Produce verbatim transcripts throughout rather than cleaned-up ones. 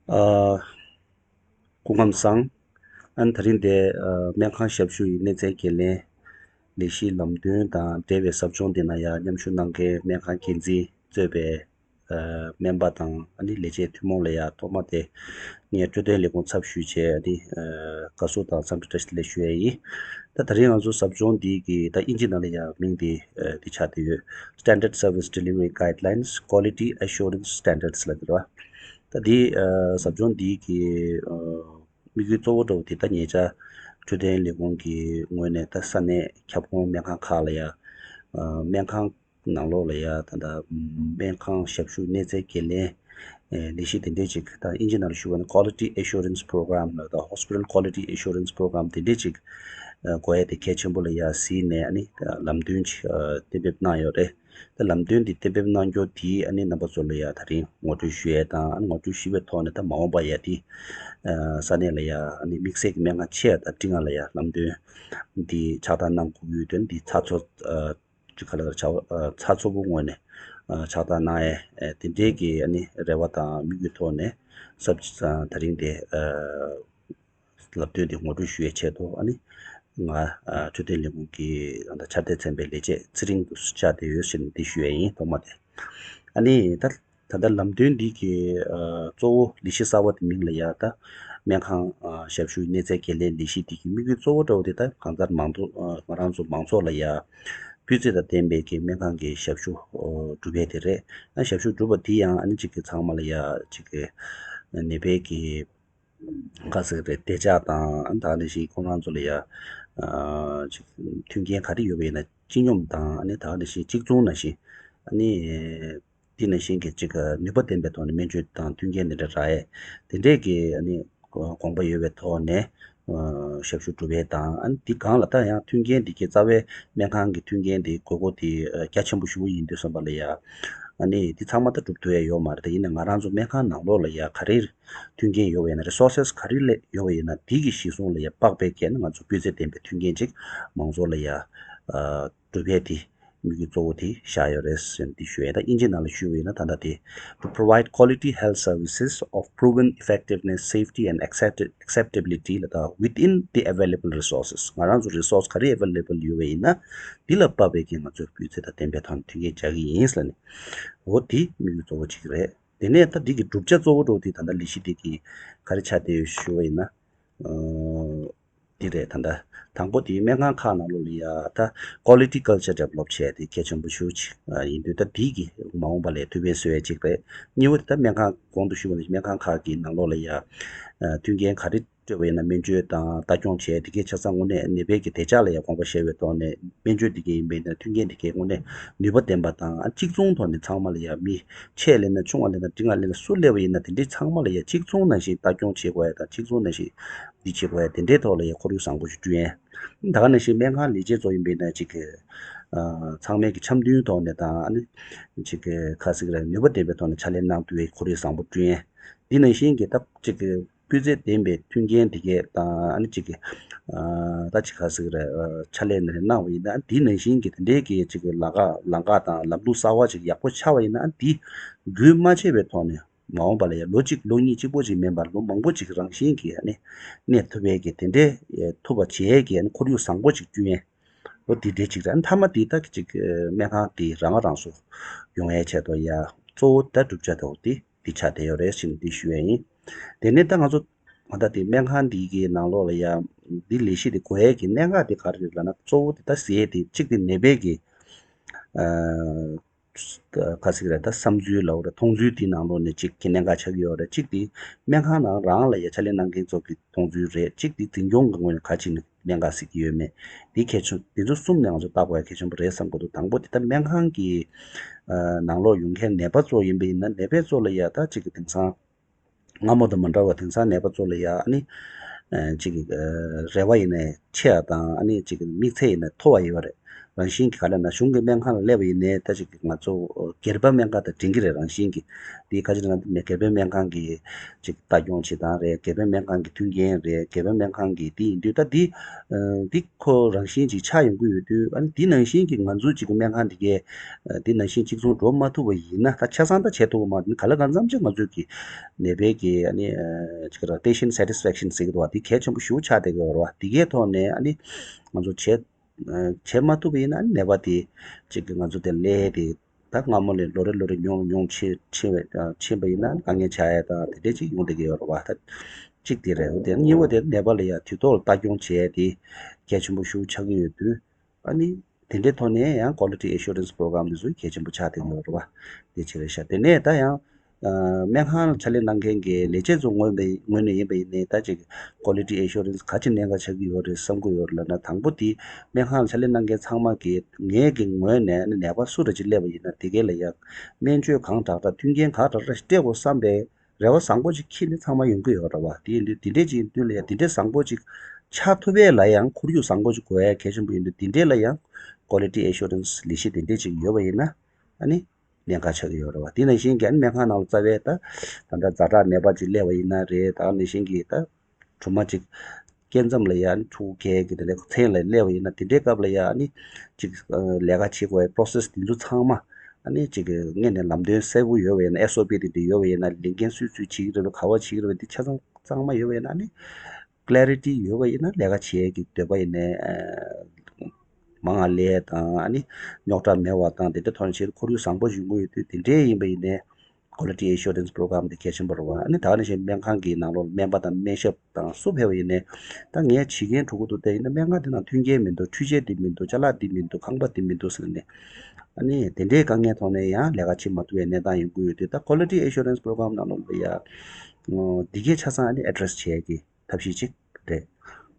ཨ། སྐུ་ཁམས་བཟང་། ཨ་ནི་དེ་རིང་འདིར་ཨ་སྨན་ཁང་ཞབས་ཞུ་ཡི་གནས་ཚད་འགན་ལེན་ལས་གཞིའི་ལམ་སྟོན་དང་འབྲེལ་བའི་ཟབ་སྦྱོང་འདི་ནང་ཡང་མཉམ་ཞུགས་གནང་མཁན་སྨན་ཁང་འགན་འཛིན་གཙོས་པའི་ཨ་སྨན་པ་དང་ཨ་ནི་ལས་བྱེད་ཐུན་མོང་ལ་ཡང་ཐོག་མ་དེ་ངས་འཕྲོད་བསྟེན་ལས་ཁུངས་ཚབ་ཞུས་བྱས་ཨ་ནི་ཨ་དགའ་བསུ་དང་འཚམས་འདྲི་བཀྲ་ཤིས་བདེ་ལེགས་ཞུ་ཡ་ཡིན། ད་དེ་རིང་ང་ཚོ་ཟབ་སྦྱོང་འདི་གི་ད་དབྱིན་ཇི་ནང་ལ་ཡང་མིང་འདི་ཨ་འདི་ཆགས་བསྡད་ཡོད། Standard Service Delivery Guidelines, Quality Assurance Standards ལབ་འདི་རེད་བ། ད་འདི་ཨ་ཟབ་སྦྱོང་འདི་གི་ཨ་དམིགས་ཡུལ་གཙོ་བོ་འདྲ་བོ་དེ་ད་ཉེ་ཆར་འཕྲོད་བསྟེན་ལས་ཁུངས་ཀྱི་ངོས་ནས་ད་ས་གནས་ཁྱབ་ཁོངས་སྨན་ཁང་ཁག་ལ་ཡང་ཨ་སྨན་ཁང་ནང་ལོགས་ལ་ཡང་ད་ལྟ་སྨན་ཁང་ཞབས་ཞུ་གནས་ཚད་འགན་ལེན་ཨེ་ལས་གཞི་དེ་འདྲས་ཅིག་ད་དབྱིན་ཇི་ནང་ལ་ཞུ་བ་ནི་Quality Assurance Program ལ་ད་Hospital Quality Assurance Program དེ་འདྲས་ཅིག་ཨ་དགོས་ཡ་དེ་གལ་ཆེན་པོ་ལ་ཡང་གཟིགས་ནས་ཨ་ནི་ལམ་སྟོན་ཅིག་ཨ་གཏན་འབེབས་གནང་ཡོད་རེད། ད་ལམ་སྟོན་འདི་གཏན་འབེབས་གནང་རྒྱུ་དེ་ཨ་ནི་རྣམ་པ་ཚོ་ལ་ཡང་དེ་རིང་ངོ་སྤྲོད་ཞུ་ཡས་དང་ཨ་ནི་ངོ་སྤྲོད་ཞུས་པའི་ཐོག་ནས་ད་མ་འོངས་པ་ཡ་དེ་ཨ་ས་གནས་ལ་ཡང་ཨ་ནི་དམིགས་བསལ་གྱི་སྨན་ཁང་ཆེ་ཡ་དང་འབྲིང་ཡ་ལ་ཡང་ལམ་སྟོན་འདི་ཕྱག་བསྟར་གནང་དགོས་ཀྱི་ཡོད་དོན་འདི་ཚ་ཚོ་ཨ་ཅིག་ག་ལ་ཚ་ཚ་ཚོ་བོ་ངོས་ནས་ཨ་ཕྱག་བསྟར་གནང་ཡས་ཨ་དེ་འདྲའི་གི་ཨ་ནི་རེ་བ་དང་དམིགས་ཡུལ་ཐོག་ནས་ཟབ་ཨ་དེ་རིང་དེ་ཨ་ལམ་སྟོན་དེ་ངོ་སྤྲོད་ཞུ་ཡའི་ཆེད་དུ་ཨ་ནི་ང་ཨ་འཕྲོད་བསྟེན་ལས་ཁུངས་ཀྱི་ཨ་ད་ཕྱག་སྦྲེལ་ཚན་པའི་ལས་བྱེད་ཚེ་རིང་དུ་བཅར་བསྡད་ཡོད་ཟེར་ནས་འདི་ཞུ་ཡས་ཡིན་ཐོག་མ་དེ། ཨ་ནི་ད་ད་ལྟ་ལམ་སྟོན་འདི་གི་ཨ་གཙོ་བོ་ལས་གཞི་གསར་པ་དེ་མིང་ལ་ཡ་ད་སྨན་ཁང་ཨ་ཞབས་ཞུ་གནས་ཚད་འགན་ལེན་ལས་གཞི་འདི་གི་དམིགས་ཡུལ་གཙོ་བོ་འདྲ་བོ་དེ་ད་གང་ལྟར་མང་ཚོགས་ཨ་ང་རང་ཚོ་མང་ཚོགས་ལ་ཡ་སྤུས་ཚད་དང་ལྡན་པའི་གི་སྨན་ཁང་གི་ཞབས་ཞུ་ཨ་སྒྲུབ་ཡས་དེ་རེད། ཨ་ཞབས་ཞུ་སྒྲུབ་པ་འདི་ཡང་ཨ་ནི་གཅིག་གི་ཚང་མ་ལ་ཡ་གཅིག་གི་ནད་པའི་གི་ག་ཟེར་རེད་བདེ་འཇགས་དང་ད་ག་ནང་བཞིན་ཁོང་རང་ཚོ་ལ་ཡ་ཨ་ཅིག་མཐུན་རྐྱེན་ག་རེ་ཡོད་པ་ཡིན་ན་སྤྱི་སྙོམས་དང་ཨ་ནི་ད་ག་ནང་བཞིན་གཅིག་མཚུངས་ནང་བཞིན་ཨ་ནི་དེ་ནང་བཞིན་གྱི་ཅིག་ནུས་པ་ལྡན་པའི་ཐོག་ནས་སྨན་བཅོས་དང་མཐུན་རྐྱེན་དེ་འདྲ་རག་ཡས་དེ་འདྲས་ཀྱི་ཨ་ནི་དགོངས་པ་ཡོད་པའི་ཐོག་ནས་ཨ་ཞབས་ཞུ་སྒྲུབ་ཡས་དང་ཨ་ནི་དེ་སྒང་ལ་ད་ཡང་མཐུན་རྐྱེན་དེ་གའི་རྩ་བའི་སྨན་ཁང་གི་མཐུན་རྐྱེན་དེ་དགོས་མཁོ་དེ་ཨ་རྒྱ་ཆེན་པོ་ཞེ་པོ་ཡིན་དུས་ཙམ་པ་ལ་ཡ་ཨ་ནི་དེ་ཚང་མ་ད་སྒྲུབ་ཐུབ་ཡས་ཡོད་མ་རེད། ད་ཡིན་ན་ང་རང་ཚོ་སྨན་ཁང་ནང་ལོགས་ལ་ཡ་ག་རེ་མཐུན་རྐྱེན་ཡོད་པ་ཡིན་ན་resources ག་རེ་ལས་ཡོད་པ་ཡིན་ན་དེ་གི་གཞི་བཟུང་ལ་ཡ་དཔག་པའི་གལ་ན་ང་ཚོ་སྤུས་ཚད་ལྡན་པའི་མཐུན་རྐྱེན་ཅིག་མང་ཚོགས་ལ་ཡ་ཨ་སྒྲུབ་ཡས་དེ་དམིགས་ཡུལ་གཙོ་བོ་དེ་བཞག་ཡོད་རེད་ཟེར་ནས་འདི་ཞུ་ཡས། ད་དབྱིན་ཇི་ནང་ལ་ཞུས་པ་ཡིན་ན་ད་ལྟ་དེ་to provide quality health services of proven effectiveness, safety and accept- acceptability ལ་ད་within the available resources ང་རང་ཚོ་resource ག་རེ་available ཡོད་པ་ཡིན་ན་འདི་ལ་དཔག་པའི་གལ་ང་ཚོས་སྤུས་ཚད་དང་ལྡན་པའི་ཐོག་ནས་མཐུན་རྐྱེན་སྦྱར་གྱི་ཡིན་ཟེར་ནས་འོ་དེ་དམིགས་ཡུལ་གཙོ་བོ་གཅིག་རེད། དེ་ནས་ད་འདི་གི་བསྒྲུབ་བྱ་གཙོ་བོ་འདྲ་བོ་དེ་ད་ལྟ་ལས་གཞི་འདི་གི་ག་རེ་ཆགས་བསྡད་ཡོད་ཞུ་བ་ཡིན་ན། ཨ་འདི་རེད། ད་ལྟ་དང་པོ་དེ་སྨན་ཁང་ཁག་ནང་ལོགས་ལ་ཡ་ད་quality culture develop བྱས་ཏེ་གལ་ཆེན་པོ་ཞེ་པོ་ཅིག་ཨ་ཡིན་དུས་ད་འདི་གི་མ་འོངས་པ་ལ་ཐུགས་ཕན་གསོས་ཡ་ཅིག་རེད། གཉིས་པ་དེ་ད་སྨན་ཁང་གོང་དུ་ཞུས་པ་ནང་བཞིན་སྨན་ཁང་ཁག་གི་ནང་ལོགས་ལ་ཡ་ཨ་མཐུན་རྐྱེན་ག་རེ་སྤྲོད་པ་ཡིན་ན་སྨན་བཅོས་དང་ལྟ་སྐྱོང་བྱས་དེ་གའི་ཆ་ཚང་དངོས་གནས་ནད་པའི་གི་བདེ་འཇགས་ལ་ཡང་དགོངས་པ་བཞེས་པའི་ཐོག་ནས་སྨན་བཅོས་དེ་གའི་ཡིན་པ་ཡིན་ན་མཐུན་རྐྱེན་དེ་གའི་དངོས་གནས་ནུས་པ་ལྡན་པ་དང་ཨ་གཅིག་མཚུངས་ཐོག་ནས་ཚང་མ་ལ་ཡང་མི་ཆེ་ལས་ན་ཆུང་བ་ལས་ན་འབྲིང་བ་ལས་ན་སུ་སླེབས་པ་ཡིན་ན་དེ་འདྲའི་ཚང་མ་ལ་ཡང་གཅིག་མཚུངས་ནང་བཞིན་ལྟ་སྐྱོང་བྱེད་དགོས་ཡ་དང་གཅིག་མཚུངས་ནང་བཞིན་འདི་བྱེད་དགོས་ཡ་དེ་འདྲའི་ཐོག་ལ་ཡང་ཁོར་ཡུག་བཟང་པོ་ཞིག་བསྐྲུན་ཡ། ད་ག་ནང་བཞིན་སྨན་ཁང་ལས་བྱེད་ཚོ་ཡིན་པ་ཡིན་ན་གཅིག་གི་ཨ་ཚང་མས་ཀྱི་འཆམ་མཐུན་ཐོག་ནས་དང་ཨ་ནི་གཅིག་གི་ཁ་སིག་ར་ནུས་པ་ལྡན་པའི་ཐོག་ནས་ཕྱག་ལས་གནང་ཐུབ་པའི་ཁོར་ཡུག་བཟང་པོ་བསྐྲུན་ཡ། འདི་ནང་བཞིན་གྱི་ད་གཅིག་གི་སྤུས་ཚད་ལྡན་པའི་མཐུན་རྐྱེན་དེ་གས་དང་ཨ་ནི་གཅིག་གི་ཨ་ད་གཅིག་ག་ཟེར་གི་རེད་ཨ་ཕྱག་ལས་ནི་རེ་གནང་བ་ཡིན་ན་འདི་ནང་བཞིན་གྱི་དེ་འདྲའི་གི་གཅིག་གི་ལམ་ཁ་ལམ་ཁ་དང་ལམ་ལུགས་གསར་བ་ཅིག་ཡག་པོ་ཆགས་པ་ཡིན་ན་འདི་རྒྱུན་མ་ཆད་པའི་ཐོག་ནས་མ་འོངས་པ་ལ་ཡང་ལོ་གཅིག་ལོ་གཉིས་གཅིག་པོ་ཅིག་མིན་པར་ལོ་མང་པོ་ཅིག་རང་བཞིན་གྱིས་ཨ་ནི་གནས་ཐུབ་པའི་གི་དེ་འདྲའི་ཐུབ་པ་བྱེད་ཡས་ཀྱི་ཨ་ནི་ཁོར་ཡུག་བཟང་པོ་ཅིག་བསྐྲུན་ཡས། ལོ་འདི་འདྲའི་ཅིག་རེད། མཐའ་མ་འདི་ད་ཅིག་སྨན་ཁང་འདི་རང་ང་རང་སོ་ཡོང་ཡའི་ཆེད་དུ་ཡ་གཙོ་བོ་ད་གྲུབ་ཆ་དེ་འོ་འདི་འདི་ཆགས་བསྡད་ཡོད་རེད་ཟེར་ནས་འདི་ཞུ་ཡ་ཡིན། དེ་ནས་ད་ང་ཚོ་ང་ད་འདི་སྨན་ཁང་འདི་གི་ནང་ལོགས་ལ་ཡ་འདི་ལས་གཞི་འདི་དགོས་ཡས་ཀྱི་གནད་འགག་འདི་ག་རེ་རེད་ལབ་ན་གཙོ་བོ་འདི་ད་ཟེར་ཡས་འདི་གཅིག་འདི་ནད་པའི་གི་ཨ་ག་ཟེར་གི་རེད་ད་བསམ་ཚུལ་ལབ་རེད་མཐོང་ཚུལ་འདི་ནང་ལོགས་ནས་གཅིག་གི་གནད་འགག་ཆགས་ཀྱི་ཡོད་རེད། གཅིག་འདི་སྨན་ཁང་ནང་རང་ལ་ཡ་ཕྱག་ལས་གནང་མཁན་ཚོ་གི་མཐོང་ཚུལ་རེད། གཅིག་དེ་འཛིན་སྐྱོང་གི་ངོས་ནས་ག་ཅིག་ནས་གནད་འགག་སྲིད་ཀྱི་ཡོད་མེད་འདི་གལ་ཆེན། འདི་ཚོ་གསུམ་ནས་ང་ཚོ་བལྟ་དགོས་ཡ་གལ་ཆེན་པོ་རེད་བསམ་གྱི་འདུག་དང་པོ་དེ་ད་སྨན་ཁང་གི་ཨ་ནང་ལོགས་ཡོང་མཁན་ནད་པ་ཚོ་ཡིན་པ་ཡིན་ན་ནད་པ་ཚོ་ལ་ཡ་ད་གཅིག་གི་དེང་སང་སྔ་མོ་དང་མ་འདྲ་བ་དེང་སང་ནད་པ་ཚོ་ལ་ཡ་ཨ་ནི་ཨ་གཅིག་གི་ཨ་རེ་བ་ཡིན་ནའི་ཆེ་ཡ་དང་ཨ་ནི་གཅིག་གི་དམིགས་ཚད་ཡིན་ནའི་མཐོ་བ་ཡོད་པ་རེད། རང་བཞིན་གྱི་ག་ལ་ན་གཞུང་གི་སྨན་ཁང་ལ་སླེབས་པ་ཡིན་ནའི་ད་ཅིག་ང་ཚོ་སྒེར་པ་སྨན་ཁང་དང་འགྲིག་གི་རེད། རང་བཞིན་གྱི་དེ་ཁ་ཅིག་ན་སྒེར་པའི་སྨན་ཁང་གི་ཅིག་ལྟ་སྐྱོང་བྱེད་སྟངས་རེད། སྒེར་པའི་སྨན་ཁང་གི་མཐུན་རྐྱེན་རེད། སྒེར་པའི་སྨན་ཁང་གི་དེ་ཡིན་དུས་ད་འདི་འདི་ཁོ་རང་བཞིན་ཅིག་ཆགས་ཡོང་གི་ཡོད་དུས། ཨ་ནི་འདི་ནང་བཞིན་གྱི་ང་ཚོའི་ཅིག་སྨན་ཁང་འདི་གས་འདི་ནང་བཞིན་གཅིག་མཚུངས་འགྲོ་མ་ཐུབ་པ་ཡིན་ན། ད་ཆ་ཚང་ད་བྱེད་ཐུབ་ཀྱི་མ་རེད། ག་ལ་གང་འཚམ་ཅིག་ང་ཚོའི་གི་ནད་པའི་གི་ཨ་ནི་ཅིག་ར་patient satisfaction ཟེར་གི་འདུག་བ། འདི་གལ་ཆེན་པོ་ཞེ་པོ་ཆགས་བསྡད་ཀྱི་ཡོད་རེད་བ། འདི་གའི་ཐོག་ནས་ཨ་ནི་ང་ཚོ་བྱེད་བྱེད་མ་ཐུབ་པ་ཡིན་ན་ནད་པ་དེ་ཅིག་གི་ང་ཚོ་དེ་ལས་དེ་ད་སྔ་མོ་ལས་ལོ་རེ་ལོ་རེ་ཉུང་ཉུང་ཕྱིན་ཕྱིན་པ་ཕྱིན་པ་ཡིན་ན་དཀའ་ངལ་ཆགས་ཡ་དང་དེ་འདྲས་ཅིག་ཡོང་བསྡད་ཀྱི་ཡོད་རེད་བ། ད་གཅིག་དེ་རེད། དེ་གཉིས་པ་དེ་ནད་པ་ལ་ཡ་དུས་ཐོག་ལ་ལྟ་སྐྱོང་བྱས་དེ་གལ་ཆེན་པོ་ཞེ་པོ་ཆགས་ཀྱི་ཡོད་དུས། ཨ་ནི་དེ་འདྲའི་ཐོག་ནས་ཡང་quality assurance program དེ་ཚོ་གལ་ཆེན་པོ་ཆགས་བསྡད་ཀྱི་ཡོད་རེད་བ། དེ་ཆེ་རེད་ཤག་དེ་ནས་ད་ཡང་སྨན་ཁང་ལ་ཕྱག་ལས་གནང་མཁན་གྱི་ལས་བྱེད་ཚོ་ངོས་ནས་ངོས་ནས་ཡིན་པ་ཡིན་ནའི་ད་ཅིག་quality assurance ག་ཅིག་གནད་འགག་ཆགས་ཀྱི་ཡོད་རེད་བསམ་གྱི་ཡོད་རེད་ལབ་ན། དང་པོ་དེ་སྨན་ཁང་ལ་ཕྱག་ལས་གནང་མཁན་ཚང་མ་གི་ངེད་ཀྱི་ངོས་ནས་ནད་པ་སུ་འདྲ་ཅིག་སླེབས་པ་ཡིན་ན་དེ་གའི་ལ་ཡང་སྨན་བཅོས་གང་དྲག་དྲག་མཐུན་རྐྱེན་གང་དྲག་དྲག་སྤྲད་དགོས་བསམ་པའི་རེ་བ་བཟང་པོ་ཅིག་འཁྱེར་ནས་ཚང་མ་ཡོང་གི་ཡོད་རེད་བ། དེ་ཡིན་དུས་དེ་འདྲས་ཅིག་ཡིན་དུས་ལ་ཡང་དེ་འདྲས་བཟང་པོ་ཅིག་ཆགས་ཐུབ་པའི་ལ་ཡང་ཁོར་ཡུག་བཟང་པོ་ཅིག་དགོས་ཡ་གལ་ཆེན་པོ་ཡིན་དུས། དེ་འདྲས་ལ་ཡང་quality assurance ལས་གཞི་དེ་འདྲས་ཅིག་ཡོད་པ་ཡིན་ན་ཨ་ནི་གནད་འགག་ཆགས་ཀྱི་ཡོད་རེད་བ། དེ་ནང་བཞིན་གྱི་ཨ་ནི་སྨན་ཁང་ནང་ལ་རྩ་བའི་ད་ད་ལྟ་ཛ་དྲག་ནད་པ་ཅིག་སླེབས་པ་ཡིན་ན་རེད། ད་ནང་བཞིན་གྱི་ད་གྲོང་མ་ཅིག་སྐྱེ་མཚམས་ལ་ཡ་ཨ་ནི་ཕྲུ་གུ་སྐྱེ་གི་དེ་འདྲའི་མཚན་ལ་སླེབས་པ་ཡིན་ན་དེ་འདྲའི་སྐབས་ལ་ཡ་ཨ་ནི་ཅིག་ལས་ཀ་བྱེད་དགོས་པའི་process དེ་ཚོ་ཚང་མ་ཨ་ནི་ཅིག་སྔོན་ནས་ལམ་སྟོན་གསལ་པོ་ཡོད་པ་ཡིན་ན། S O P དེ་འདྲ་ཡོད་པ་ཡིན་ན། ལས་འགན་སུས་སུས་བྱེད་ཀྱི་རེད་པས། ག་བ་བྱེད་ཀྱི་རེད་པས། འདི་ཆ་ཚང་ཚང་མ་ཡོད་པ་ཡིན་ན་ཨ་ནི་clarity ཡོད་པ་ཡིན་ན་ལས་ཀ་བྱེད་ཀྱི་འདོད་པ་ཡིན་ནའི་མང་ང་ལས་དང་ཨ་ནི་རྙོག་དྲ་མེད་པ་དང་དེ་འདྲ་ཐོག་ནས་བྱེད་ཁོར་ཡུག་བཟང་པོ་ཞིག་ཡོང་གི་ཡོད་དུས། དེ་འདྲའི་ཡིན་པ་ཡིན་ནའི་quality assurance program དེ་གལ་ཆེན་པོ་རེད་བ། ཨ་ནི་ད་ག་ནང་བཞིན་སྨན་ཁང་གི་ནང་ལོགས་སྨན་པ་དང་སྨན་ཞབས་དང་སུ་ཕེབས་པ་ཡིན་ནའི་ད་ངས་བྱེད་མཁན་གྲོགས་པོ་དེ་ཡིན་ན་སྨན་ཁང་དེ་ནང་མཐུན་རྐྱེན་མི་འདུག་འཕྲུལ་ཆས་དེ་མི་འདུག་ཅ་ལག་དེ་མི་འདུག་ཁང་པ་དེ་མི་འདུག་ཟེར་ནས་ཨ་ནི་དེ་འདྲའི་དཀའ་ངལ་ཐོག་ནས་ཡང་ལས་ཀ་བྱེད་མ་ཐུབ་པའི་གནས་སྟངས་ཡོང་གི་ཡོད་དུས། ད་quality assurance program ནང་ལོགས་ལ་ཡ་འདི་གའི་ཆ་ཚང་ཨ་ནི་address བྱེད་ཀྱི་ཐབས་ཤེས་གཅིག་རེད།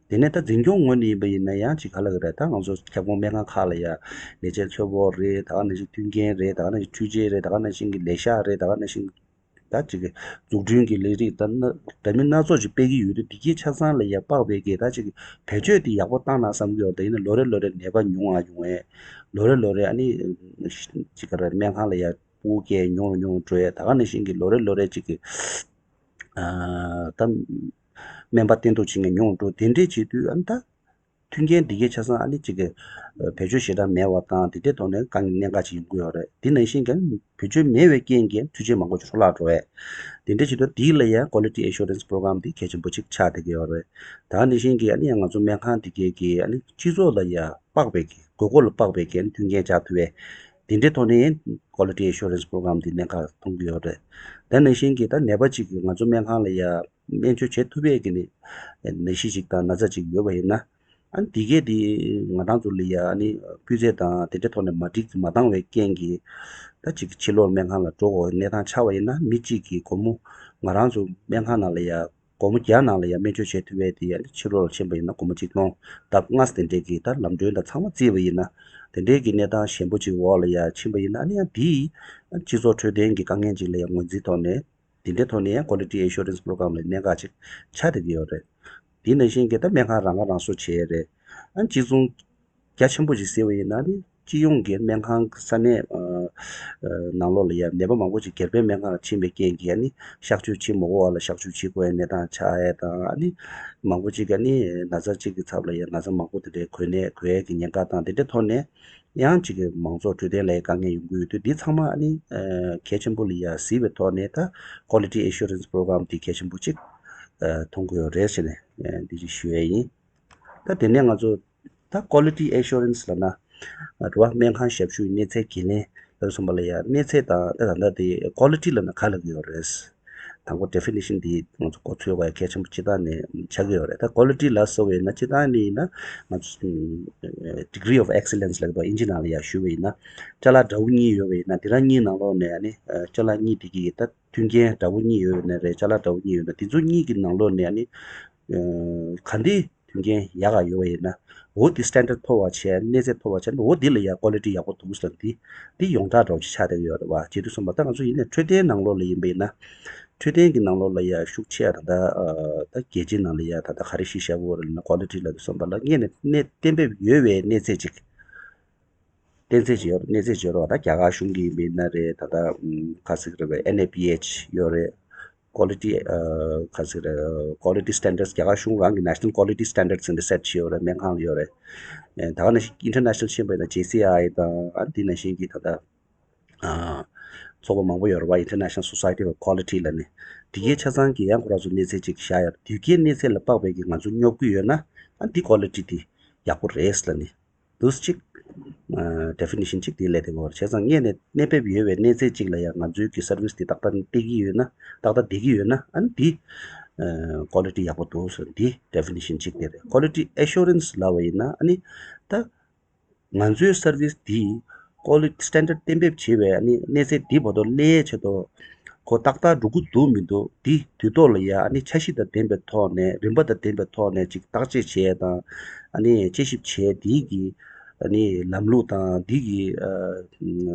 དེ་ནས་ད་འཛིན་སྐྱོང་ངོས་ནས་ཡིན་པ་ཡིན་ན་ཡང་ཅིག་ག་ལ་གི་རེད། ད་ང་ཚོ་ཁྱབ་ཁོངས་སྨན་ཁང་ཁག་ལ་ཡ་ལས་བྱེད་འཚོལ་སྤོར་རེད། ད་ག་ནང་བཞིན་མཐུན་རྐྱེན་རེད། ད་ག་ནང་བཞིན་འཕྲུལ་ཆས་རེད། ད་ག་ནང་བཞིན་གྱི་ལས་ཤག་རེད། ད་ག་ནང་བཞིན་ད་ཅིག་གི་འཛུགས་སྐྲུན་གྱི་ལས་རིགས་ད་ན་འདྲ་མིན་སྣ་ཚོགས་ཅིག་སྤེལ་གྱི་ཡོད་དུས། འདི་གའི་ཆ་ཚང་ལ་ཡ་དཔག་པའི་གི་ད་ཅིག་གི་བེད་སྤྱོད་དེ་ཡག་པོ་བཏང་ན་བསམ་གྱི་ཡོད་རེད། ད་ཡིན་ན་ལོ་རེ་ལོ་རེ་ནད་པ་ཉུང་ང་ཉུང་ངེ་ལོ་རེ་ལོ་རེ་ཨ་ནི་ཅིག་ག་རེ་སྨན་ཁང་ལ་ཡ་ཕྲུ་གུ་སྐྱེ་ཉུང་རུ་ཉུང་རུ་འགྲོ་ཡ། ད་ག་ནང་བཞིན་གྱི་ལོ་རེ་ལོ་རེ་ཅིག་གི་ད་སྨན་པ་བསྟེན་གཏུག་བྱེད་མཁན་ཉུང་འགྲོ། དེ་འདྲས་བྱེད་དུས་ཨ་ནི་ད་མཐུན་རྐྱེན་འདི་གའི་ཆ་ཚང་ཨ་ནི་ཅིག་གི་བེད་སྤྱོད་ཞེ་དྲག་མེད་པ་དང་དེ་འདྲའི་ཐོག་ནས་དཀའ་ངལ་གནད་འགག་ཅིག་ཡོང་གི་ཡོད་རེད། དེ་ནང་བཞིན་གྱི་བེད་སྤྱོད་མེད་པའི་རྐྱེན་གྱིས་འཕྲུལ་ཆས་མང་པོ་ཅིག་འཕྲོ་བརླག་འགྲོ་བས། དེ་འདྲས་བྱེད་དུས་འདི་ལ་ཡང་quality assurance program འདི་གལ་ཆེན་པོ་ཅིག་ཆགས་བསྡད་ཀྱི་ཡོད་རེད། ད་ནང་བཞིན་གྱི་ཨ་ནི་ཡང་ང་ཚོ་སྨན་ཁང་འདི་གའི་གི་ཨ་ནི་སྤྱི་ཚོགས་ལ་ཡང་དཔག་པའི་གི་དགོས་མཁོ་ལ་དཔག་པའི་གི་ཨ་ནི་མཐུན་རྐྱེན་སྦྱར་ཐུབ་པས། དེ་འདྲའི་ཐོག་ནས་quality assurance program འདི་གནད་འགག་མཐོང་གི་ཡོད་རེད། ད་ནང་བཞིན་གྱི་ད་ནད་པ་གཅིག་གིས་ང་ཚོ་སྨན་ཁང་ལ་ཡ་སྨན་བཅོས་བྱེད་ཐུབ་པའི་གི་ནི་ནད་གཞི་ཅིག་དང་ན་ཚ་ཅིག་ཡོད་པ་ཡིན་ན། ཨ་ནི་དེ་གས་དེ་ང་རང་ཚོ་ལ་ཡ་ཨ་ནི་སྤུས་ཚད་དང་དེ་འདྲའི་ཐོག་ནས་མ་འགྲིག་མ་འདང་བའི་རྐྱེན་གྱིས་ད་ཅིག་ཕྱི་ལོགས་སྨན་ཁང་ལ་འགྲོ་དགོས་གནས་སྟངས་ཆགས་པ་ཡིན་ན། མི་གཅིག་གིས་སྒོར་མོ་ང་རང་ཚོ་སྨན་ཁང་ནང་ལ་ཡ་སྒོར་མོ་བརྒྱ་ནང་ལ་ཡ་སྨན་བཅོས་བྱེད་ཐུབ་པའི་དེ་ཡ་ཕྱི་ལོགས་ལ་ཕྱིན་པ་ཡིན་ན་སྒོར་མོ་གཅིག་སྟོང་ལྡབ་ལྔ་དེ་འདྲའི་གི་ད་ལམ་གྲོན་དང་ཚང་མ་བརྩིས་པ་ཡིན་ན། དེ་འདྲའི་གི་གནས་སྟངས་ཞན་པོ་ཅིག་འོག་ལ་ཡ་ཕྱིན་པ་ཡིན་ན། ཨ་ནི་ཡང་དེས་སྤྱི་ཚོགས་འཕྲོད་བསྟེན་གྱི་དཀའ་ངལ་ཅིག་ལ་ཡ་ངོས་འཛིན་ཐོག་ནས་དེ་འདྲའི་ཐོག་ནས་ཡང་quality assurance program ལ་གནད་འགག་ཅིག་ཆགས་བསྡད་ཀྱི་ཡོད་རེད། དེ་ནང་བཞིན་གྱི་ད་སྨན་ཁང་རང་ཁ་རང་གསོ་བྱེད་ཡས་རེད། ཨ་ནི་གཅིག་མཚུངས་རྒྱ་ཆེན་པོ་ཅིག་ཟེར་བ་ཡིན་ན་ནི་སྤྱི་ཡོངས་ཀྱི་སྨན་ཁང་ས་གནས་ཨ་ཨ་ནང་ལོགས་ལ་ཡ་ནད་པ་མང་པོ་ཅིག་སྒེར་པའི་སྨན་ཁང་ལ་ཕྱིན་པའི་རྐྱེན་གྱིས་ཨ་ནི་གཤག་བཅོས་བྱེད་མ་དགོས་པ་ལ་གཤག་བཅོས་བྱེད་དགོས་པའི་གནས་སྟངས་ཆགས་ཡས་དང་། ཨ་ནི་མང་པོ་ཅིག་གིས་ཨ་ནི་ན་ཚ་གཅིག་གི་ཚབ་ལ་ཡ་ན་ཚ་མང་པོ་དེ་འདྲའི་འགོས་ནད་འགོས་ཡས་ཀྱི་ཉེན་ཁ་དང་། དེ་འདྲའི་ཐོག་ནས་ཡང་ཅིག་གི་མང་ཚོགས་འཕྲོད་བསྟེན་ལ་ཡ་དཀའ་ངལ་ཡོང་གི་ཡོད་དུས། འདི་ཚང་མ་ཨ་ནི་ཨ་གལ་ཆེན་པོ་ལ་ཡ་གཟིགས་པའི་ཐོག་ནས་ད་quality assurance program འདི་གལ་ཆེན་པོ་ཅིག་ཨ་མཐོང་གི་ཡོད་རེད་ཟེར་ནས་ཨ་འདི་ཅིག་ཞུ་ཡས་ཡིན། ད་དེ་ནས་ང་ཚོ་ད་quality assurance ལབ་ན། ཨ་རེད་བ། སྨན་ཁང་ཞབས་ཞུའི་གནས་ཚད་འགན་ལེན་ལ་སོགས་པ་ལ་ཡ་གནས་ཚད་དང་། ད་ད་ལྟ་དེ་quality ལབ་ན་ག་ལབ་ཀྱི་ཡོད་རེད། དང་པོ་definition འདི་ང་ཚོ་མགོ་ཚོས་དགོས་ཡ་གལ་ཆེན་པོ་སྤྱིར་བཏང་ནས་ཆགས་ཀྱི་ཡོད་རེད། ད་quality ལབ་སོང་བས་ན་སྤྱིར་བཏང་ནས་ཡིན་ན་ང་ཚོ་degree of excellence ལབ་ཀྱི་འདུག་ཨིན་ཇི་ནང་ལ་ཡ་ཞུ་བ་ཡིན་ན། ཅ་ལག་འདྲ་པོ་གཉིས་ཡོད་པ་ཡིན་ན། དེ་རང་གཉིས་ནང་ལོགས་ནས་ཨ་ནི་ཅ་ལག་གཉིས་དེ་གི་ད་མཐུན་རྐྱེན་འདྲ་པོ་གཉིས་ཡོད་ན་རེད། ཅ་ལག་འདྲ་པོ་གཉིས་ཡོད་ན་དེ་ཚོ་གཉིས་ཀྱི་ནང་ལོགས་ནས་ཨ་ནི། ག་འདི་མཐུན་རྐྱེན་ཡག་ག་ཡོད་པ་ཡིན་ན། འོ་འདི་standard མཐོ་བ་བྱས། གནས་ཚད་མཐོ་བ་བྱས་ན་འོ་འདི་ལ་ཡ་quality ཡག་པོ་འདུག་ཟེར། འདི་འདི་ཡོངས་གྲགས་འདྲ་བོ་ཅིག་ཆགས་བསྡད་ཀྱི་ཡོད་རེད་བ། བྱེད་དུས་ཙམ་པ་ད་ང་ཚོ་ཡིན་ནའི་འཕྲོད་བསྟེན་ནང་ལོགས་ལ་ཡིན་པ་ཡིན་ན། འཕྲོད་བསྟེན་གྱི་ནང་ལོགས་ལ་ཡ་ཤུགས་ཆེ་ཡ་ད་ལྟ་ཨ་ད་རྒྱལ་སྤྱིའི་ནང་ལ་ཡ་ད་ལྟ་ག་རེ་ཞིག་བཤད་དགོས་རེད་ལབ་ན། quality ལབ་དུས་ཙམ་པ་ལ་སྔོན་ནས་གནས་གཏན་འབེབས་ཡོད་པའི་གནས་ཚད་ཅིག་གནས་ཚད་ཅིག་ཡོད་རེད། གནས་ཚད་ཅིག་ཡོད་རེད་བ། ད་རྒྱ་གར་གཞུང་གི་ཡིན་པ་ཡིན་ན་རེད། ད་ལྟ་ཨམ་ག་ཟེར་གི་རེད་པས། ཨེན་ཨེ་པི་ཨེཆ་ཡོད་རེད། Quality ཨ་ག་ཟེར་གི་རེད། Quality standards རྒྱ་གར་གཞུང་རང་གི་National Quality Standards ཟེར་འདི་སེཊ་བྱས་ཡོད་རེད། སྨན་ཁང་ལ་ཡོད་རེད། ཨེ་ད་ག་ནང་བཞིན་ཨིན་ཊར་ནེ་ཤ་ནལ་ཕྱིན་པ་ཡིན་ན་ཇེ་སི་ཨའི་དང་ཨ་འདི་ནང་བཞིན་གྱི་ད་ལྟ་ཨ་ཚོགས་པ་མང་པོ་ཡོད་རེད་བ། International Society for Quality ལབ་ནས། དེ་གའི་ཆ་ཚང་གི་ཡང་ཁོ་རང་ཚོ་གནས་ཚད་ཅིག་བཞག་ཡོད་རེད། དེ་གའི་གནས་ཚད་ལ་དཔག་པའི་གི་ང་ཚོ་སྙོབ་ཀྱི་ཡོད་ན་ཨ་འདི་ཀོ་ལི་ཊི་དེ་ཡག་པོ་རེད་ལབ་ནས། འདུག་སེ་ཅིག་ཨ་ཌེ་ཕི་ནི་ཤན་ཅིག་དེ་ལས་དེ་གོ་བྱས་ཙང་། ངས་ནས་གནས་བབ་ཡོད་པའི་གནས་ཚད་ཅིག་ལ་ཡང་ང་ཚོའི་གི་སར་བིས་དེ་ཏག་ཏག་བསྡད་ཀྱི་ཡོད་ན། ཏག་ཏག་བསྡད་ཀྱི་ཡོད་ན་ཨ་ནི་དེ་ཨ་ཀོ་ལི་ཊི་ཡག་པོ་འདུག་ཟེར། འདི་ཌེ་ཕི་ནི་ཤན་ཅིག་དེ་རེད། Quality Assurance ལབ་པ་ཡིན་ན་ཨ་ནི་ད་ང་ཚོའི་སར་བིས་འདི་ཀོ་ལི་ཊི་སི་ཊན་ཌར་ཌི་གཏན་འབེབས་བྱས་པའི་ཨ་ནི་གནས་ཚད་འདི་བར་དུ་སླེབས་ཆེད་དུ་གོ་ཏག་ཏག་འགྲོ་གི་འདུག་མི་འདུག་འདི་དུས་ཐོག་ལ་ཡ་ཨ་ནི་འཆར་གཞི་དང་ལྡན་པའི་ཐོག་ནས། རིམ་པ་དང་ལྡན་པའི་ཐོག་ནས་ཅིག་བརྟག་དཔྱད་བྱས་དང་ཨ་ནི་དཔྱད་ཞིབ་བྱས། འདི་གི་ཨ་ནི་ལམ་ལུགས་དང་འདི་གི་ཨ་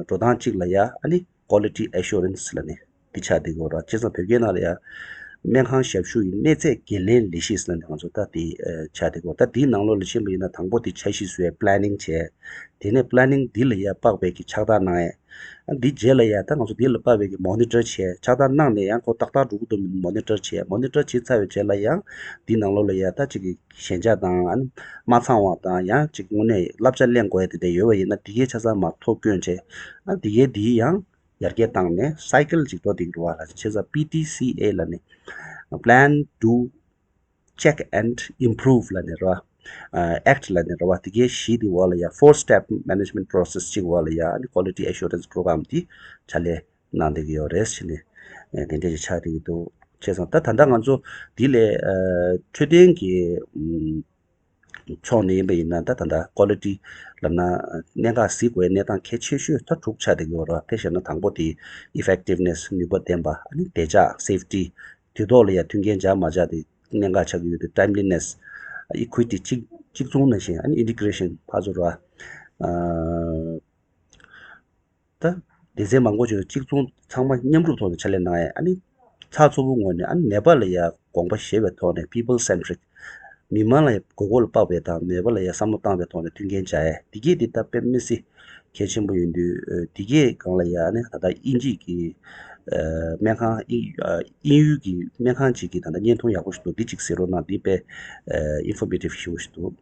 འགྲོ་སྟངས་ཅིག་ལ་ཡ་ཨ་ནི་Quality Assurance ལབ་ནས་འདི་ཆགས་བསྡད་ཀྱི་ཡོད་རེད། བྱས་ཙང་བོད་སྐད་ནང་ལ་ཡ་སྨན་ཁང་ཞབས་ཞུ་ཡི་གནས་ཚད་འགན་ལེན་ལས་གཞི་ཟེར་ནས་ང་ཚོ་ད་དེ་ཨ་ཆགས་བསྡད་ཀྱི་ཡོད་རེད། ད་དེའི་ནང་ལོགས་ལ་ཕྱིན་པ་ཡིན་ན་དང་པོ་དེ་འཆར་གཞི་བཟོས། པི་ལེ་ནིང་བྱས། དེ་ནས་པི་ལེ་ནིང་འདི་ལ་ཡ་དཔག་པའི་གི་ཕྱག་རྟགས་གནང་ཡས། ཨ་འདི་རྗེས་ལ་ཡ་ད་ང་ཚོ་འདི་ལ་དཔག་པའི་གི་མོ་ནི་ཊར་བྱས། ཕྱག་རྟགས་གནང་ནས་ཡང་ཁོ་ཏག་ཏག་འགྲོ་གི་འདུག་མི་འདུག་མོ་ནི་ཊར་བྱས། མོ་ནི་ཊར་བྱས་ཚར་བའི་རྗེས་ལ་ཡང་འདི་ནང་ལོགས་ལ་ཡ་ད་ཅིག་གི་ཞན་ཆ་དང་ཨ་ནི་མ་ཚང་བ་དང་ཡང་ཅིག་དངོས་གནས་བསླབ་བྱ་ལེན་དགོས་ཡ་དེ་འདྲ་ཡོད་པ་ཡིན་ན་དེ་གའི་ཆ་ཚང་མར་ཐོ་བསྐྱོན་བྱས། ཨ་དེ་གའི་དེ་ཡང་ཡར་རྒྱས་བཏང་ནས་སའི་ཀལ་ཅིག་འགྲོ་བསྡད་ཀྱི་རེད་བ་ལ། བྱས་ཙང་པི་ཌི་སི་ཨེ་ལབ་ནས་Plan, Do, Check and Improve ལབ་ནས་རེད་བ། ཨ་ཨེཀ་ཊི་ལབ་ནས་རེད་བ། དེ་གའི་གཞི་དེ་འོག་ལ་ཡ་four step management process ཅིག་འོག་ལ་ཡ་ཨ་ནི་Quality Assurance Program དེ་ཕྱག་ལས་གནང་བསྡད་ཀྱི་ཡོད་རེད་ཟེར་ནས་ཨ་དེ་འདྲ་ཞིག་ཆགས་བསྡད་ཀྱི་འདུག་བྱས་ཙང་ད་ད་ལྟ་ང་ཚོ་འདི་ལས་ཨ་འཕྲོད་བསྟེན་གྱི་ཨམ་ཕྱོགས་ནས་ཡིན་པ་ཡིན་ན། ད་ད་ལྟ་ཀོ་ལི་ཊི་ལབ་ན་གནད་འགག་གཟིགས་དགོས་གནས་སྟངས་གལ་ཆེ་ཤོས་ད་དྲུག་ཆགས་བསྡད་ཀྱི་ཡོད་རེད། དཔེ་བཞག་ན་དང་པོ་དེ་ཨི་ཕེག་ཊིབ་ནེ་སི་ནུས་པ་ལྡན་པ། ཨ་ནི་བདེ་འཇགས་སེབ་ཊི། དུས་ཐོག་ལ་ཡ་མཐུན་རྐྱེན་སྦྱར་མ་སྦྱར་དེ་གནད་འགག་ཆགས་ཀྱི་ཡོད་དེ། ཊའིམ་ལི་ནེ་སི། ཨི་ཀུའི་ཊི། གཅིག་གཅིག་མཚུངས་ནང་བཞིན། ཨ་ནི་ཨིན་ཊི་གྷི་རེ་ཤན་ཕར་ཚུར་ར། ཨ་ད་སྡེ་ཚན་མང་པོ་ཅིག་གཅིག་མཚུངས་ཚང་མ་མཉམ་རུབ་ཐོག་ནས་ཕྱག་ལས་གནང་ཡས། ཨ་ནི་ཚགས་ཚུད་པོ་ངོས་ནས་ཨ་ནི་ནད་པ་ལ་ཡ་དགོངས་པ་བཞེས་པའི་ཐོག་ནས་people centric མི་མང་ལ་ཡ་དགོས་མཁོ་ལ་དཔག་པའི་དང་ནད་པ་ལ་ཡ་བསམ་བློ་བཏང་བའི་ཐོག་ནས་མཐུན་རྐྱེན་སྦྱར་ཡས། འདི་གས་འདི་ད་དཔེ་མི་སྲིད་གལ་ཆེན་པོ་ཡིན་དུས། ཨ་འདི་གས་སྒང་ལ་ཡ་ཨ་ནི་ད་ལྟ་དབྱིན་ཇི་གི་ཨ་སྨན་ཁང་། དབྱིན་ཨ་དབྱིན་ཡུལ་གྱི་སྨན་ཁང་ཅིག་གི་ད་ལྟ་བརྙན་ཐུང་ཡག་པོ་ཞིག་འདུག་འདི་ཅིག་གཟིགས་རོགས་གནང་། འདི་དཔེ་ཨ་ཨིན་ཕོར་མེ་ཊིབ་ཞེ་པོ་ཞིག་འདུག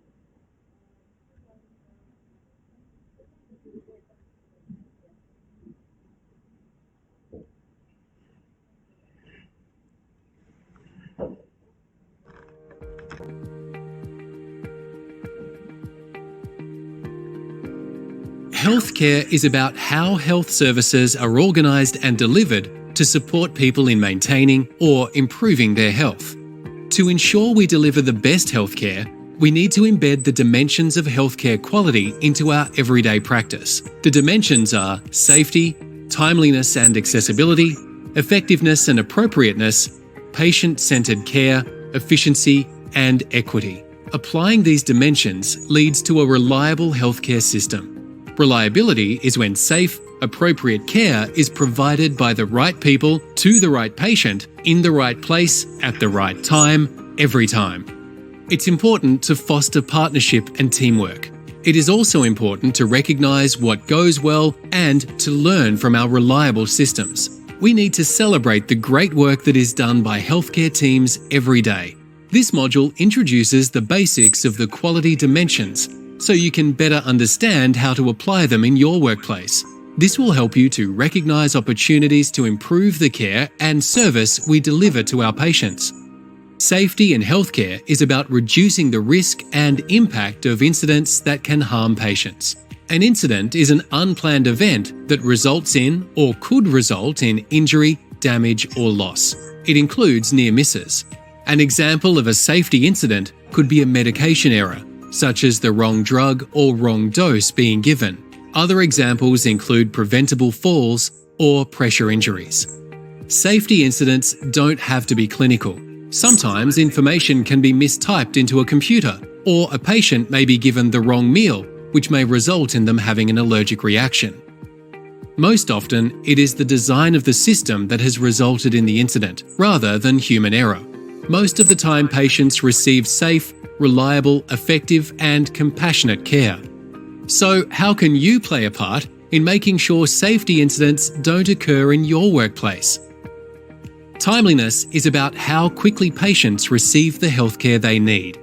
Healthcare is about how health services are organised and delivered to support people in maintaining or improving their health. To ensure we deliver the best healthcare, we need to embed the dimensions of healthcare quality into our everyday practice. The dimensions are safety, timeliness and accessibility, effectiveness and appropriateness, patient centred care, efficiency, and equity. Applying these dimensions leads to a reliable healthcare system. Reliability is when safe, appropriate care is provided by the right people to the right patient in the right place at the right time, every time. It's important to foster partnership and teamwork. It is also important to recognise what goes well and to learn from our reliable systems. We need to celebrate the great work that is done by healthcare teams every day. This module introduces the basics of the quality dimensions so you can better understand how to apply them in your workplace. This will help you to recognise opportunities to improve the care and service we deliver to our patients. Safety in healthcare is about reducing the risk and impact of incidents that can harm patients. An incident is an unplanned event that results in or could result in injury, damage, or loss. It includes near misses. An example of a safety incident could be a medication error, such as the wrong drug or wrong dose being given. Other examples include preventable falls or pressure injuries. Safety incidents don't have to be clinical. Sometimes information can be mistyped into a computer, or a patient may be given the wrong meal, which may result in them having an allergic reaction. Most often, it is the design of the system that has resulted in the incident, rather than human error. Most of the time, patients receive safe, reliable, effective, and compassionate care. So, how can you play a part in making sure safety incidents don't occur in your workplace? Timeliness is about how quickly patients receive the healthcare they need.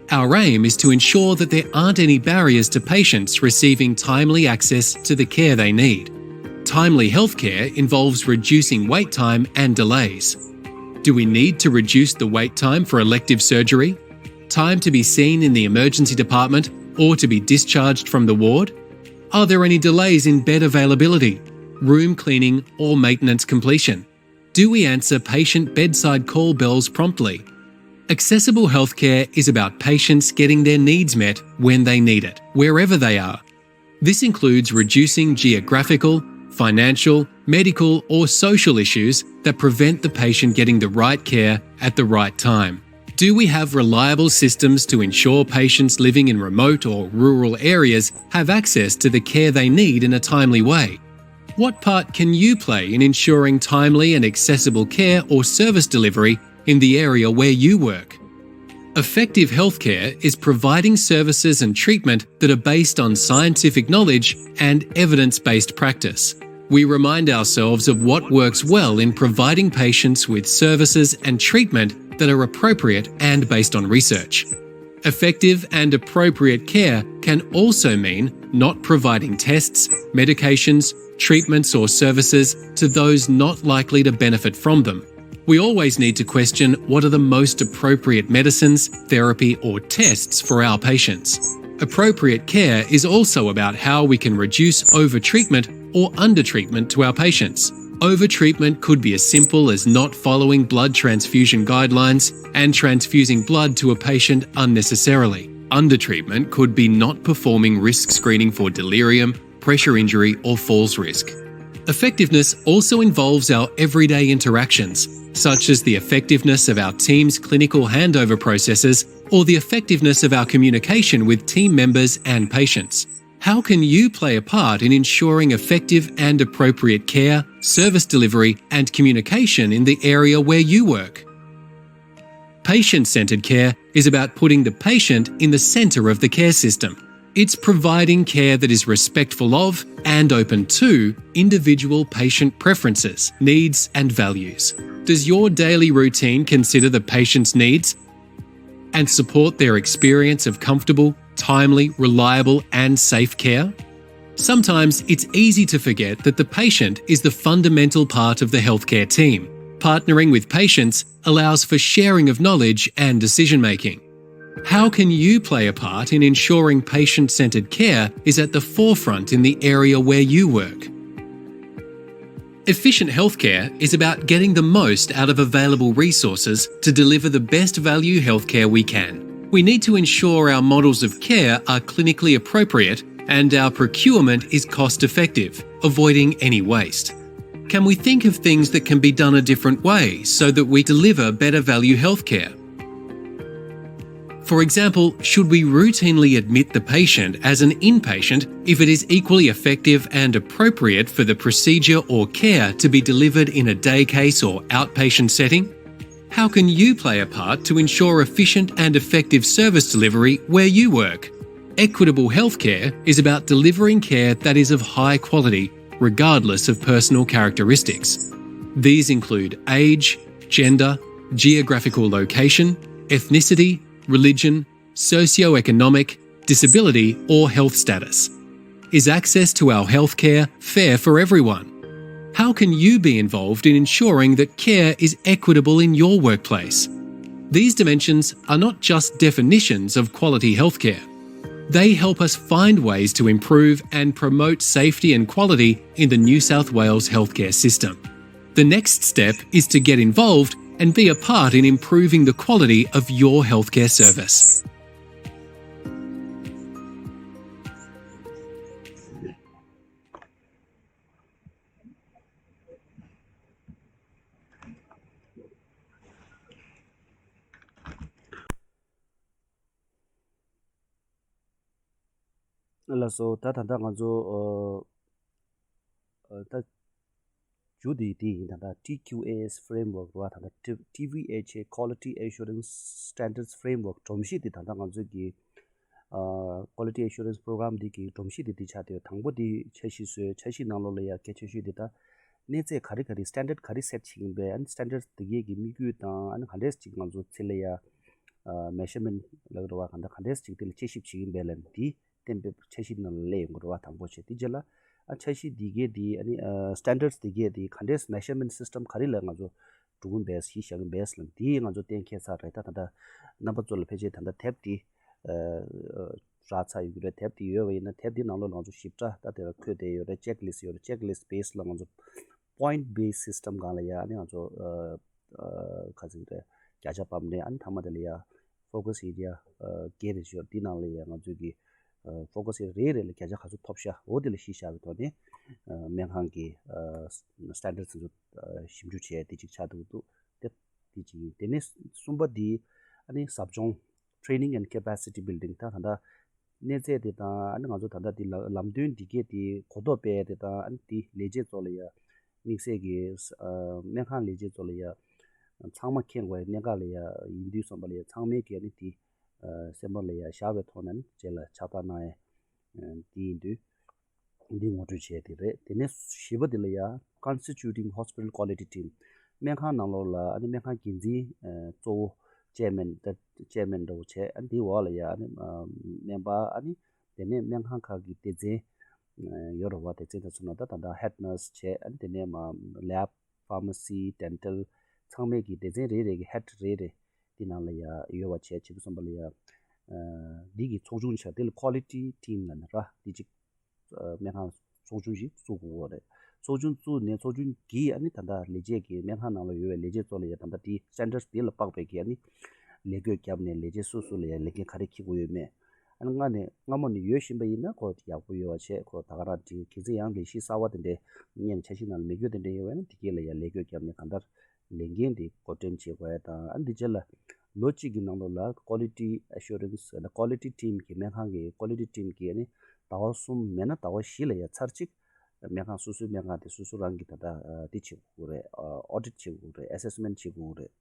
Our aim is to ensure that there aren't any barriers to patients receiving timely access to the care they need. Timely healthcare involves reducing wait time and delays. Do we need to reduce the wait time for elective surgery, time to be seen in the emergency department, or to be discharged from the ward? Are there any delays in bed availability, room cleaning, or maintenance completion? Do we answer patient bedside call bells promptly? Accessible healthcare is about patients getting their needs met when they need it, wherever they are. This includes reducing geographical, financial, medical, or social issues that prevent the patient getting the right care at the right time. Do we have reliable systems to ensure patients living in remote or rural areas have access to the care they need in a timely way? What part can you play in ensuring timely and accessible care or service delivery in the area where you work? Effective healthcare is providing services and treatment that are based on scientific knowledge and evidence based practice. We remind ourselves of what works well in providing patients with services and treatment that are appropriate and based on research. Effective and appropriate care can also mean not providing tests, medications, treatments, or services to those not likely to benefit from them. We always need to question what are the most appropriate medicines, therapy, or tests for our patients. Appropriate care is also about how we can reduce overtreatment or undertreatment to our patients. Overtreatment could be as simple as not following blood transfusion guidelines and transfusing blood to a patient unnecessarily. Undertreatment could be not performing risk screening for delirium, pressure injury, or falls risk. Effectiveness also involves our everyday interactions, such as the effectiveness of our team's clinical handover processes or the effectiveness of our communication with team members and patients. How can you play a part in ensuring effective and appropriate care, service delivery, and communication in the area where you work? Patient centred care is about putting the patient in the centre of the care system. It's providing care that is respectful of and open to individual patient preferences, needs, and values. Does your daily routine consider the patient's needs and support their experience of comfortable, timely, reliable, and safe care? Sometimes it's easy to forget that the patient is the fundamental part of the healthcare team. Partnering with patients allows for sharing of knowledge and decision making. How can you play a part in ensuring patient centred care is at the forefront in the area where you work? Efficient healthcare is about getting the most out of available resources to deliver the best value healthcare we can. We need to ensure our models of care are clinically appropriate and our procurement is cost effective, avoiding any waste. Can we think of things that can be done a different way so that we deliver better value healthcare? For example, should we routinely admit the patient as an inpatient if it is equally effective and appropriate for the procedure or care to be delivered in a day case or outpatient setting? How can you play a part to ensure efficient and effective service delivery where you work? Equitable healthcare is about delivering care that is of high quality, regardless of personal characteristics. These include age, gender, geographical location, ethnicity, religion, socio-economic, disability, or health status. Is access to our healthcare fair for everyone? How can you be involved in ensuring that care is equitable in your workplace? These dimensions are not just definitions of quality healthcare. They help us find ways to improve and promote safety and quality in the New South Wales healthcare system. The next step is to get involved and be a part in improving the quality of your healthcare service. ལགས་སོ། ད་ད་ལྟ་ང་ཚོ་ཨ་ཨ་ད་མཇུག་དེ་དེ་ཡིན། ད་ལྟ་ཊི་ཁྱུ་ཨེ་ཨེས་framework རེད་བ། ད་ལྟ་ཊི་ཝི་ཨེཆ་ཨེ་Quality Assurance Standards Framework སྒྲོམ་གཞི་དེ་ད་ལྟ་ང་ཚོ་གི་ Quality Assurance Program འདི་གི་སྒྲོམ་གཞི་དེ་འདི་ཆགས་བསྡད་ཡོད། དང་པོ་དེ་འཆར་གཞི་བཟོས། འཆར་གཞི་ནང་ལོགས་ལ་ཡ་གལ་ཆེ་ཤོས་དེ་ད་གནས་ཚད་ག་རེ་ག་རེ་standard ག་རེ་set བྱེད་ཀྱི་ཡིན་པས། ཨ་ནི་standard དེ་གས་ཀྱི་དམིགས་ཡུལ་དང་། ཨ་ནི་ག་འདྲས་ཅིག་ང་ཚོ་ཚེ་ལ་ཡ་measurement ལབ་རེད་བ། ག་འདྲ་ག་འདྲས་ཅིག་དེ་ལ་དཔྱད་ཞིབ་བྱེད་ཀྱི་ཡིན་པས་ལབ་ནས་དེ་གཏན་འབེབས་འཆར་གཞི་ནང་ལ་སླེབས་ཡོང་གི་རེད་བ། དང་པོ་བྱས། དེ་རྗེས་ལ་ཨ་འཆར་གཞི་འདི་གས་དེ། ཨ་ནི་standards འདི་གས་དེ་ག་འདྲས་measurement system ག་རེ་ལ་ང་ཚོ་འགྲོ་གི་ཡིན་པས། གཞི་བཞག་གི་ཡིན་པས་ལབ་ནས་དེ་ང་ཚོ་གཏན་འཁེལ་ཚར་རེད། ད་ད་ལྟ་རྣམ་པ་ཚོ་ལ་ཕལ་ཆེར་ད་ལྟ་དེབ་དེ་རག་ཚར་ཡོད་ཀྱི་རེད། དེབ་དེ་ཡོད་པ་ཡིན་ན་དེབ་དེ་ནང་ལོགས་ལ་ང་ཚོ་ཞིབ་ཕྲ་ད་དེ་ལ་འཁོད་བསྡད་ཡོད་རེད། checklist ཡོད་རེད། checklist base ལ་ང་ཚོ་point based system སྒང་ལ་ཡ། ཨ་ནི་ང་ཚོ་ག་ཟེར་གྱི་རེད། བརྒྱ་ཆ་ཕབ་ནས། ཨ་ནི་མཐའ་མ་དེ་ལ་ཡ་focus area བརྒྱད་རེ་ཡོད། དེ་ནང་ལ་ཡ་ང་ཚོས་ཀྱི་focus area རེ་རེ་ལ་བརྒྱ་ཆ་ག་ཚོད་ཐོབ་ཤག་འོ་དེ་ལ་གཞི་བཞག་པའི་ཐོག་ནས་སྨན་ཁང་གི་standards ཚོ་ཞིབ་འཇུག་བྱས་དེ་གཅིག་ཆགས་འདུག་འདུག་དེ་དེ་གཅིག་ཡིན། དེ་ནས་གསུམ་པ་དེ་ཨ་ནི་ཟབ་སྦྱོང་training and capacity building ད་ད་ལྟ་གནས་ཚད་དེ་དང་། ཨ་ནི་ང་ཚོ་ད་ལྟ་དེ་ལ་ལམ་སྟོན་འདི་གས་དེ་གོ་རྟོགས་སྤེལ་དེ་དང་། ཨ་ནི་དེ་ལས་བྱེད་ཚོ་ལ་ཡ་དམིགས་བསལ་གྱི་སྨན་ཁང་ལས་བྱེད་ཚོ་ལ་ཡ་ཚང་མ་མཁྱེན་དགོས་གནད་འགག་ལ་ཡ་ཡིན་དུས་ཙམ་པ་ལ་ཡ་ཚང་མས་ཀྱི་ཨ་ནི་དེ་སེམས་པ་ལ་ཡ་བཞག་པའི་ཐོག་ནས་ཨ་ནི་རྗེས་ལ་ཕྱག་རྟགས་གནང་ཡ་དེ་ཡིན་དུས། འདི་ངོ་སྤྲོད་བྱས་དེ་རེད། དེ་ནས་བཞི་པ་དེ་ལ་ཡ་constituting hospital quality team སྨན་ཁང་ནང་ལོགས་ལ་ཨ་ནི་སྨན་ཁང་འགན་འཛིན་གཙོ་བོ་chairman ད་chairman འདྲ་བོ་བྱས། ཨ་ནི་དེའི་འོག་ལ་ཡ་ཨ་ནི་སྨན་པ། ཨ་ནི་དེ་ནས་སྨན་ཁང་ཁག་གི་སྡེ་ཚན་ཡོད་རེད་བ། སྡེ་ཚན་དེ་ཚོ་ནང་ད་ད་ལྟ་head nurse བྱས། ཨ་ནི་དེ་ནས་མ་lab pharmacy dental ཚང་མས་ཀྱི་སྡེ་ཚན་རེ་རེ་གི་head རེ་རེ་དེ་ནང་ལ་ཡ་ཡོད་པ་བྱས། བྱེད་དུས་ཙམ་པ་ལ་ཡ་འདི་གི་ཚོགས་ཆུང་བྱས། དེ་ལ་quality team ལབ་ནས་ར་དེ་གཅིག་སྨན་ཁང་ཚོགས་ཆུང་ཞིག་བཙུགས་དགོས་རེད། ཚོགས་ཆུང་བཙུགས་ནས་ཚོགས་ཆུང་གིས་ཨ་ནི་ད་ལྟ་ལས་བྱེད་ཀྱི་སྨན་ཁང་ནང་ལ་ཡོད་པའི་ལས་བྱེད་ཚོ་ལ་ཡ་ད་ལྟ་དེ་standards དེ་ལ་དཔག་པའི་གི་ཨ་ནི་ལས་བགོས་བརྒྱབ་ནས་ལས་བྱེད་སོ་སོ་ལ་ཡ་ལས་འགན་ག་རེ་འཁྱེར་དགོས་ཡོད་མེད། ཨ་ནི་སྔ་ནས་སྔ་མོ་ནས་ཡོད་བཞིན་པ་ཡིན་ན་ཁོ་ཡག་པོ་ཡོད་པ་བྱས། ཁོ་ད་ག་རང་དེ་གལ་སྲིད་ཡང་ལས་གཞི་གསར་བ་དེ་འདྲའི་སྔོན་འཆར་གཞི་ནང་ལ་མེད་རྒྱུ་དེ་འདྲ་ཡོད་པ་ཡིན་ན་དེ་གས་ལ་ཡ་ལས་བགོས་བརྒྱབ་ནས་གང་ལྟར་ལས་འགན་དེ་འགོ་འདྲེན་བྱེད་དགོས་ཡ་དང་། ཨ་ནི་འདི་རྗེས་ལ་ལོ་གཅིག་གི་ནང་ལོགས་ལ་quality assurance ལ་quality team གི་སྨན་ཁང་གི་quality team གི་ཨ་ནི་ཟླ་བ་གསུམ་མེད་ན་ཟླ་བ་བཞི་ལ་ཡ་ཚར་གཅིག་སྨན་ཁང་སོ་སོའི་སྨན་ཁང་དེ་སོ་སོ་རང་གི་ད་ལྟ་ཨ་འདི་བྱེད་དགོས་རེད། ཨ་audit བྱེད་དགོས་རེད། assessment བྱེད་དགོས་རེད།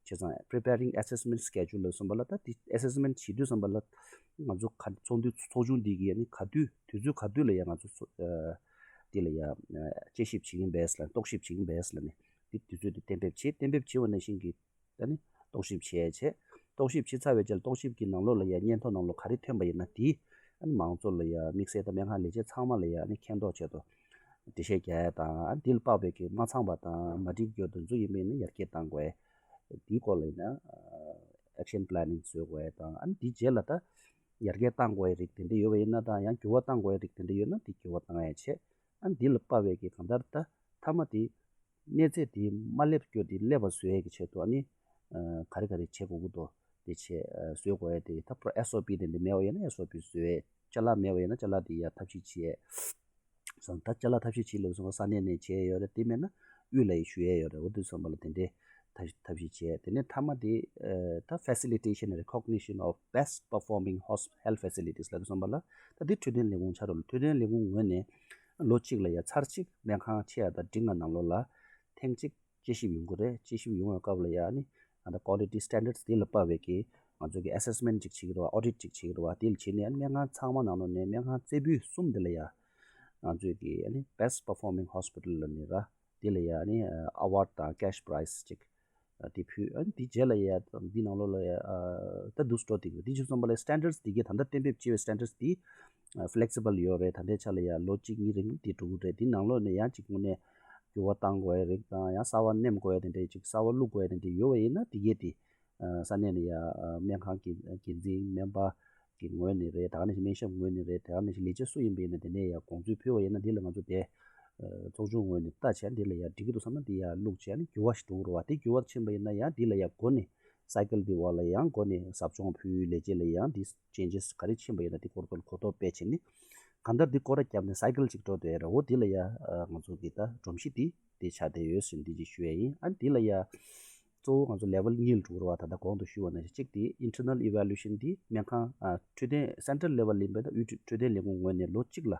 བྱས་ཙང་preparing assessment schedule ལ་སོང་པ་ལ་ད་དེ་assessment བྱེད་དུས་ཙམ་པ་ལ་ང་ཚོ་ག་ཚོགས་འདུ་ཚོགས་ཆུང་འདི་གི་ཨ་ནི་ག་དུས་དུས་ཚོད་ག་དུས་ལ་ཡ་ང་ཚོ་ཚོ་ཨ་འདི་ལ་ཡ་ཨ་དཔྱད་ཞིབ་བྱེད་ཀྱི་ཡིན་པས་ལ་རྟོག་ཞིབ་བྱེད་ཀྱི་ཡིན་པས་ལ་ནི་དེ་དུས་ཚོད་དེ་གཏན་འབེབས་བྱེད། གཏན་འབེབས་བྱེད་པ་ནང་བཞིན་གྱི་ཨ་ནི་རྟོག་ཞིབ་བྱས་བྱས། རྟོག་ཞིབ་བྱེད་ཚར་བའི་རྗེས་ལ་རྟོག་ཞིབ་ཀྱི་ནང་ལོགས་ལ་ཡ་སྙན་ཐོ་ནང་ལོགས་ག་རེ་ཐོན་པ་ཡིན་ན་དེ་ཨ་ནི་མང་ཚོགས་ལ་ཡ་དམིགས་བསལ་དང་སྨན་ཁང་ལས་བྱེད་ཚང་མ་ལ་ཡ་ཨ་ནི་མཁྱེན་རྟོགས་ཆེད་དུ་འགྲེལ་བཤད་རྒྱག་ཡ་དང་། ཨ་ནི་འདི་ལ་དཔག་པའི་གི་མ་ཚང་པ་དང་མ་འགྲིག་རྒྱུ་དེ་ཚོ་ཡིན་པ་ཡིན་ན་ཡར་རྒྱས་གཏང་དགོས། དེའི་སྐོར་ལ་ཡིན་ན་action planning བཟོ་དགོས་ཡ་དང་། ཨ་ནི་དེའི་རྗེས་ལ་ད་ཡར་རྒྱས་གཏང་དགོས་ཡ་རིགས་དེ་འདྲ་ཡོད་པ་ཡིན་ན་དང་། ཡང་འགྱུར་བ་གཏང་དགོས་ཡ་རིགས་དེ་འདྲ་ཡོད་ན་དེ་འགྱུར་བ་གཏང་ཡ་བྱས། ཨ་ནི་འདི་ལ་དཔག་པའི་གི་གང་ལྟར་ད་མཐའ་མ་དེ་གནས་ཚད་དེ་མ་སླེབས་རྒྱུ་དེ་སླེབས་པ་བཟོ་ཡ་གི་ཆེད་དུ་ཨ་ནི་ག་རེ་ག་རེ་བྱེད་དགོས་ཀྱི་འདུག་དེ་བྱས་བཟོ་དགོས་ཡ་དེ་ད་SOP དེ་འདྲ་མེད་པ་ཡིན་ན་SOP བཟོ་ཡ། ཅ་ལག་མེད་པ་ཡིན་ན་ཅ་ལག་དེ་ཡ་ཐབས་ཤེས་བྱེད་ཡ། སོང་ད་ཅ་ལག་ཐབས་ཤེས་བྱེད་ལ་སོང་ས་གནས་ནས་བྱས་ཡོད་རེད། དེ་མེད་ན་དབུས་ལ་ཡི་ཞུ་ཡས་ཡོད་རེད། འོ་དེ་ཚོ་མ་ལ་དེ་འདྲའི་ཐབས་ཐབས་ཤེས་བྱས། དེ་ནས་མཐའ་མ་དེ་ཨ་ད་facilitation and recognition of best performing hosp health facilities ལ་དེ་ཚོ་མ་ལ་ད་དེ་འཕྲོད་བསྟེན་ལས་ཁུངས་ཆ་རོགས་ལ་འཕྲོད་བསྟེན་ལས་ཁུངས་ངོས་ནས་ལོ་གཅིག་ལ་ཡ་ཚར་གཅིག་སྨན་ཁང་ཆེ་ཡ་དང་འབྲིང་ང་ནང་ལོགས་ལ་ཐེངས་གཅིག་དཔྱད་ཞིབ་ཡོང་གི་རེད། དཔྱད་ཞིབ་ཡོང་བའི་སྐབས་ལ་ཡ་ཨ་ནི་ང་ཚོ་quality standards དེ་ལ་དཔག་པའི་གི་ང་ཚོ་གི་assessment ཅིག་བྱེད་ཀྱི་རེད་བ། audit ཅིག་བྱེད་ཀྱི་རེད་བ། དེ་ལ་བྱས་ནས་ཨ་ནི་སྨན་ཁང་ཚང་མ་ནང་ལོགས་ནས་སྨན་ཁང་རྩེ་ཕུད་གསུམ་དེ་ལ་ཡ་ང་ཚོས་ཀྱི་ཨ་ནི་best performing hospital ལ་ནི་ར་དེ་ལ་ཡ་ཨ་ནི་award དང་cash prize ཅིག་དེ་ཕུལ། ཨ་ནི་དེ་རྗེས་ལ་ཡ་འདི་ནང་ལོགས་ལ་ཡ་ད་འདུག་སྤྲོ་དེ་གི་དེ་བྱེད་ཙམ་པ་ལ་standards དེ་གི་ད་ལྟ་གཏན་འབེབས་བྱས་པའི་standards དེ་flexible ཡོད་རེད། ད་ལྟའི་ཆ་ལ་ཡ་ལོ་གཅིག་གཉིས་རིང་དེ་འགྲོ་གི་རེད། དེ་ནང་ལོགས་ནས་ཡང་ཅིག་དངོས་གནས་འགྱུར་བ་གཏང་དགོས་ཡ་རིགས་དང་། ཡང་གསར་བ་ནེམ་དགོས་ཡ་དེ་འདྲའི་ཅིག་གསར་བ་བླུག་དགོས་ཡ་དེ་འདྲ་ཡོད་པ་ཡིན་ན་དེ་གས་དེ་ས་གནས་ནས་ཡ་སྨན་ཁང་གི་འགན་འཛིན་སྨན་པ་གི་ངོས་ནས་རེད། ད་ག་ནང་བཞིན་སྨན་ཞབས་ངོས་ནས་རེད། ད་ག་ནང་བཞིན་ལས་བྱེད་སུ་ཡིན་པ་ཡིན་ན་དེ་ནས་ཡ་དགོངས་ཚུལ་ཕུལ་བ་ཡིན་ན་འདི་ལ་ང་ཚོ་དེ་ཚོགས་ཆུང་ངོས་ནས་ལྟ་བྱས་འདི་ལ་ཡ་འགྲིག་གི་འདུག་བསམ་ན་འདི་ཡ་བླུག་བྱས་ནས་འགྱུར་བ་ཞིག་འགྲོ་གི་རེད་བ། དེ་འགྱུར་བ་ཕྱིན་པ་ཡིན་ན་ཡང་འདི་ལ་ཡ་འགོ་ནས་cycle འདི་བར་ལ་ཡང་འགོ་ནས་ཟབ་སྦྱོང་ཕུལ། ལས་བྱེད་ལ་ཡང་འདི་changes ག་རེ་ཕྱིན་པ་ཡིན་ན་དེ་སྐོར་དུ་གོ་རྟོགས་སྤེལ་བྱས་ནས་གང་ལྟར་འདི་སྐོར་ར་བརྒྱབ་ནས་cycle གཅིག་འགྲོ་བསྡད་ར། འོ་འདི་ལ་ཡ་ང་ཚོ་གི་ད་སྒྲོམ་གཞི་འདི་དེ་ཆགས་བསྡད་ཡོད་ཟེར་འདི་གཅིག་ཞུ་ཡ་ཡིན། ཨ་འདི་ལ་ཡ་གཙོ་བོ་ང་ཚོ་level གཉིས་ལ་འགྲོ་གི་རེད་བ། ད་ལྟ་གོང་དུ་ཞུས་པ་ནང་བཞིན་གཅིག་དེ་internal evaluation འདི་སྨན་ཁང་ཨ་འཕྲོད་བསྟེན་central level ཡིན་པས་ན་དབུས་འཕྲོད་བསྟེན་ལས་ཁུངས་ངོས་ནས་ལོ་གཅིག་ལ་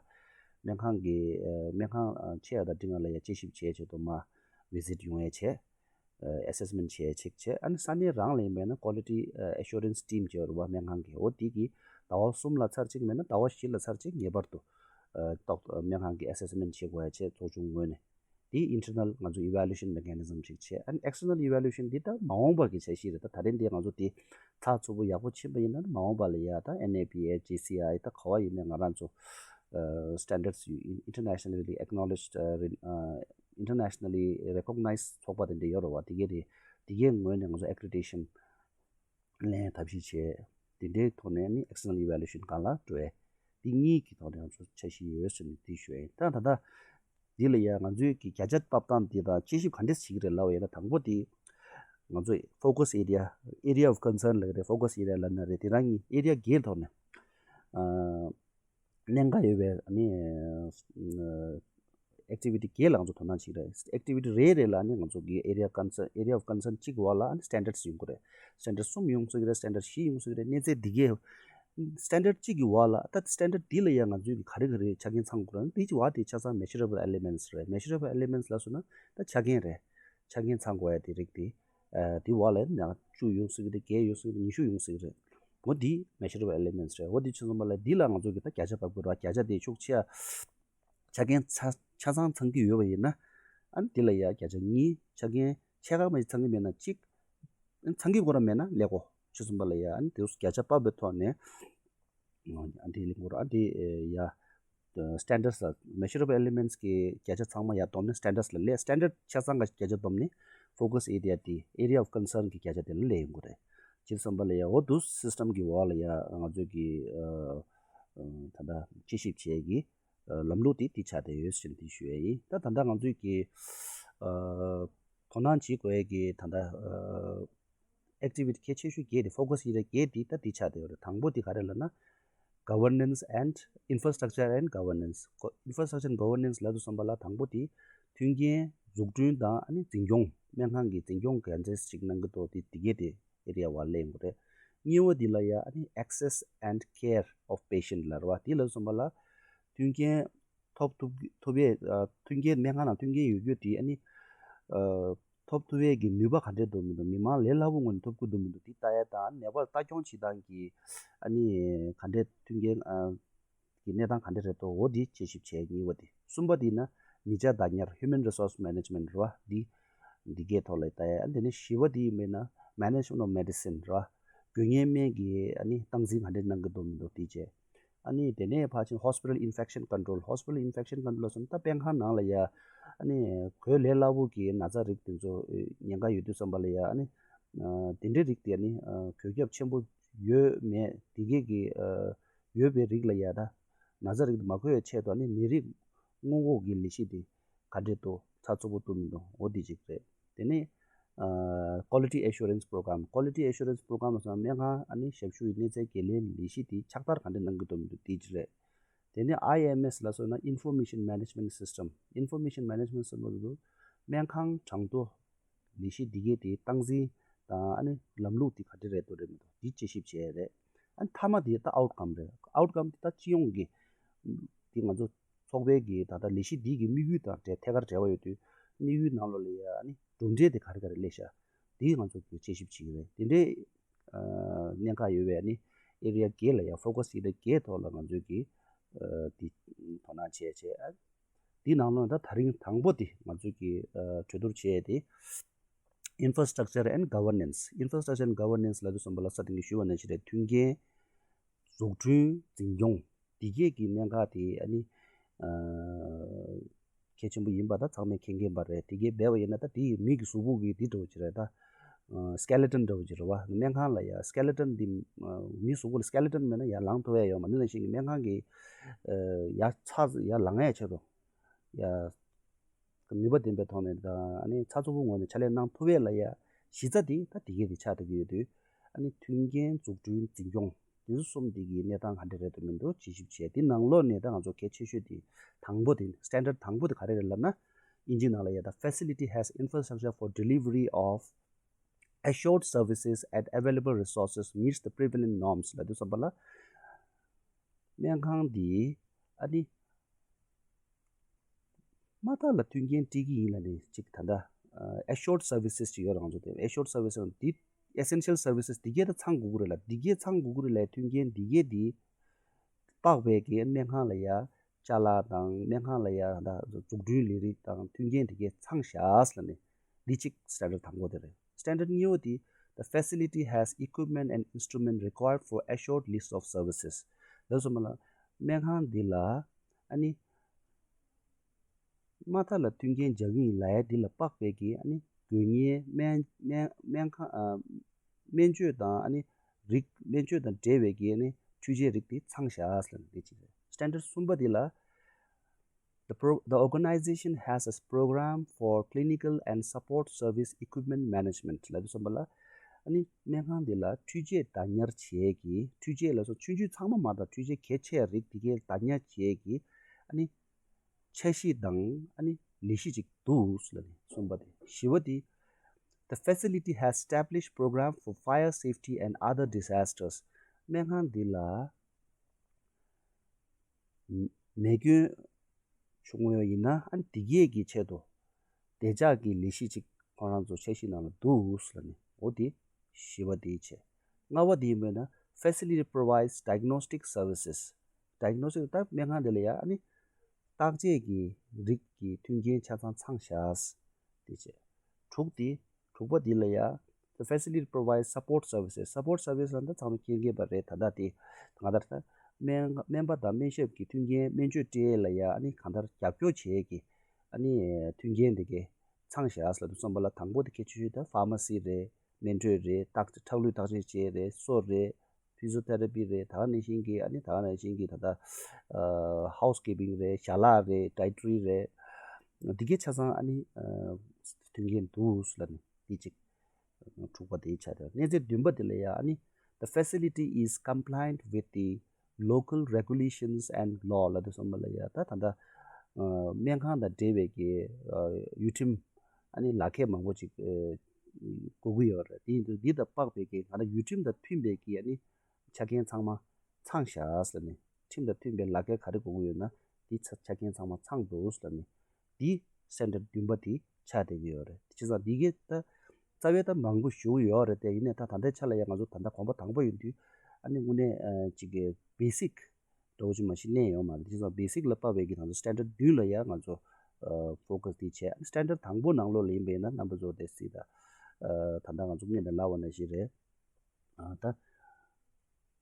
སྨན་ཁང་གི་ཨ་སྨན་ཁང་ཨ་ཆེ་ཡ་དང་འབྲིང་ཡ་ལ་ཡ་དཔྱད་ཞིབ་བྱས་བྱས་དུ་མ་visit ཡོང་ཡ་བྱས། ཨ་assessment བྱས་ཅིག་བྱས། ཨ་ནི་ས་གནས་རང་ལ་ཡིན་པས་ན་quality ཨ་assurance team བྱས་རེད་བ། སྨན་ཁང་གི་འོ་དེ་གི་ ཟླ་བ་གསུམ་ལ་ཚར་གཅིག་མེད་ན་ཟླ་བ་བཞི་ལ་ཚར་གཅིག་ངེས་པར་དུ་ཨ་ཏོག་སྨན་ཁང་གི་assessment་བྱེད་དགོས་ཡ་བྱས། ཚོགས་ཆུང་ངོས་ནས་དེ་internal ང་ཚོ་evaluation mechanism ཞིག་བྱས། ཨ་ནི་external evaluation འདི་ད་མ་འོངས་པ་གི་འཆར་གཞི་རེད། ད་ད་རིང་འདི་ང་ཚོ་དེ་ཚགས་ཚུད་པོ་ཡག་པོ་ཕྱིན་པ་ཡིན་ན་མ་འོངས་པ་ལ་ཡ་ད་N A P H J C I ད་ག་བ་ཡིན་ནའི་ང་རང་ཚོ་ཨ་standards internationally acknowledged ཨ་རེད། ཨ་internationally recognized ཚོགས་པ་དེ་འདྲ་ཡོད་རེད་བ། དེ་གའི་དེ་དེ་གའི་ངོས་ནས་ང་ཚོ་accreditation ལེན་ཐབས་ཤེས་བྱས། དེ་འདྲའི་ཐོག་ནས་ནི་external evaluation སྒང་ལ་འགྲོ་ཡས། འདི་གཉིས་ཀྱི་ཐོག་ནས་ང་ཚོ་འཆར་གཞི་ཡོད་ཟེར་ནས་དེ་ཞུ་ཡས་ཡིན། ད་ད་ལྟ་འདི་ལ་ཡ་ང་ཚོའི་གི་བརྒྱ་ཆ་ཕབ་སྟངས་འདི་དང་དཔྱད་ཞིབ་ག་འདྲས་བྱེད་ཀྱི་རེད་ལབ་པ་ཡིན་ན། དང་པོ་དེ་ང་ཚོ་focus area, area of concern ལབ་ཀྱི་རེད། focus area ལབ་ན་རེད། དེ་རང་གི་area བརྒྱད་ཐོག་ནས་ཨ་གནད་འགག་ཡོད་པའི་ཨ་ནི་ཨ་activity བརྒྱད་ལ་ང་ཚོ་དོ་སྣང་བྱེད་ཀྱི་རེད། activity རེ་རེ་ལ་ནི་ང་ཚོ་གི་area concern, area of concern གཅིག་གི་འོག་ལ་ཨ་ནི་standards ཡོང་གི་རེད། standard གསུམ་ཡོང་སྲིད་ཀྱི་རེད། standard བཞི་ཡོང་སྲིད་ཀྱི་རེད། གནས་ཚད་འདི་གའི་standard གཅིག་གི་འོག་ལ་ད་standard འདི་ལ་ཡང་ང་ཚོས་གི་ག་རེ་ག་རེ་ཆ་རྐྱེན་ཚང་དགོས་རེད། འདི་གི་འོག་དེ་ཆ་ཚང་measurable elements རེད། measurable elements ལབ་སོང་ན་ད་ཆ་རྐྱེན་རེད། ཆ་རྐྱེན་ཚང་དགོས་ཡ་དེ་རིགས་དེ་ཨ་དེ་འོག་ལ་ཡང་བཅུ་ཡོང་སྲིད་ཀྱི་རེད། བརྒྱད་ཡོང་སྲིད་ཀྱི་རེད། ཉི་ཤུ་ཡོང་སྲིད་ཀྱི་རེད། འོ་འདི་measurable elements རེད། འོ་འདི་ཕྱིན་ཙམ་པ་ལ་འདི་ལ་ང་ཚོ་གི་ད་བརྒྱ་ཆ་ཕབ་དགོས་རེད་བ། བརྒྱ་ཆ་དེ་ཤུགས་ཆེ་ཡ། ཆ་རྐྱེན་ཆ་ཆ་ཚང་ཚང་གི་ཡོད་པ་ཡིན་ན་ཨ་ནི་དེ་ལ་ཡ་བརྒྱ་ཆ་གཉིས། ཆ་རྐྱེན་ཆ་ཚང་མ་ཚང་གི་མེད་ན་གཅིག་ཨ་ནི་ཚང་གི་ཁོ་རང་མེད་ན་ཀླད་ཀོར། ཕྱིན་ཙམ་པ་ལ་ཡ་ཨ་ནི་དེ་བརྒྱ་ཆ་ཕབ་པའི་ཐོག་ནས་ཨ་ནི་དེ་ཀླད་ཀོར་ཨ་ནི་དེ་ཡ་standards ལ་measurable elements གི་བརྒྱ་ཆ་ཚང་མ་ཡར་བསྡོམས་ནས་standards ལ་སླེབས། standard ཆ་ཚང་གི་བརྒྱ་ཆ་བསྡོམས་ནས་focus area དེ་area of concern གི་བརྒྱ་ཆ་དེ་ལ་སླེབས་ཡོང་གི་རེད། ཕྱིན་ཙམ་པ་ལ་ཡ་འོ་འདུག་system གི་འོག་ལ་ཡ་ང་ཚོས་གི་ཨ་ཨ་ད་ལྟ་དཔྱད་ཞིབ་བྱེད་ཀྱི་ལམ་ལུགས་དེ་དེ་ཆགས་བསྡད་ཡོད་ཟེར་ནས་དེ་ཞུ་ཡ་ཡིན། ད་ད་ལྟ་ང་ཚོས་ཀྱི་ཨ་དོ་སྣང་བྱེད་དགོས་ཡ་གི་ད་ལྟ་ཨ་activity གལ་ཆེ་ཤོས་བརྒྱད་དེ་focus area བརྒྱད་དེ་ད་དེ་ཆགས་བསྡད་ཡོད་རེད། དང་པོ་དེ་ག་རེ་ལབ་ན་governance and infrastructure and governance. infrastructure and governance ལབ་དུས་ཙམ་པ་ལ་དང་པོ་དེ་མཐུན་རྐྱེན་འཛུགས་སྐྲུན་དང་ཨ་ནི་འཛིན་སྐྱོང་། སྨན་ཁང་གི་འཛིན་སྐྱོང་ག་འདྲས་ཅིག་གནང་གི་འདུག་དེ་དེ་གས་དེ་area བ་ལེན་དགོས་རེད། གཉིས་པ་འདི་ལ་ཡ་ཨ་ནི་access and care of patient ལབ་རེད་བ། དེ་ལབ་སོང་པ་ལ་མཐུན་རྐྱེན་ཐོབ་ཐུབ་ཐོབ་ཡས་ཨ་མཐུན་རྐྱེན་སྨན་ཁང་ནང་མཐུན་རྐྱེན་ཡོད་རྒྱུ་དེ་ཨ་ནི་ཨ་ཐོབ་ཐུབ་ཡས་ཀྱི་ནུས་པ་ག་འདྲས་འདུག་མི་འདུག་མི་མང་ལས་སླ་པོ་ངང་ནས་ཐོབ་ཀྱི་འདུག་མི་འདུག་དེ་ལྟ་ཡས་དང་། ནད་པར་ལྟ་སྐྱོང་བྱེད་སྟངས་ཀྱི་ཨ་ནི་ག་འདྲས་མཐུན་རྐྱེན་ཨ་གི་གནས་སྟངས་ག་འདྲ་རེད་འདུག་འོ་འདི་དཔྱད་ཞིབ་བྱས། གཉིས་པ་དེ། གསུམ་པ་དེ་ན་མི་ཆ་བདག་ཉར་human resource management རེད་བ། འདི་འདི་གའི་ཐོག་ལ་ལྟ་ཡ། ཨ་དེ་ནས་བཞི་པ་དེ་ཡིན་པས་ན་management of medicine རེད་བ། དགོས་ངེས་སྨན་གྱི་ཨ་ནི་སྟངས་འཛིན་ག་འདྲ་གནང་གི་འདུག་མི་འདུག་དེ་བྱས། ཨ་ནི་དེ་ནས་ཕར་ཕྱིན་hospital infection control hospital infection control ལ་སོང་ད་སྨན་ཁང་ནང་ལ་ཡ་ཨ་ནི་གོ་ལས་སླ་པོ་གི་ན་ཚ་རིགས་དེ་ཚོ་ཉེན་ཁ་ཡོད་དུས་ཙམ་པ་ལ་ཡ་ཨ་ནི་དེ་འདྲའི་རིགས་དེ་ཨ་ནི་གོད་ཁྱབ་ཆེན་པོ་ཡོད་མེད་དེ་གའི་གི་ཡོད་པའི་རིགས་ལ་ཡ་ད་ན་ཚ་རིགས་དེ་མ་འགོས་པའི་ཆེད་དུ་ཨ་ནི་ནད་རིགས་སྔོན་འགོག་གི་ལས་གཞི་དེ་ག་འདྲས་འདུག་ཚགས་ཚུད་པོ་འདུག་མི་འདུག་འོ་དེ་གཅིག་རེད། དེ་ནས་ཨ་quality assurance program quality assurance program ལ་སོགས་སྨན་ཁང་ཨ་ནི་ཞབས་ཞུ་ཡི་གནས་ཚད་འགན་ལེན་ལས་གཞི་དེ་ཕྱག་བསྟར་ག་འདྲས་གནང་གི་འདུག་མི་འདུག་དེ་གཅིག་རེད། དེ་ནས་I M S ལ་སོགས་ན་information management system information management system ལ་སོགས་སྨན་ཁང་གྲངས་ཐོ་ལས་གཞི་འདི་གའི་དེའི་སྟངས་འཛིན་དང་ཨ་ནི་ལམ་ལུགས་དེ་ག་འདྲ་རེད་འདུག་རེད་མི་འདུག་འདི་དཔྱད་ཞིབ་བྱས་རེད། ཨ་ནི་མཐའ་མ་དེ་ད་outcome རེད། outcome དེ་ད་སྤྱི་ཡོངས་ཀྱི་དེ་ང་ཚོ་ཚོགས་པའི་གི་ད་ལྟ་ལས་གཞི་འདི་གི་དམིགས་ཡུལ་དང་འབྲེལ་ཐད་ཀར་འབྲེལ་བ་ཡོད་དུས་དམིགས་ཡུལ་ནང་ལོགས་ལ་ཡ་ཨ་ནི་གྲུབ་འབྲས་དེ་ག་རེ་ག་རེ་སླེབས་ཤག་དེ་ང་ཚོ་གི་དཔྱད་ཞིབ་བྱེད་ཀྱི་རེད། དེ་འདྲའི་ཨ་གནད་འགག་ཡོད་པའི་ཨ་ནི་area བརྒྱད་ལ་ཡ་focus area བརྒྱད་ཐོག་ལ་ང་ཚོས་ཀྱི་ཨ་དེ་དོ་སྣང་བྱས་བྱས་ཨ། འདི་ནང་ལོགས་ད་ད་རིང་དང་པོ་དེ་ང་ཚོས་ཀྱི་ཨ་གྲོས་བསྡུར་བྱས་ཏེ་infrastructure and governance infrastructure and governance ལབ་དུས་ཙམ་པ་ལ་ས་སྟེང་གི་ཞུས་པ་ནང་བཞིན་རེད། མཐུན་རྐྱེན་འཛུགས་སྐྲུན་འཛིན་སྐྱོང་འདི་གས་ཀྱི་གནད་འགག་དེ་ཨ་ནི་ཨ་གལ་ཆེན་པོ་ཡིན་པ་ད་ཚང་མས་མཁྱེན་མཁྱེན་པ་རེད། དེ་གས་འབད་བ་ཡིན་ན་ད་དེ་ཡི་མི་གི་གཟུགས་པོ་གི་དེ་འདྲ་བོ་ཅིག་རེད། ད་ཨ་skeleton འདྲ་བོ་ཅིག་རེད་བ། སྨན་ཁང་ལ་ཡ་skeleton འདི་ཨ་མི་གཟུགས་པོ་ལ་skeleton མེད་ན་ཡར་ལངས་ཐུབ་ཡ་ཡོད་མ་རེད། དེ་ནང་བཞིན་གྱི་སྨན་ཁང་གི་ཨ་ཡར་ཚར་ཡར་ལངས་ཡ་ཆེད་དུ་ཡ་ནུས་པ་ལྡན་པའི་ཐོག་ནས་དང་ཨ་ནི་ཚགས་ཚུད་པོ་ངོས་ནས་ཕྱག་ལས་གནང་ཐུབ་ཡས་ལ་ཡ་གཞི་རྩ་དེ་ད་དེ་གས་དེ་ཆགས་བསྡད་ཀྱི་ཡོད་དུས་ཨ་ནི་མཐུན་རྐྱེན་འཛུགས་སྐྲུན་འཛིན་སྐྱོང་དེ་ཚོ་གསུམ་དེ་གི་གནས་སྟངས་ག་འདྲ་རེད་འདུག་མི་འདུག་དཔྱད་ཞིབ་བྱས། དེ་ནང་ལོགས་ནས་ད་ང་ཚོ་གལ་ཆེ་ཤོས་དེ་དང་པོ་དེ་standard དང་པོ་དེ་ག་རེ་རེད་ལབ་ན་ཨིན་ཇི་ནང་ལ་ཡ་ད་facility has infrastructure for delivery of assured services at available resources meets the prevalent norms ལབ་དུས་ཙམ་པ་ལ་སྨན་ཁང་འདི་ཨ་ནི་མ་མཐའ་ལ་མཐུན་རྐྱེན་སྤྲད་ཀྱི་ཡིན་ལབ་ནས་ཅིག་ད་ལྟ་ཨ་assured services ཅིག་ཡོད་རེད། ང་ཚོ་དེ་assured services འདི་ essential services་འདི་གས་ད་ཚང་དགོས་ཀྱི་རེད་ལ། འདི་གས་ཚང་དགོས་ཀྱི་རེད་ལ། མཐུན་རྐྱེན་འདི་གས་འདི་དཔག་པའི་གི་སྨན་ཁང་ལ་ཡ་ཅ་ལག་དང་། སྨན་ཁང་ལ་ཡ་ད་འཛུགས་སྐྲུན་ལས་རིགས་དང་མཐུན་རྐྱེན་དེ་གས་ཚང་བཞག་ལབ་ནས། འདི་གཅིག་standard་དང་པོ་དེ་རེད། Standard་གཉིས་པ་དེ། The facility has equipment and instrument required for assured lease of services། ལགས་སོ་མ་ལ། སྨན་ཁང་འདི་ལ་ཨ་ནི་མ་མཐའ་ལ་མཐུན་རྐྱེན་སྦྱང་གི་ཡིན་ལབ་ཡ་འདི་ལ་དཔག་པའི་གི་ཨ་ནི་དགོས་ངེས་སྨན་སྨན་སྨན་ཁང་ཨ་སྨན་བཅོས་དང་ཨ་ནི་རིགས། སྨན་བཅོས་དང་འབྲེལ་བའི་གི་ཨ་ནི་འཕྲུལ་ཆས་རིགས་དེ་ཚང་བཞག་ཟེར་ནས་འདི་གཅིག་རེད། Standard་གསུམ་པ་འདི་ལ། The pro- the organization has a program for clinical and support service equipment management. ལབ་དུས་ཙམ་པ་ལ། ཨ་ནི་སྨན་ཁང་འདི་ལ་འཕྲུལ་ཆས་བདག་ཉར་བྱེད་ཀྱི། འཕྲུལ་ཆས་ལ་སོགས་ཆུང་ཆུང་ཚང་མ་མ་གཏོགས། འཕྲུལ་ཆས་གལ་ཆེ་བ་རིགས་དེ་གའི་བདག་ཉར་བྱེད་ཀྱི་ཨ་ནི་འཆར་གཞི་དང་ཨ་ནི་ལས་གཞི་ཅིག་འདུག་ལབ་ནས་གསུམ་པ་དེ། བཞི་པ་དེ། The facility has established program for fire safety and other disasters. སྨན་ཁང་འདི་ལ་མེ་སྐྱོན་བྱུང་བ་ཡིན་ན་ཨ་ནི་དེ་གས་ཀྱི་ཆེད་དུ་བདེ་འཇགས་ཀྱི་ལས་གཞི་ཅིག་ཁོང་རང་ཚོ་འཆར་གཞི་ནང་ལ་འདུག་ལབ་ནས། འོ་དེ་བཞི་པ་དེ་བྱས། ལྔ་པ་དེ་ཡིན་པས་ན། Facility provides diagnostic services. Diagnostic ད་སྨན་ཁང་དེ་ལ་ཡ་ཨ་ནི་བརྟག་དཔྱད་ཀྱི་རིགས་ཀྱི་མཐུན་རྐྱེན་ཆ་ཚང་ཚང་བཞག་དེ་བྱས། དྲུག་དེ། དྲུག་པ་དེ་ལ་ཡ། The facility provides support services. Support services ལ་ད་ཚང་མ་མཁྱེན་མཁྱེན་པ་རེད། ད་ལྟ་དེ་ང་ལྟར་ད་སྨན་སྨན་པ་དང་སྨན་ཞབས་ཀྱི་མཐུན་རྐྱེན། སྨན་བཅོས་སྤྲད་ཡས་ལ་ཡ་ཨ་ནི་གང་ལྟར་རྒྱབ་སྐྱོར་བྱེད་ཡས་ཀྱི་ཨ་ནི་མཐུན་རྐྱེན་དེ་གས་ཚང་བཞག་ལབ་དུས་ཙམ་པ་ལ། དང་པོ་དེ་གལ་ཆེ་ཤོས་ད་ཕར་མ་སི་རེད། སྨན་སྤྲོད་རེད། བརྟག་ཁྲག་ལུད་བརྟག་དཔྱད་བྱེད་རེད། གསོ་རེད། ཕི་ཟི་ཡོ་ཐེ་ར་པི་རེད། ད་ག་ནང་བཞིན་གྱི་ཨ་ནི་ད་ག་ནང་བཞིན་གྱི་ད་ལྟ་ཨ་ཧའུ་སི་ཀིབ་པིང་རེད། ཞལ་ལག་རེད། ཌའི་ཊི་རི་རེད། འདི་གའི་ཆ་ཚང་ཨ་ནི་ཨ་མཐུན་རྐྱེན་འདུག་ལབ་ནས་འདི་གཅིག་དྲུག་པ་དེའི་ཆ་དེ། གནས་ཚད་བདུན་པ་དེ་ལ་ཡ་ཨ་ནི། The facility is compliant with the local regulations and law. ལབ་དུས་ཙམ་པ་ལ་ཡ་ད་ད་ལྟ་ཨ་སྨན་ཁང་དང་འབྲེལ་བའི་གི་ཨ་ཡུལ་ཁྲིམས་ཨ་ནི་ལག་ཁྱེར་མང་པོ་ཅིག་ཨ་དགོས་ཀྱི་ཡོད་རེད། དེ་ཡིན་དུས་འདི་དང་དཔག་པའི་གི་ང་ལ་ཡུལ་ཁྲིམས་དང་མཐུན་པའི་གི་ཨ་ནི་ཆ་རྐྱེན་ཚང་མ་ཚང་བཞག་ཟེར་ནས། ཁྲིམས་དང་མཐུན་པའི་ལག་ཁྱེར་ག་རེ་དགོས་ཀྱི་ཡོད་ན་འདི་ཚ་ཆ་རྐྱེན་ཚང་མ་ཚང་འདུག་ཟེར་ནས། འདི་སི་ཊེན་ཌར་བདུན་པ་དེ་ཆགས་བསྡད་ཀྱི་ཡོད་རེད། བྱས་ཙང་འདི་གའི་ད་རྩ་བའི་ད་མང་པོ་ཞུ་གི་ཡོད་རེད་དེ། ཡིན་ནའི་ད་ད་ལྟའི་ཆ་ལ་ཡང་ང་ཚོ་ད་ལྟ་གོམ་པ་དང་པོ་ཡིན་དུས་ཨ་ནི་དངོས་གནས་ཨ་ཅིག་གི་བེ་སིག་འདྲ་བོ་ཅིག་མ་གཞི་གནས་ཡོད་མ་རེད། བྱས་ཙང་བེ་སིག་ལ་དཔག་པའི་གི་ང་ཚོ་སི་ཊེན་ཌར་བདུན་ལ་ཡང་ང་ཚོ་ཨ་ཕོ་ཀ་སི་དེ་བྱས། སི་ཊེན་ཌར་དང་པོ་ནང་ལོགས་ལ་ཡིན་པ་ཡིན་ན་རྣམ་པ་ཚོ་དེ་སྲིད་ད་ཨ་ད་ལྟ་ང་ཚོ་སྔོན་ནས་ལབ་པ་ནང་བཞིན་རེད། ཨ་ད་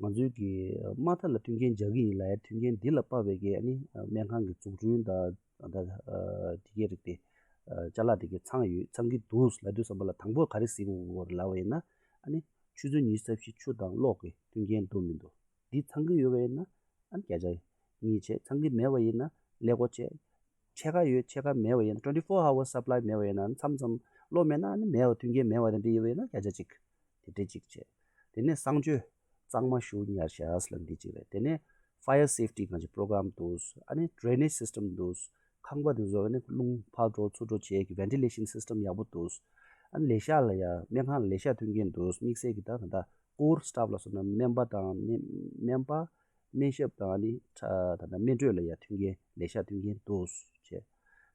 ང་ཚོའི་གི་མ་མཐའ་ལ་མཐུན་རྐྱེན་སྦྱར་གྱི་ཡིན་ལབ་ཡ། མཐུན་རྐྱེན་འདི་ལ་དཔག་པའི་གི་ཨ་ནི་སྨན་ཁང་གི་འཛུགས་སྐྲུན་དང་ད་ལྟ་ཨ་དེ་གའི་རིགས་དེ་ཨ་ཅ་ལག་དེ་གའི་ཚང་ཡོད། ཚང་གི་འདུག་ལབ་དུས་ཙམ་པ་ལ་དང་པོ་ག་རེ་གཟིགས་དགོས་ལབ་པ་ཡིན་ན་ཨ་ནི་ཆུ་ཚོད་ཉི་ཤུ་རྩ་བཞི་ཆུ་དང་གློག་གི་མཐུན་རྐྱེན་འདུག་མི་འདུག་འདི་ཚང་གི་ཡོད་པ་ཡིན་ན་ཨ་ནི་བརྒྱ་ཆ་གཉིས་བྱས། ཚང་གི་མེད་པ་ཡིན་ན་ཀླད་ཀོར་བྱས། ཕྱེད་ཀ་ཡོད་ཕྱེད་ཀ་མེད་པ་ཡིན་ན། twenty four hour supply་མེད་པ་ཡིན་ན། མཚམས་མཚམས་གློག་མེད་ན་ཨ་ནི་མེད་པ་མཐུན་རྐྱེན་མེད་པ་དེ་འདྲ་ཡོད་པ་ཡིན་ན་བརྒྱ་ཆ་གཅིག་དེ་འདྲ་གཅིག་བྱས། དེ་ནས་གསང་སྤྱོད་གཙང་མ་ཞིག་ཉར་བཞག་ལབ་འདི་གཅིག་རེད། དེ་ནས་fire safety་གང་ཅི་program་འདུག་ཨ་ནི་drainage system་འདུག་ཁང་པ་དེ་ཚོ་ཨ་ནི་རླུང་ཕར་འགྲོ་ཚུར་འགྲོ་བྱེད་ཀྱི་ventilation system་ཡག་པོ་འདུག་ཨ་ནི་ལས་ཤག་ལ་ཡ་སྨན་ཁང་ལ་ལས་ཤག་མཐུན་རྐྱེན་འདུག་དམིགས་བསལ་གྱི་ད་ད་ལྟ་core staff་ལ་སོགས་ན་སྨན་པ་དང་ནི་སྨན་པ། སྨན་ཞབས་དང་ནི་ཁྲ་ད་ལྟ་སྨན་སྤྲོད་ལ་ཡ་མཐུན་རྐྱེན་ལས་ཤག་མཐུན་རྐྱེན་འདུག་བྱས།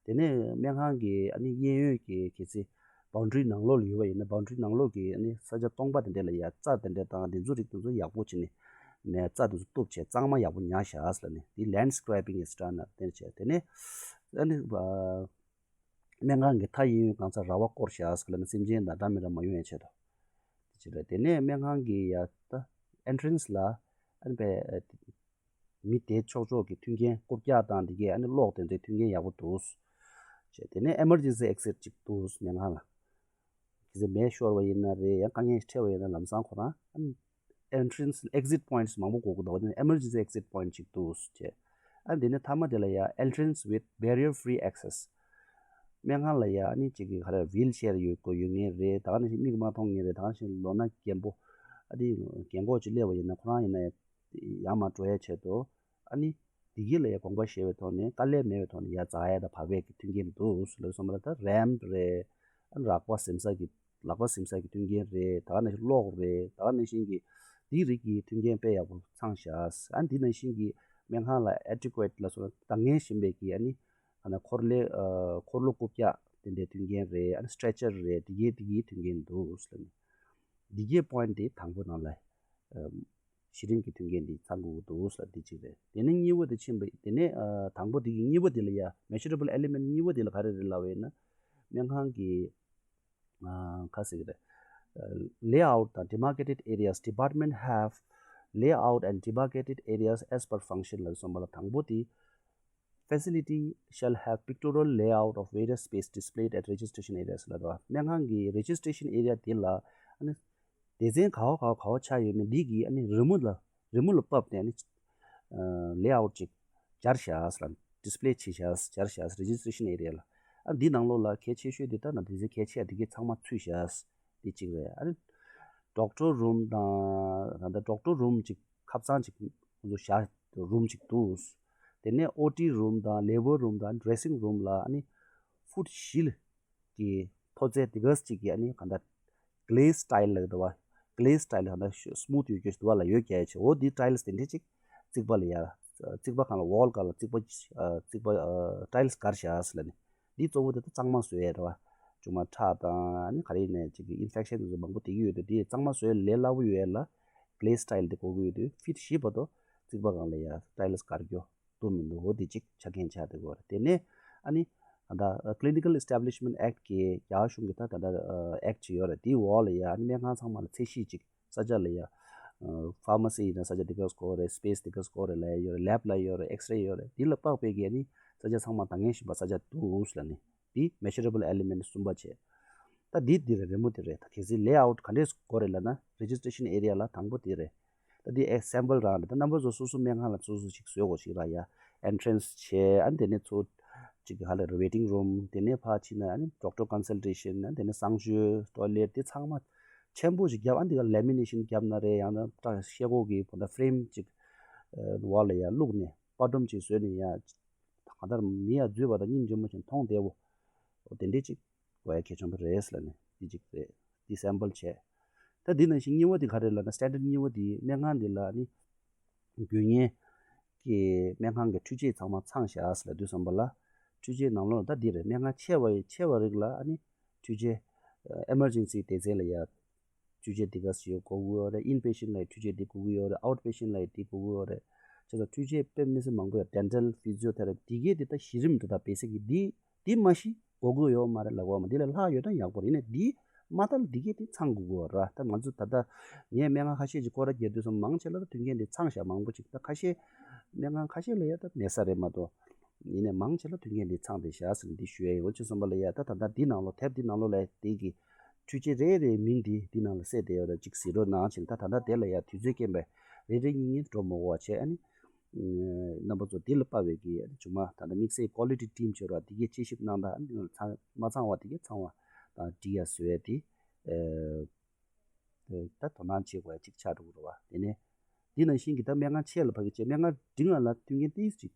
དེ་ནས་སྨན་ཁང་གི་ཨ་ནི་གཡས་གཡོན་གྱི་གལ་སྲིད་boundary་ནང་ལོགས་ལ་ཡོད་པ་ཡིན་ན་boundary་ནང་ལོགས་ཀྱི་ཨ་ནི་ས་ཆ་སྟོང་པ་དེ་འདྲ་ལ་ཡ་རྩྭ་དེ་འདྲ་དང་དེ་ཚོ་རིགས་དེ་ཚོ་ཡག་པོ་བྱས་ནས་ནས་རྩྭ་དེ་ཚོ་གཏུབ་བྱས་གཙང་མ་ཡག་པོ་ཉར་བཞག་ཟེར་ནས་དེ་land scraping་is done་དེ་བྱས། དེ་ནས་ཨ་ནི་སྨན་ཁང་གི་མཐའ་གཡས་གཡོན་གང་ས་ར་བ་བསྐོར་བཞག་ཟེར་ལབ་ན་སེམས་ཅན་དང་འདྲ་མི་འདྲ་མ་ཡོང་ཡའི་ཆེད་དུ། དེ་ཕྱིར་དེ་ནས་སྨན་ཁང་གི་ཡ་ད་entrance་ལ་ཨ་ནི་པའི་མི་བསྡད་ཆོག་ཆོག་གི་མཐུན་རྐྱེན་རྐུབ་བཀྱག་དང་དེ་གའི་ཨ་ནི་གློག་དེ་ཚོའི་མཐུན་རྐྱེན་ཡག་པོ་འདུག་བྱས། དེ་ནས་emergency exit་ཅིག་འདུག་སྨན་ཁང་ལ། གལ་སྲིད་མེ་ཤོར་བ་ཡིན་ན་རེད། ཡང་དཀའ་ངལ་ཞིག་འཕྲད་པ་ཡིན་ན་ལམ་སང་ཁོ་རང་ཨ་ནི་entrance exit points་མང་པོ་དགོས་ཀྱི་འདུག་བ། དེ་ནི་emergency exit point་ཅིག་འདུག་ཅེས། ཨ་ནི་དེ་ནི་མཐའ་མ་དེ་ལ་ཡ་entrance with barrier free access། སྨན་ཁང་ལ་ཡ་ཨ་ནི་གཅིག་གི་ག་རེ་wheelchair་ཡོད་དགོས་ཡོད་ངེས་རེད། ད་ག་ནང་བཞིན་མིག་མ་མཐོང་ངེས་རེད། ད་ག་ནང་བཞིན་ལོ་ན་རྒན་པོ་ཨ་ནི་རྒན་གོག་ཅིག་སླེབས་པ་ཡིན་ན་ཁོ་རང་ཡིན་ན་ཡ་ཡར་མར་འགྲོ་ཡ་ཆེད་དུ་ཨ་ནི་བདེ་སྐྱིད་ལ་ཡ་དགོངས་པ་བཞེས་པའི་ཐོག་ནས་དཀའ་ལས་མེད་པའི་ཐོག་ནས་ཡར་འཛེག་ཡ་དང་བབས་ཡ་གི་མཐུན་རྐྱེན་འདུག་ཟེར་ལབ་སོང་བ་ལ་ད་ramp་རེད། ཨ་ནི་རགས་པ་ཟིན་ས་གི་ལག་པ་ཟིན་ས་གི་མཐུན་རྐྱེན་རེད། ད་ག་ནང་བཞིན་གློག་རེད། ད་ག་ནང་བཞིན་གི་དེའི་རིགས་ཀྱི་མཐུན་རྐྱེན་དཔེ་ཡག་པོ་ཚང་བཞག་ཨ་ནི་དེ་ནང་བཞིན་གི་སྨན་ཁང་ལ་adequate་ལ་སོགས་ད་ངན་བཞིན་པའི་གི་ཨ་ནི་ཨ་ནི་འཁོར་ལོ་ཨ་འཁོར་ལོ་རྐུབ་བཀྱག་དེ་འདྲའི་མཐུན་རྐྱེན་རེད། ཨ་ནི་stretcher་རེད། དེ་གའི་དེ་གའི་མཐུན་རྐྱེན་འདུག་ཟེར་ནས། འདི་གའི་point དེ་དང་པོ་ནང་ལ་ཨམ་གཞི་རིམ་གྱི་མཐུན་རྐྱེན་འདི་ཚང་དགོས་ཀྱི་འདུག་ཟེར་འདི་གཅིག་རེད། དེ་ནས་གཉིས་པ་དེ་ཕྱིན་པ་དེ་ནས་ཨ་དང་པོ་དེ་གི་གཉིས་པ་དེ་ལ་ཡ་measurable element གཉིས་པ་དེ་ལ་ག་རེ་རེད་ལབ་པ་ཡིན་ན། སྨན་ཁང་གི་ཨ་ག་ཟེར་གྱི་རེད། layout དང་demarcated areas, department have layout and demarcated areas as per function ལབ་སོང་བ་ལ། དང་པོ་དེ། Facility shall have pictorial layout of various space displayed at registration areas ལབ་རེད་བ། སྨན་ཁང་གི་registration area དེ་ལ་ཨ་ནི་སྡེ་ཚན་ག་བ་ག་བ་ག་བ་ཆགས་ཡོད་མེད་འདི་གི་ཨ་ནི་རི་མོ་ལ་རི་མོ་ལ་ཕབ་ནས་ཨ་ནི་layout ཅིག་སྦྱར་བཞག་ལ། display བྱེད་བཞག་སྦྱར་བཞག registration area ལ། ཨ་འདི་ནང་ལོགས་ལ་གལ་ཆེ་ཤོས་དེ་ལྟ་ན་སྡེ་ཚན་གལ་ཆེ་འདི་གའི་ཚང་མ་ཚུད་བཞག་འདི་གཅིག་རེད། ཨ་ནི་doctor room དང་ད་ལྟ་doctor room ཅིག་ཁབ་ཚང་ཅིག་ཁོང་ཚོ་བཞག་room ཅིག་འདུག་དེ་ནས་ཨོ་ཊི་room དང་labor room དང་dressing room ལ་ཨ་ནི་foot བཞི་ལ་གི་མཐོ་ཚད་དེ་ག་ཅིག་གི་ཨ་ནི་ག་འདྲ་glaze tile ལབ་འདུག་བ། glaze tile ག་འདྲ་smooth ཡོད་རྒྱུ་ཞིག་འདུག་བ་ལ་ཡོད་རྒྱུ་ཡ་ཆེ། འོ་འདི་tiles དེ་འདྲས་ཅིག་རྩིག་པ་ལ་ཡ་རྩིག་པ་སྒང་ལ་wall སྒང་ལ་རྩིག་པ་རྩིག་པ་tiles བསྒར་བཞག་ཟེར་ལ་ནི། འདི་གཙོ་བོ་དེ་ད་གཙང་མ་བཟོ་ཡས་རེད་བ། ཆུང་མ་ཁྲག་དང་ཨ་ནི་ག་རེ་ཡིན་ནའི་ཅིག་གི་infection དེ་ཚོ་མང་པོ་དེ་གི་ཡོད་དུས་དེ་གཙང་མ་བཟོ་ཡས་ལས་སླ་པོ་ཡོད་ཡས་ལ་glaze tile དེ་དགོས་ཀྱི་ཡོད་དུས་feet བཞི་བར་དུ་རྩིག་པ་སྒང་ལ་ཡ་tiles བསྒར་རྒྱུ་འདུག་མི་འདུག་འོ་དེ་གཅིག་ཆ་རྐྱེན་ཆགས་བསྡད་ཀྱི་ཡོད་རེད། དེ་ནས་ཨ་ནི་ད་ལྟ་Clinical Establishment Act གི་རྒྱ་གཞུང་གི་ད་ད་ལྟ་act ཅིག་ཡོད་རེད། དེའི་འོག་ལ་ཡ་ཨ་ནི་སྨན་ཁང་ཚང་མ་ལ་ཚད་གཞི་ཅིག་ས་ཆ་ལ་ཡ་pharmacy ཡིན་ན་ས་ཆ་དེ་ག་དགོས་རེད། space དེ་ག་དགོས་རེད་ལབ་ཡ་ཡོད་རེད། lab ལབ་ཡ་ཡོད་རེད། X-ray ཡོད་རེད། དེ་ལ་དཔག་པའི་གི་ཨ་ནི་ས་ཆ་ཚང་མ་ད་ངས་ཞུས་པ་ས་ཆ་འདུག་ལ་ནི། འདི་measurable element གསུམ་པ་བྱས། ད་འདི་འདི་རེད། རི་མོ་འདི་རེད། ད་གལ་སྲིད་layout ག་འདྲས་དགོས་རེད་ལབ་ན་registration area ལ་དང་པོ་འདི་རེད། ད་འདི་ཨེ་sample རང་རེད། ད་རྣམ་པ་ཚོ་སོ་སོ་སྨན་ཁང་ལ་སོ་སོ་ཞིག་བཟོས་དགོས་ཞིག་ར་ཡ། entrance བྱས། ཨ་ནི་དེ་ནས་ཚུར་ཅིག་ག་ལ་waiting room དེ་ནས་ཕར་ཕྱིན་ན་ཨ་ནི་doctor consultation ཨ་ནི་དེ་ནས་གསང་སྤྱོད་toilet དེ་ཚང་མ་ཆེན་པོ་ཞིག་བརྒྱབ། ཨ་ནི་དེ་ག་lamination བརྒྱབ་ན་རེད། ཡང་ན་ཤེལ་སྒོ་གི་བོ་ད་frame ཅིག་wall ལ་ཡ་བླུགས་ནས་པར་སྒྲོམ་ཅིག་བཟོས་ནས་ཡ། གང་ལྟར་མི་ཡ་འཛུལ་བ་དང་སྙིང་རྗེ་མོ་ཞིག་མཐོང་བདེ་བོ། འོ་དེ་འདྲས་ཅིག་དགོས་ཡ་གལ་ཆེན་པོ་རེད་ལབ་ནས་འདི་གཅིག་རེད། འདི་sample བྱས། ད་འདི་ནང་བཞིན་གཉིས་པ་འདི་ག་རེ་ལབ་ན་standard གཉིས་པ་འདི་སྨན་ཁང་འདི་ལ་ནི་དགོས་ངེས་ཀྱི་སྨན་ཁང་གི་འཕྲུལ་ཆས་ཚང་མ་ཚང་བཞག་ལབ་དུས་ཙམ་པ་ལ། འཕྲུལ་ཆས་ནང་ལོགས་ད་འདི་རེད། སྨན་ཁང་ཆེ་བ་ཡི་ཆེ་བ་རིགས་ལ་ཨ་ནི་འཕྲུལ་ཆས་emergency སྡེ་ཚན་ལ་ཡ། འཕྲུལ་ཆས་འདི་ག་ཞིག་དགོས་ཀྱི་ཡོད་རེད། inpatient ལ་ཡི་འཕྲུལ་ཆས་འདི་དགོས་ཀྱི་ཡོད་རེད། outpatient ལ་ཡི་འདི་དགོས་ཀྱི་ཡོད་རེད། བྱས་ཙང་འཕྲུལ་ཆས་དཔེ་མི་སྲིད་མང་པོ་ཡོད། dental physiotherapy འདི་གས་འདི་ད་གཞི་རིམ་འདི་ད་basic གི་འདི་འདི་མ་གཞི་དགོས་ཀྱི་ཡོད་མ་རེད་ལབ་དགོས་མ། འདི་ལས་ལྷག་ཡོད་ན་ཡག་པོ་རེད། ཡིན་ནའི་འདི་མ་ད་འདི་གས་འདི་ཚང་དགོས་ཀྱི་ཡོད་ར། ད་ང་ཚོ་ད་ལྟ་ངས་སྨན་ཁང་ཁ་ཤས་ཅིག་སྐོར་ར་རྒྱག་དུས་སམ་མང་ཆེ་ལ་ད་མཐུན་རྐྱེན་འདི་ཚང་བཞག་མང་པོ་ཅིག་ད་ཁ་ཤས་སྨན་ཁང་ཁ་ཤས་ལ་ཡ་ད་མེད་ས་རེད་མ་གཏོགས། ཡིན་ནའི་མང་ཆེ་ལ་མཐུན་རྐྱེན་འདི་ཚང་བསྡད་བཞག་ཟེར་ནས་འདི་ཞུ་ཡ་ཡིན། འོ་ཅི་སོང་པ་ལ་ཡ་ད་ད་ལྟ་འདི་ནང་ལོགས་དེབ་འདི་ནང་ལོགས་ལ་དེ་གི་འཕྲུལ་ཆས་རེ་རེའི་མིང་འདི་འདི་ནང་ལ་གསལ་བསྡད་ཡོད་རེད། ཅིག་གཟིགས་རོགས་གནང་བྱས་ནས་ད་ད་ལྟ་དེ་ལ་ཡ་དུས་ཚོད་རྐྱེན་པས་རེ་རེ་གཉིས་གཉིས་འགྲོ་མ་དགོས་པ་བྱས། ཨ་ནི་རྣམ་པ་ཚོ་འདི་ལ་དཔག་པའི་གི་ཨ་ནི་ཅུང་མ་ད་ལྟ་དམིགས་བསལ་quality team བྱས་རོགས་འདི་གའི་དཔྱད་ཞིབ་གནང་དང་། ཨ་ནི་ཚང་མ་ཚང་བ་དེ་གའི་ཚང་བ་དང་འགྲིག་ཡ་བཟོ་ཡ་དེ། ཨ། དེ་ད་དོ་སྣང་བྱེད་དགོས་ཡ་གཅིག་ཆགས་འགྲོ་གི་རེད་བ། དེ་ནས་འདི་ནང་བཞིན་གྱི་ད་སྨན་ཁང་ཆེ་ལ་ཕ་གི་བྱས་སྨན་ཁང་འབྲིང་བ་ལ་མཐུན་རྐྱེན་ཏོག་ཙམ་ཅིག་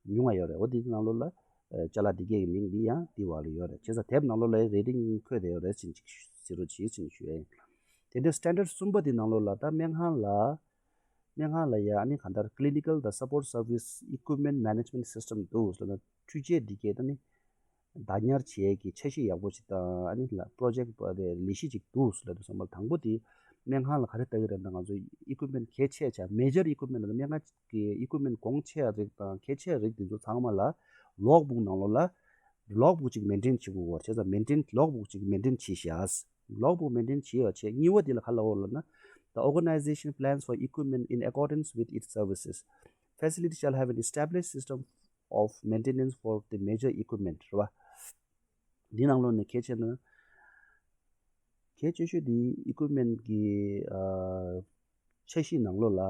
ཉུང་བ་ཡོད་རེད། འོ་འདི་ནང་ལོགས་ལ་ཨ་ཅ་ལག་འདི་གས་ཀྱི་མིང་འདི་ཡང་འདི་བ་ལ་ཡོད་རེད། བྱས་ཙང་དེབ་ནང་ལོགས་ལ་རེ་རེ་གཉིས་གཉིས་འཁོད་བསྡད་ཡོད་རེད་ཟེར་ཅིག་གཟིགས་རོགས་གྱིས་ཟེར་ཞུ་ཡ་ཡིན། དེ་འདྲའི་standard གསུམ་པ་འདི་ནང་ལོགས་ལ་ད་སྨན་ཁང་ལ་སྨན་ཁང་ལ་ཡ་ཨ་ནི་གང་ལྟར་clinical དང་support service equipment management system འདུག་ཟེར་ན་འཕྲུལ་ཆས་འདི་གས་ད་ནི། བདག་ཉར་བྱེད་ཀྱི་འཆར་གཞི་ཡག་པོ་ཞིག་དང་ཨ་ནི་ལ་project པ་དེ་ལས་གཞི་ཅིག་འདུག་ལབ་དུས་ཙམ་པ་དང་པོ་དེ་སྨན་ཁང་ལ་ག་རེ་ལྟ་གི་རེད་ན། ང་ཚོ་equipment གལ་ཆེ་ཆ་major equipment ལ་སྨན་ཁང་གི་equipment གོང་ཆེ་བ་རིགས་དང་གལ་ཆེ་བ་རིགས་དེ་ཚོ་ཚང་མ་ལ་log book ནང་ལོགས་ལ་log book ཅིག་maintain བྱེད་དགོས་པ་བྱས་ཙང་maintain log book ཅིག་maintain བྱེད་བཞག log book maintain བྱེད་ཡོད་བྱས། གཉིས་པ་དེ་ལ་ག་ལབ་ཡོད་ལབ་ན། The organization plans for equipment in accordance with its services. Facility shall have an established system of maintenance for the major equipment རེད་བ། འདི་ནང་ལོགས་ནས་གལ་ཆེ་ན། གལ་ཆེ་ཤོས་འདི་equipment གི་ཨ་འཆར་གཞི་ནང་ལོགས་ལ་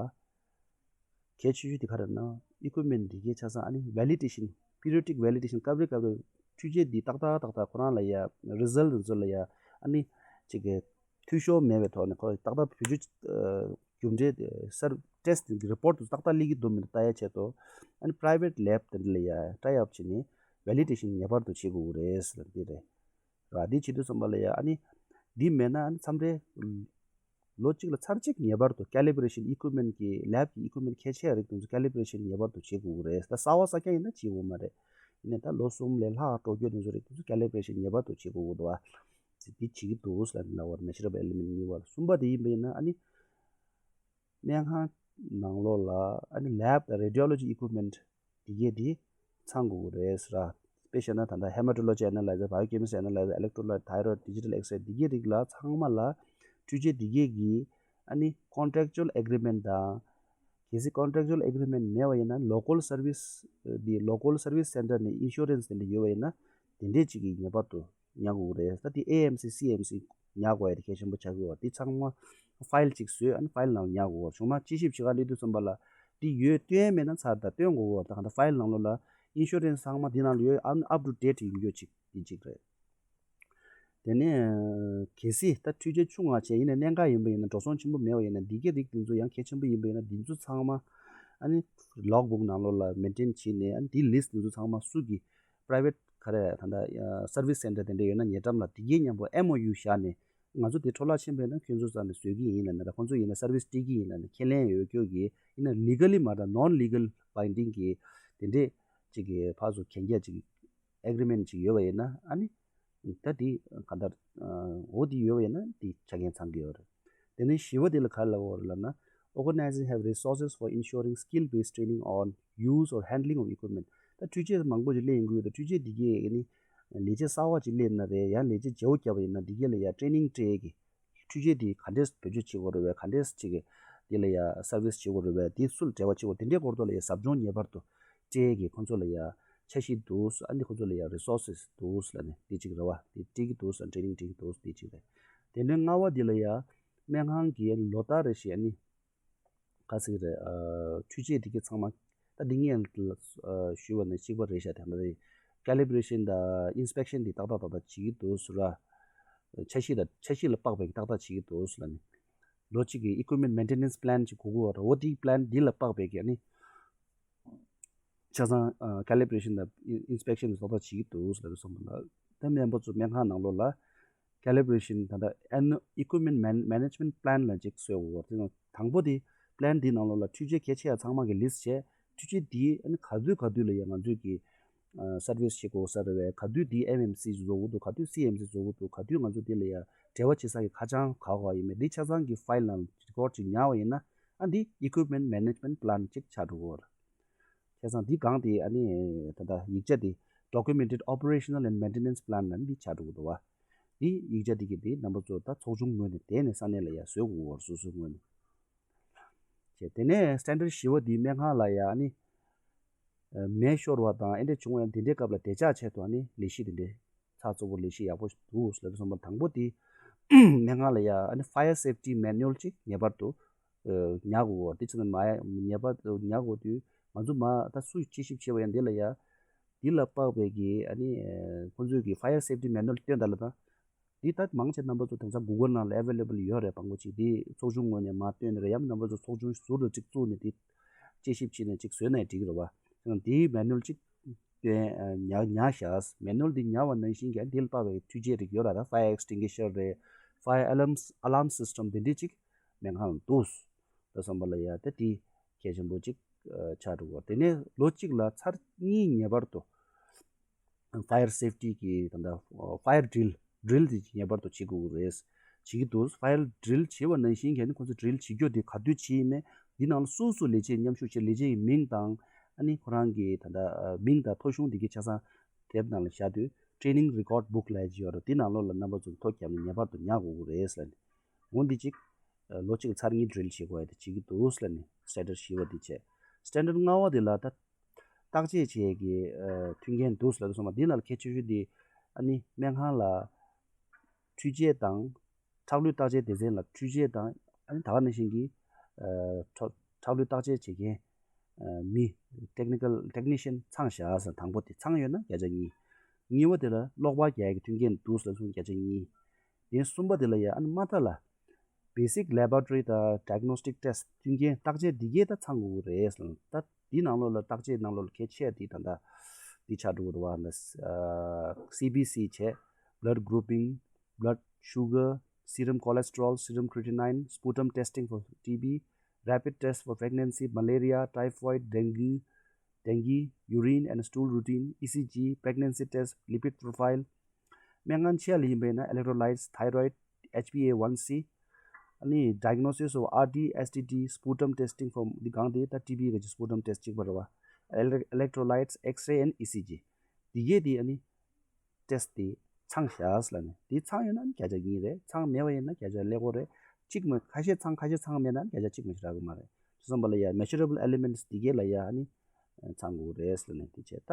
གལ་ཆེ་ཤོས་འདི་ག་རེ་ན། equipment འདི་གའི་ཆ་ཚང་ཨ་ནི་validation, periodic validation སྐབས་རེ་སྐབས་རེ་འཕྲུལ་ཆས་འདི་ཏག་ཏག་ཏག་ཏག་ཁོ་རང་ལ་ཡ་result འདི་ཚོ་ལ་ཡ་ཨ་ནི་ཅིག་གི་འཐུས་ཤོར་མེད་པའི་ཐོག་ནས་ཁོ་ཏག་ཏག་བེད་སྤྱོད་ཨ་རྒྱུ་འབྲས་གསར་test གི་report དུ་ཏག་ཏག་སླེབས་ཀྱི་འདུག་མི་འདུག་ལྟ་ཡ་ཆེད་དུ་ཨ་ནི་private lab དེ་འདྲ་ལ་ཡ་tie up བྱས་ནས་validation ངེས་པར་དུ་བྱེད་དགོས་ཀྱི་རེད་ཟེར་འདི་རེད། ར་འདི་བྱེད་དུས་ཙམ་པ་ལ་ཡ་ཨ་ནི་འདི་མེད་ན་ཨ་ནི་མཚམས་རེ་ལོ་གཅིག་ལ་ཚར་གཅིག་ངེས་པར་དུ་calibration equipment གི་lab གི་equipment གལ་ཆེ་བ་རིགས་དེ་ཚོ་calibration ངེས་པར་དུ་བྱེད་དགོས་ཀྱི་རེད། ད་གསར་བ་གསར་རྐྱང་ཡིན་ན་བྱེད་དགོས་མ་རེད། ཡིན་ནའི་ད་ལོ་གསུམ་ལས་ལྷག་འགྲོ་རྒྱུ་དེ་ཚོ་རིགས་དེ་ཚོ་calibration ངེས་པར་དུ་བྱེད་དགོས་ཀྱི་འདུག་བ། འདི་བྱེད་ཀྱི་འདུག་ཟེར་ལབ་པ་རེད། Measurable Element གཉིས་པ་ལ། གསུམ་པ་དེ་ཡིན་པ་ཡིན་ན་ཨ་ནི་སྨན་ཁང་ནང་ལོགས་ལ་ཨ་ནི་Lab དང་Radiology Equipment དེ་གས་དེ་ཚང་དགོས་ཀྱི་རེད་ཟེར། དཔེ་བཤད་ན་ད་ལྟ་Hematology Analyzer, Biochemistry Analyzer, Electrolyte, Thyroid, Digital X-ray དེ་གས་རིགས་ལ་ཚང་མ་ལ་འཕྲུལ་ཆས་དེ་གས་ཀྱི་ཨ་ནི་Contractual Agreement དང་། གལ་སྲིད་Contractual Agreement མེད་པ་ཡིན་ན་Local Service འདི་Local Service Center ནས་Insurance དེ་འདྲ་ཡོད་པ་ཡིན་ན་དེ་འདྲས་ཅིག་གིས་ངེས་པར་དུ་ཉར་དགོས་ཀྱི་རེད། ད་དེ་ཨེ་ཨེམ་སི་སི་ཨེམ་སི་ཉར་དགོས་ཡ་དེ་གལ་ཆེན་པོ་ཆགས་ཀྱི་ཡོད་པ། དེ་ཚང་མ་File གཅིག་བཟོས་ཨ་ནི་File ནང་ཉར་དགོས་པ། བྱུང་མ་དཔྱད་ཞིབ་བྱེད་ག་སླེབས་དུས་ཙམ་པ་ལ་དེ་ཡོད་སྟོན་མེད་ན་ཚར། ད་སྟོན་དགོས་པ། ད་གང་ལྟར་File ནང་ལོགས་ལ་Insurance ཚང་མ་དེ་ནང་ལ་ཡོད། ཨ་ནི་Up to Date ཡིན་རྒྱུ་ཅིག་དེ་གཅིག་རེད། དེ་ནས་གལ་སྲིད་ད་འཕྲུལ་ཆས་ཆུང་བ་བྱས་ཡིན་ན་གནད་འགག་ཡིན་པ་ཡིན་ན་འགྲོ་སོང་ཆེན་པོ་མེད་པ་ཡིན་ན་འདི་གའི་རིགས་འདི་ཚོ་ཡང་གལ་ཆེན་པོ་ཡིན་པ་ཡིན་ན་འདི་ཚོ་ཚང་མ་ཨ་ནི་Log Book ནང་ལོགས་ལ་Maintain བྱས་ནས་ཨ་ནི་འདི་List འདི་ཚོ་ཚང་མ་སུ་གི་Private ག་རེ་ད་ལྟ་Service Center དེ་འདྲ་ཡོད་ན་ཉེ་འགྲམ་ལ་དེ་གའི་མཉམ་པོ་M O U བཞག་ནས་ང་ཚོ་དེ་འཕྲོ་བརླག་ཕྱིན་པ་ཡིན་ན་ཁྱོད་ཚོ་རྩ་ནས་བཟོ་གི་ཡིན་ལབ་ནས་ད་ཁོང་ཚོ་ཡིན་ན་Service སྤྲད་ཀྱི་ཡིན་ལབ་ནས་ཁས་ལེན་ཡོད་རྒྱུ་གི་ཡིན་ན་Legally མ་རེད། Non Legal Binding གི་དེ་འདྲས་ཅིག་གི་ཕར་ཚུར་གན་རྒྱ་ཅིག Agreement ཅིག་ཡོད་པ་ཡིན་ན་ཨ་ནི་ད་དེ་ག་འདྲ་འོ་དེ་ཡོད་པ་ཡིན་ན་དེ་ཆ་རྐྱེན་ཚང་གི་ཡོད་རེད། དེ་ནས་བཞི་པ་དེ་ལ་ག་རེ་ལབ་དགོས་རེད་ལབ་ན། Organization have resources for ensuring skill based training on use or handling of equipment. ད་འཕྲུལ་ཆས་མང་པོ་ཅིག་སླེབས་ཡོང་གི་ཡོད། ད་འཕྲུལ་ཆས་དེ་གས་ནི་ལས་བྱེད་གསར་པ་ཅིག་སླེབས་ན་རེད། ཡང་ལས་བྱེད་བརྗེ་པོ་བརྒྱབ་པ་ཡིན་ན་དེ་གས་ལ་ཡང་Training སྤྲད་གི་འཕྲུལ་ཆས་དེ་ག་འདྲས་བེད་སྤྱོད་བྱེད་དགོས་རེད་པས། ག་འདྲས་ཅིག་གི་དེ་ལ་ཡ་Service བྱེད་དགོས་རེད་པས། དེ་སུ་ལ་འབྲེལ་བ་བྱེད་དགོས། དེ་འདྲའི་སྐོར་ཐོག་ལ་ཡ་ཟབ་སྦྱོང་ངེས་པར་དུ་སྤྲད་གི་ཁོང་ཚོ་ལ་ཡ་འཆར་གཞི་འདུག་ཨ་ནི་ཁོང་ཚོ་ལ་ཡ་Resources འདུག་ལབ་ནས་དེ་གཅིག་རེད་པ། དེ་སྤྲད་ཀྱི་འདུག Training སྤྲད་ཀྱི་འདུག་དེ་གཅིག་རེད། དེ་ནས་ལྔ་པ་དེ་ལ་ཡ་སྨན་ཁང་གི་ལོ་ལྟར་རེ་བཞིན་ཨ་ནི་ག་ཟེར་གི་རེད། འཕྲུལ་ཆས་དེ་གས་ཚང་མ་ད་འདི་ངས་ཞུས་པ་ནང་བཞིན་གཅིག་པ་རེད་ཤག་དེ་འདྲ་རེད། Calibration དང་Inspection དེ་ཏག་ཏག་ཏག་ཏག་བྱེད་ཀྱི་འདུག་ཟེར་བ། འཆར་གཞི་དང་འཆར་གཞི་ལ་དཔག་པའི་ཏག་ཏག་བྱེད་ཀྱི་འདུག་ཟེར་ལབ་ནས། ལོ་གཅིག་གི་Equipment Maintenance Plan ཅིག་དགོས་ཀྱི་ཡོད་རེད། འོ་དེའི་Plan འདི་ལ་དཔག་པའི་གི་ཨ་ནི་ཆ་ཚང་Calibration དང་Inspection དེ་ཏག་ཏག་བྱེད་ཀྱི་འདུག་ཟེར་ལབ་སོང་བ་ལ། ད་སྨན་པ་ཚོ་སྨན་ཁང་ནང་ལོགས་ལ་Calibration ད་ལྟ་Annual Equipment Man- Management Plan ལ་ཅིག་བཟོ་དགོས་པ་དེ་ནང་དང་པོ་དེ་Plan འདི་ནང་ལོགས་ལ་འཕྲུལ་ཆས་གལ་ཆེ་ཡ་ཚང་མ་གི་List བྱས། འཕྲུལ་ཆས་འདི་ཨ་ནི་ག་དུས་ག་དུས་ལ་ཡ་ང་ཚོས་ཀྱི་Service བྱེད་དགོས་ས་རེད་པས། ག་དུས་འདི་M M C བཟོ་དགོས་འདུག་ག་དུས་C M C བཟོ་དགོས་འདུག་ག་དུས་ང་ཚོ་འདི་ལ་ཡ་འབྲེལ་བ་བྱེད་ས་ཀྱི་ཁ་བྱང་ག་ག་ཡིན་མིན་འདི་ཆ་ཚང་གི་File ནང་Record ཅིག་ཉར་བ་ཡིན་ན་ཨ་འདི་Equipment Management Plan ཅིག་ཆགས་འགྲོ་གི་ཡོད་རེད། བྱས་ཙང་འདི་སྒང་དེ་ཨ་ནི་ད་ལྟ་ཡིག་ཆ་དེ་Documented Operational and Maintenance Plan ལབ་ནས་འདི་ཆགས་འགྲོ་གི་འདུག་བ། འདི་ཡིག་ཆ་དེ་གི་དེ་རྣམ་པ་ཚོ་ད་ཚོགས་ཆུང་ངོས་ནས་དེ་ནས་ས་གནས་ལ་ཡ་བཟོ་དགོས་པར་སོ་སོའི་ངོས་ནས། བྱས་དེ་ནས་Standard བཞི་པ་འདི་སྨན་ཁང་ལ་ཡ་ཨ་ནི་མེ་ཤོར་བ་དང་ཨེ་འདྲས་བྱུང་བ་ཡང་དེ་འདྲའི་སྐབས་ལ་བདེ་འཇགས་ཆེད་དུ་ཨ་ནི་ལས་གཞི་དེ་འདྲའི་ཚགས་ཚུད་པོ་ལས་གཞི་ཡག་པོ་འདུག་ལབ་དུས་ཙམ་པ་དང་པོ་དེ་སྨན་ཁང་ལ་ཡ་ཨ་ནི་Fire Safety Manual ཅིག་ངེས་པར་དུ་ཉར་དགོས། དེ་ཕྱིར་ན་མ་ཡ་ངེས་པར་དུ་ཉར་དགོས་དུས་ང་ཚོ་མ་ད་སུ་དཔྱད་ཞིབ་བྱས་པ་ཡང་འདི་ལ་ཡ་འདི་ལ་དཔག་པའི་གི་ཨ་ནི་ཁོང་ཚོས་གི་Fire Safety Manual བཏོན་ད་ལ་དང་འདི་ད་མང་ཆེ་རྣམ་པ་ཚོ་དེང་སང་Google ནང་ལ་available ཡོད་རེད། མང་པོ་ཅིག་འདི་ཚོགས་ཆུང་ངོས་ནས་མ་བཏོན་ནས་རེད། ཡང་རྣམ་པ་ཚོ་ཚོགས་ཆུང་ཟུར་དུ་ཅིག་བཙུགས་ནས་འདི་དཔྱད་ཞིབ་བྱས་ནས་ཅིག་བཟོས་ན་ཡང་འགྲིག་གི་རེད་བ། ཡང་འདིའི་Manual ཅིག་བཏོན་ཉར་ཉར་བཞག Manual འདི་ཉར་བ་ནང་བཞིན་གྱི་འདི་ལ་དཔག་པའི་འཕྲུལ་ཆས་རིགས་ཡོད་ར། ད་Fire Extinguisher རེད། Fire Alarm Alarm System འདི་འདྲས་ཅིག་སྨན་ཁང་ལ་འདུག་ད་བསམ་པ་ལ་ཡ་ད་འདི་གལ་ཆེན་པོ་ཅིག་ཆགས་འགྲོ་གི་རེད། དེ་ནས་ལོ་གཅིག་ལ་ཚར་གཉིས་ངེས་པར་དུ་Fire Safety གི་ད་ལྟ་Fire Drill Drill དེ་ངེས་པར་དུ་བྱེད་དགོས་ཀྱི་རེད། བྱེད་ཀྱི་འདུག Fire Drill བྱེད་པ་ནང་བཞིན་གྱི་ནི་ཁོང་ཚོ་Drill བྱེད་རྒྱུ་དེ་ག་དུས་བྱེད་ཡིན་མེད་འདི་ནང་ལ་སུ་སུ་ལས་བྱེད་མཉམ་ཞུགས་བྱེད། ལས་བྱེད་ཀྱི་མིང་དང་ཨ་ནི་ཁོ་རང་གི་ད་ལྟ་མིང་དང་ཐོ་གཞུང་དེ་གའི་ཆ་ཚང་དེབ་ནང་ལ་བཞག་དུས་Training Record Book ལབ་ཡག་ཅིག་ཡོད་རེད། དེ་ནང་ལོགས་ལ་རྣམ་པ་ཚོ་ཐོ་བརྒྱབ་ནས་ངེས་པར་དུ་ཉར་དགོས་ཀྱི་རེད་ལབ་ནས། འོ་འདི་གཅིག་ལོ་གཅིག་ཚར་གཉིས་Drill བྱེད་དགོས་ཡ་དེ་བྱེད་ཀྱི་འདུག་ལབ་ནས་Standard བཞི་པ་འདི་བྱས། Standard ལྔ་པ་དེ་ལ་ད་བརྟག་དཔྱད་བྱེད་ཡས་ཀྱི་མཐུན་རྐྱེན་འདུག་ལབ་དུས་ཙམ་པ་འདི་ནང་ལ་གལ་ཆེ་ཤོས་དེ་ཨ་ནི་སྨན་ཁང་ལ་འཕྲུལ་ཆས་དང་ཁྲག་ལུད་བརྟག་དཔྱད་སྡེ་ཚན་ལ་འཕྲུལ་ཆས་དང་ཨ་ནི་ད་ག་ནང་བཞིན་གྱི་ཁྲག་ཁྲག་ལུད་བརྟག་དཔྱད་བྱེད་མཁན་མི་Technical Technician ཚང་བཞག་ཟེར། དང་པོ་དེ་ཚང་ཡོད་ན་བརྒྱ་ཆ་གཉིས། གཉིས་པ་དེ་ལ་གློག་པར་རྒྱག་ཡས་ཀྱི་མཐུན་རྐྱེན་འདུག་ཟེར་སོང་བརྒྱ་ཆ་གཉིས། དེ་གསུམ་པ་དེ་ལ་ཡ་ཨ་ནི་མ་མཐའ་ལ་Basic Laboratory དང་Diagnostic Test མཐུན་རྐྱེན་བརྟག་དཔྱད་འདི་གས་ད་ཚང་དགོས་ཀྱི་རེད་ཟེར། ད་འདི་ནང་ལོགས་ལ་བརྟག་དཔྱད་ནང་ལོགས་ལ་གལ་ཆེ་འདི་ད་ལྟ་འདི་ཆགས་འགྲོ་གི་འདུག་བ། ཨ་ནི་ཨ་C B C བྱས། Blood Grouping, Blood Sugar, Serum Cholesterol, Serum Creatinine, Sputum Testing for T B, Rapid Test for Pregnancy, Malaria, Typhoid, Dengue, Dengue, Urine and Stool Routine, E C G, Pregnancy Test, Lipid Profile, སྨན་ཁང་ཆེ་ལ་ཡིན་པས་ན་electrolytes, thyroid, H b A one c, ཨ་ནི་diagnosis of R D, S T D, sputum testing for འདི་གང་དེ་ད་T B གི་sputum test གཅིག་པ་རེད་བ། Ele- electrolytes, X-ray and E C G འདི་གས་དེ་ཨ་ནི་test དེ་ཚང་བཞག་ལབ་ནས། དེ་ཚང་ཡོད་ན་བརྒྱ་ཆ་གཉིས་རེད། ཚང་མེད་པ་ཡིན་ན་བརྒྱ་ཆ་ཀླད་ཀོར་རེད། གཅིག་མ་ཁ་ཤས་ཚང་ཁ་ཤས་ཚང་མེད་ན་བརྒྱ་ཆ་གཅིག་མ་ཞིག་རག་གི་མ་རེད། དེ་ཙམ་པ་ལ་ཡ་measurable ailments འདི་གས་ལ་ཡ་ཨ་ནི་ཚང་དགོས་རེད་ལབ་ནས། དེ་བྱས་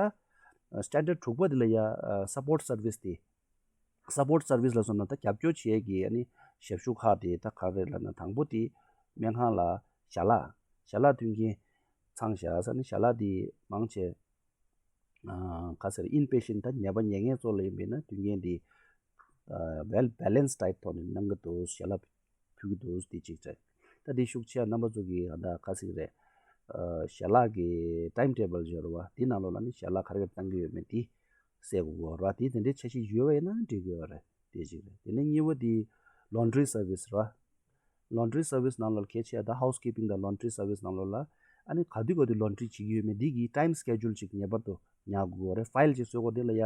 ད་standard དྲུག་པ་འདི་ལ་ཡ་support service དེ། support service ལ་སོང་ན་ད་རྒྱབ་སྐྱོར་བྱེད་ཀྱི་ཨ་ནི་ཞབས་ཞུ་ཁག་དེ་ད་ག་རེ་ལབ་ན། དང་པོ་དེ་སྨན་ཁང་ལ་ཞལ་ལག་ཞལ་ལག་མཐུན་རྐྱེན་ཚང་བཞག་ས་ནི་ཞལ་ལག་དེ་མང་ཆེ་ཨ་ག་ཟེར་inpatient ད་ནད་པ་ཉལ་མཁན་ཚོ་ལ་ཡིན་པས་ན་མཐུན་རྐྱེན་དེ་ཨ་well balanced diet ཐོག་ནས་གནང་གི་འདུག་ཞལ་ལག་ཕུལ་གྱི་འདུག་དེ་གཅིག་རེད། ད་དེ་ཤུགས་ཆེ་རྣམ་པ་ཚོ་གི་ད་ག་ཟིག་རེད། ཨ་ཞལ་ལག་གི་time table ཡོད་རེད་བ། དེ་ནང་ལོགས་ལ་ནི་ཞལ་ལག་ག་རེ་ག་རེ་བཏང་གི་ཡོད་མེད་དེ་གསལ་དགོས་རེད་བ། དེ་དེ་འདྲའི་འཆར་གཞི་ཡོད་པ་ཡིན་ན་འགྲིག་གི་ཡོད་རེད། དེ་གཅིག་རེད། དེ་ནས་གཉིས་པ་དེ་laundry service རེད་བ། laundry service ནང་ལོགས་གལ་ཆེ་ད་housekeeping དང་laundry service ནང་ལོགས་ལ་ཨ་ནི་ག་དུས་ག་དུས་laundry བྱེད་ཀྱི་ཡོད་མེད་འདི་གི་time schedule ཅིག་ངེས་པར་དུ་ཉར་དགོས་རེད། file ཅིག་བཟོ་དགོས། དེ་ལ་ཡ་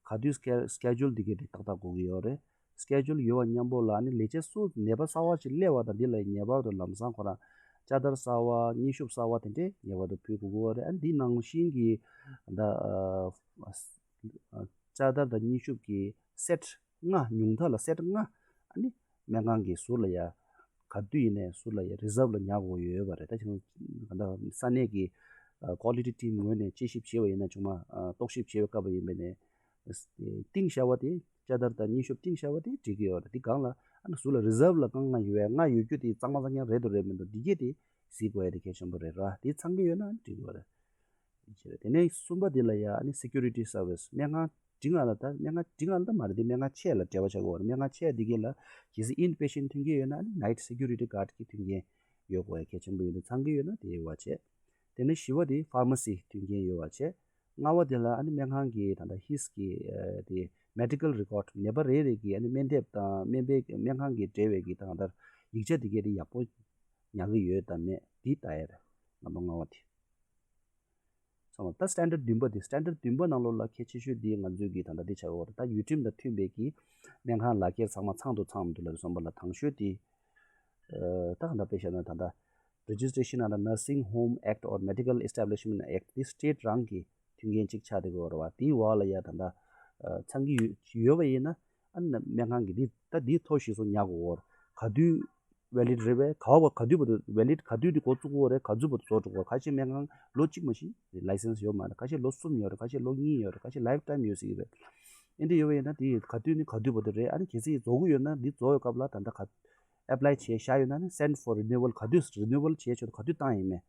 ག་དུས་སྐེ- schedule འདི་གས་དེ་ཏག་ཏག་དགོས་ཀྱི་ཡོད་རེད། schedule ཡོད་པ་མཉམ་པོ་ལ་ཨ་ནི་ལས་བྱེད་སུ་ནད་པ་གསར་པ་ཅིག་སླེབས་པ་དང་འདི་ལ་ངེས་པར་དུ་ལམ་སང་ཁོ་རང་ཅ་དར་གསར་པ་མཉེན་ཤུབས་གསར་པ་དེ་འདྲས་ངེས་པར་དུ་ཕུལ་དགོས་ཀྱི་ཡོད་རེད། ཨ་ནི་འདི་ནང་བཞིན་གྱི་ད་ཨ་ཅ་དར་དང་མཉེན་ཤུབས་ཀྱི་set ལྔ། ཉུང་མཐའ་ལ་set ལྔ་ཨ་ནི་སྨན་ཁང་གི་ཟུར་ལ་ཡ་ག་དུས་ཡིན་ནའི་ཟུར་ལ་ཡ་reserve ལ་ཉར་དགོས་ཡོད་པ་རེད། ད་ཅིག་ད་ས་གནས་ཀྱི་ཨ་quality team ངོས་ནས་དཔྱད་ཞིབ་བྱས་པ་ཡིན་ན་ཆུང་མ་ཨ་རྟོག་ཞིབ་བྱས་པའི་སྐབས་ཡིན་པ་ནས་བཏིང་བཞག་པ་དེ་ཅ་དར་དང་མཉེན་ཤུབས་བཏིང་བཞག་པ་དེ་འགྲིག་གི་ཡོད་རེད། དེ་སྒང་ལ་ཨ་ནི་ཟུར་ལ་reserve ལ་ལྔ་ལྔ་ཡོད་པས་ལྔ་ཡོད་རྒྱུ་དེ་གཙང་མ་གཙང་རྐྱང་རེད་འདུག་རེད་མི་འདུག་འདི་གས་དེ་གཟིགས་དགོས་ཡ་དེ་གལ་ཆེན་པོ་རེད་ར། དེ་ཚང་གི་ཡོད་ན་ཨ་ནི་འགྲིག་གི་ཡོད་རེད། དེ་ནས་གསུམ་པ་དེ་ལ་ཡ་ཨ་ནི་security service སྨན་ཁང་འབྲིང་ང་ལ་ད་སྨན་ཁང་འབྲིང་ང་ལ་ད་མ་རེད། དེ་སྨན་ཁང་ཆེ་ལ་འབྲེལ་བ་བྱ་དགོས་རེད། སྨན་ཁང་ཆེ་འདི་གས་ལ་གལ་སྲིད་inpatient མཐུན་རྐྱེན་ཡོད་ན་ཨ་ནི་night security guard གི་མཐུན་རྐྱེན་ཡོད་དགོས་ཡ་གལ་ཆེན་པོ་ཡོད་འདུག་ཚང་གི་ཡོད་ན་དེ་ཡོད་པ་བྱས། དེ་ནས་བཞི་པ་དེ་pharmacy མཐུན་རྐྱེན་ཡོད་པ་བྱས། ལྔ་པ་དེ་ལ་ཨ་ནི་སྨན་ཁང་གི་ད་ལྟ་ཧིས་ཀྱི་ཨ་དེ་medical record ནད་པ་རེ་རེ་གི་ཨ་ནི་སྨན་དེབ་དང་སྨན་པའི་སྨན་ཁང་གི་འབྲེལ་བའི་གི་ད་ལྟ་ཡིག་ཆ་དེ་གས་དེ་ཡག་པོ་ཉར་གི་ཡོད་དམ་མེད་དེ་ལྟ་ཡ་རེད། number ལྔ་པ་དེ། ཚང་མ་ད་standard བདུན་པ་དེ། standard བདུན་པ་ནང་ལོགས་ལ་གལ་ཆེ་ཤོས་དེ་ང་ཚོས་གི་ད་ལྟ་དེ་ཆགས་ཡོད་རེད། ད་ཡུལ་ཁྲིམས་དང་མཐུན་པའི་གི་སྨན་ཁང་ལག་ཁྱེར་ཚང་མ་ཚང་དང་ཚང་མི་འདུག་ལབ་སོང་པ་ལ་དང་ཤོས་དེ་ཨ་ད་ག་འདྲ་དཔེ་བཞག་ན་ད་ལྟ་registration under Nursing Home Act or Medical Establishment Act དེ་state རང་གི་མཐུན་རྐྱེན་གཅིག་ཆགས་བསྡད་ཀྱི་ཡོད་རེད་བ། དེའི་འོག་ལ་ཡ་ད་ལྟ་ཨ་ཚང་གི་ཡོད་ཡོད་པ་ཡིན་ན་ཨ་ནི་སྨན་ཁང་གི་འདི་ད་འདི་ཐོ་ཞིག་སོ་ཉར་དགོས་ཡོད་རེད། ག་དུས་valid རེད་པས། ག་བ་ག་དུས་བར་དུ་valid ག་དུས་དེ་འགོ་བཙུགས་ཀྱི་ཡོད་རེད། ག་ཚོད་བར་དུ་རྫོགས་འགྲོ་གི་ཡོད་རེད། ཁ་ཤས་སྨན་ཁང་ལོ་གཅིག་མ་གཞི་license ཡོད་མ་རེད། ཁ་ཤས་ལོ་གསུམ་ཡོད་རེད། ཁ་ཤས་ལོ་གཉིས་ཡོད་རེད། ཁ་ཤས་lifetime ཡོད་ཟེར་གྱི་རེད། ཨེ་འདྲ་ཡོད་པ་ཡིན་ན་དེ་ག་དུས་ནས་ག་དུས་བར་དུ་རེད། ཨ་ནི་གལ་སྲིད་རྫོགས་ཀྱི་ཡོད་ན་འདི་རྫོགས་པའི་སྐབས་ལ་ད་ལྟ་ག་apply བྱས་བཞག་ཡོད་ན་ནི་send for renewal ག་དུས་renewal བྱས་ཆོག་ག་དུས་བཏང་ཡིན་མེད།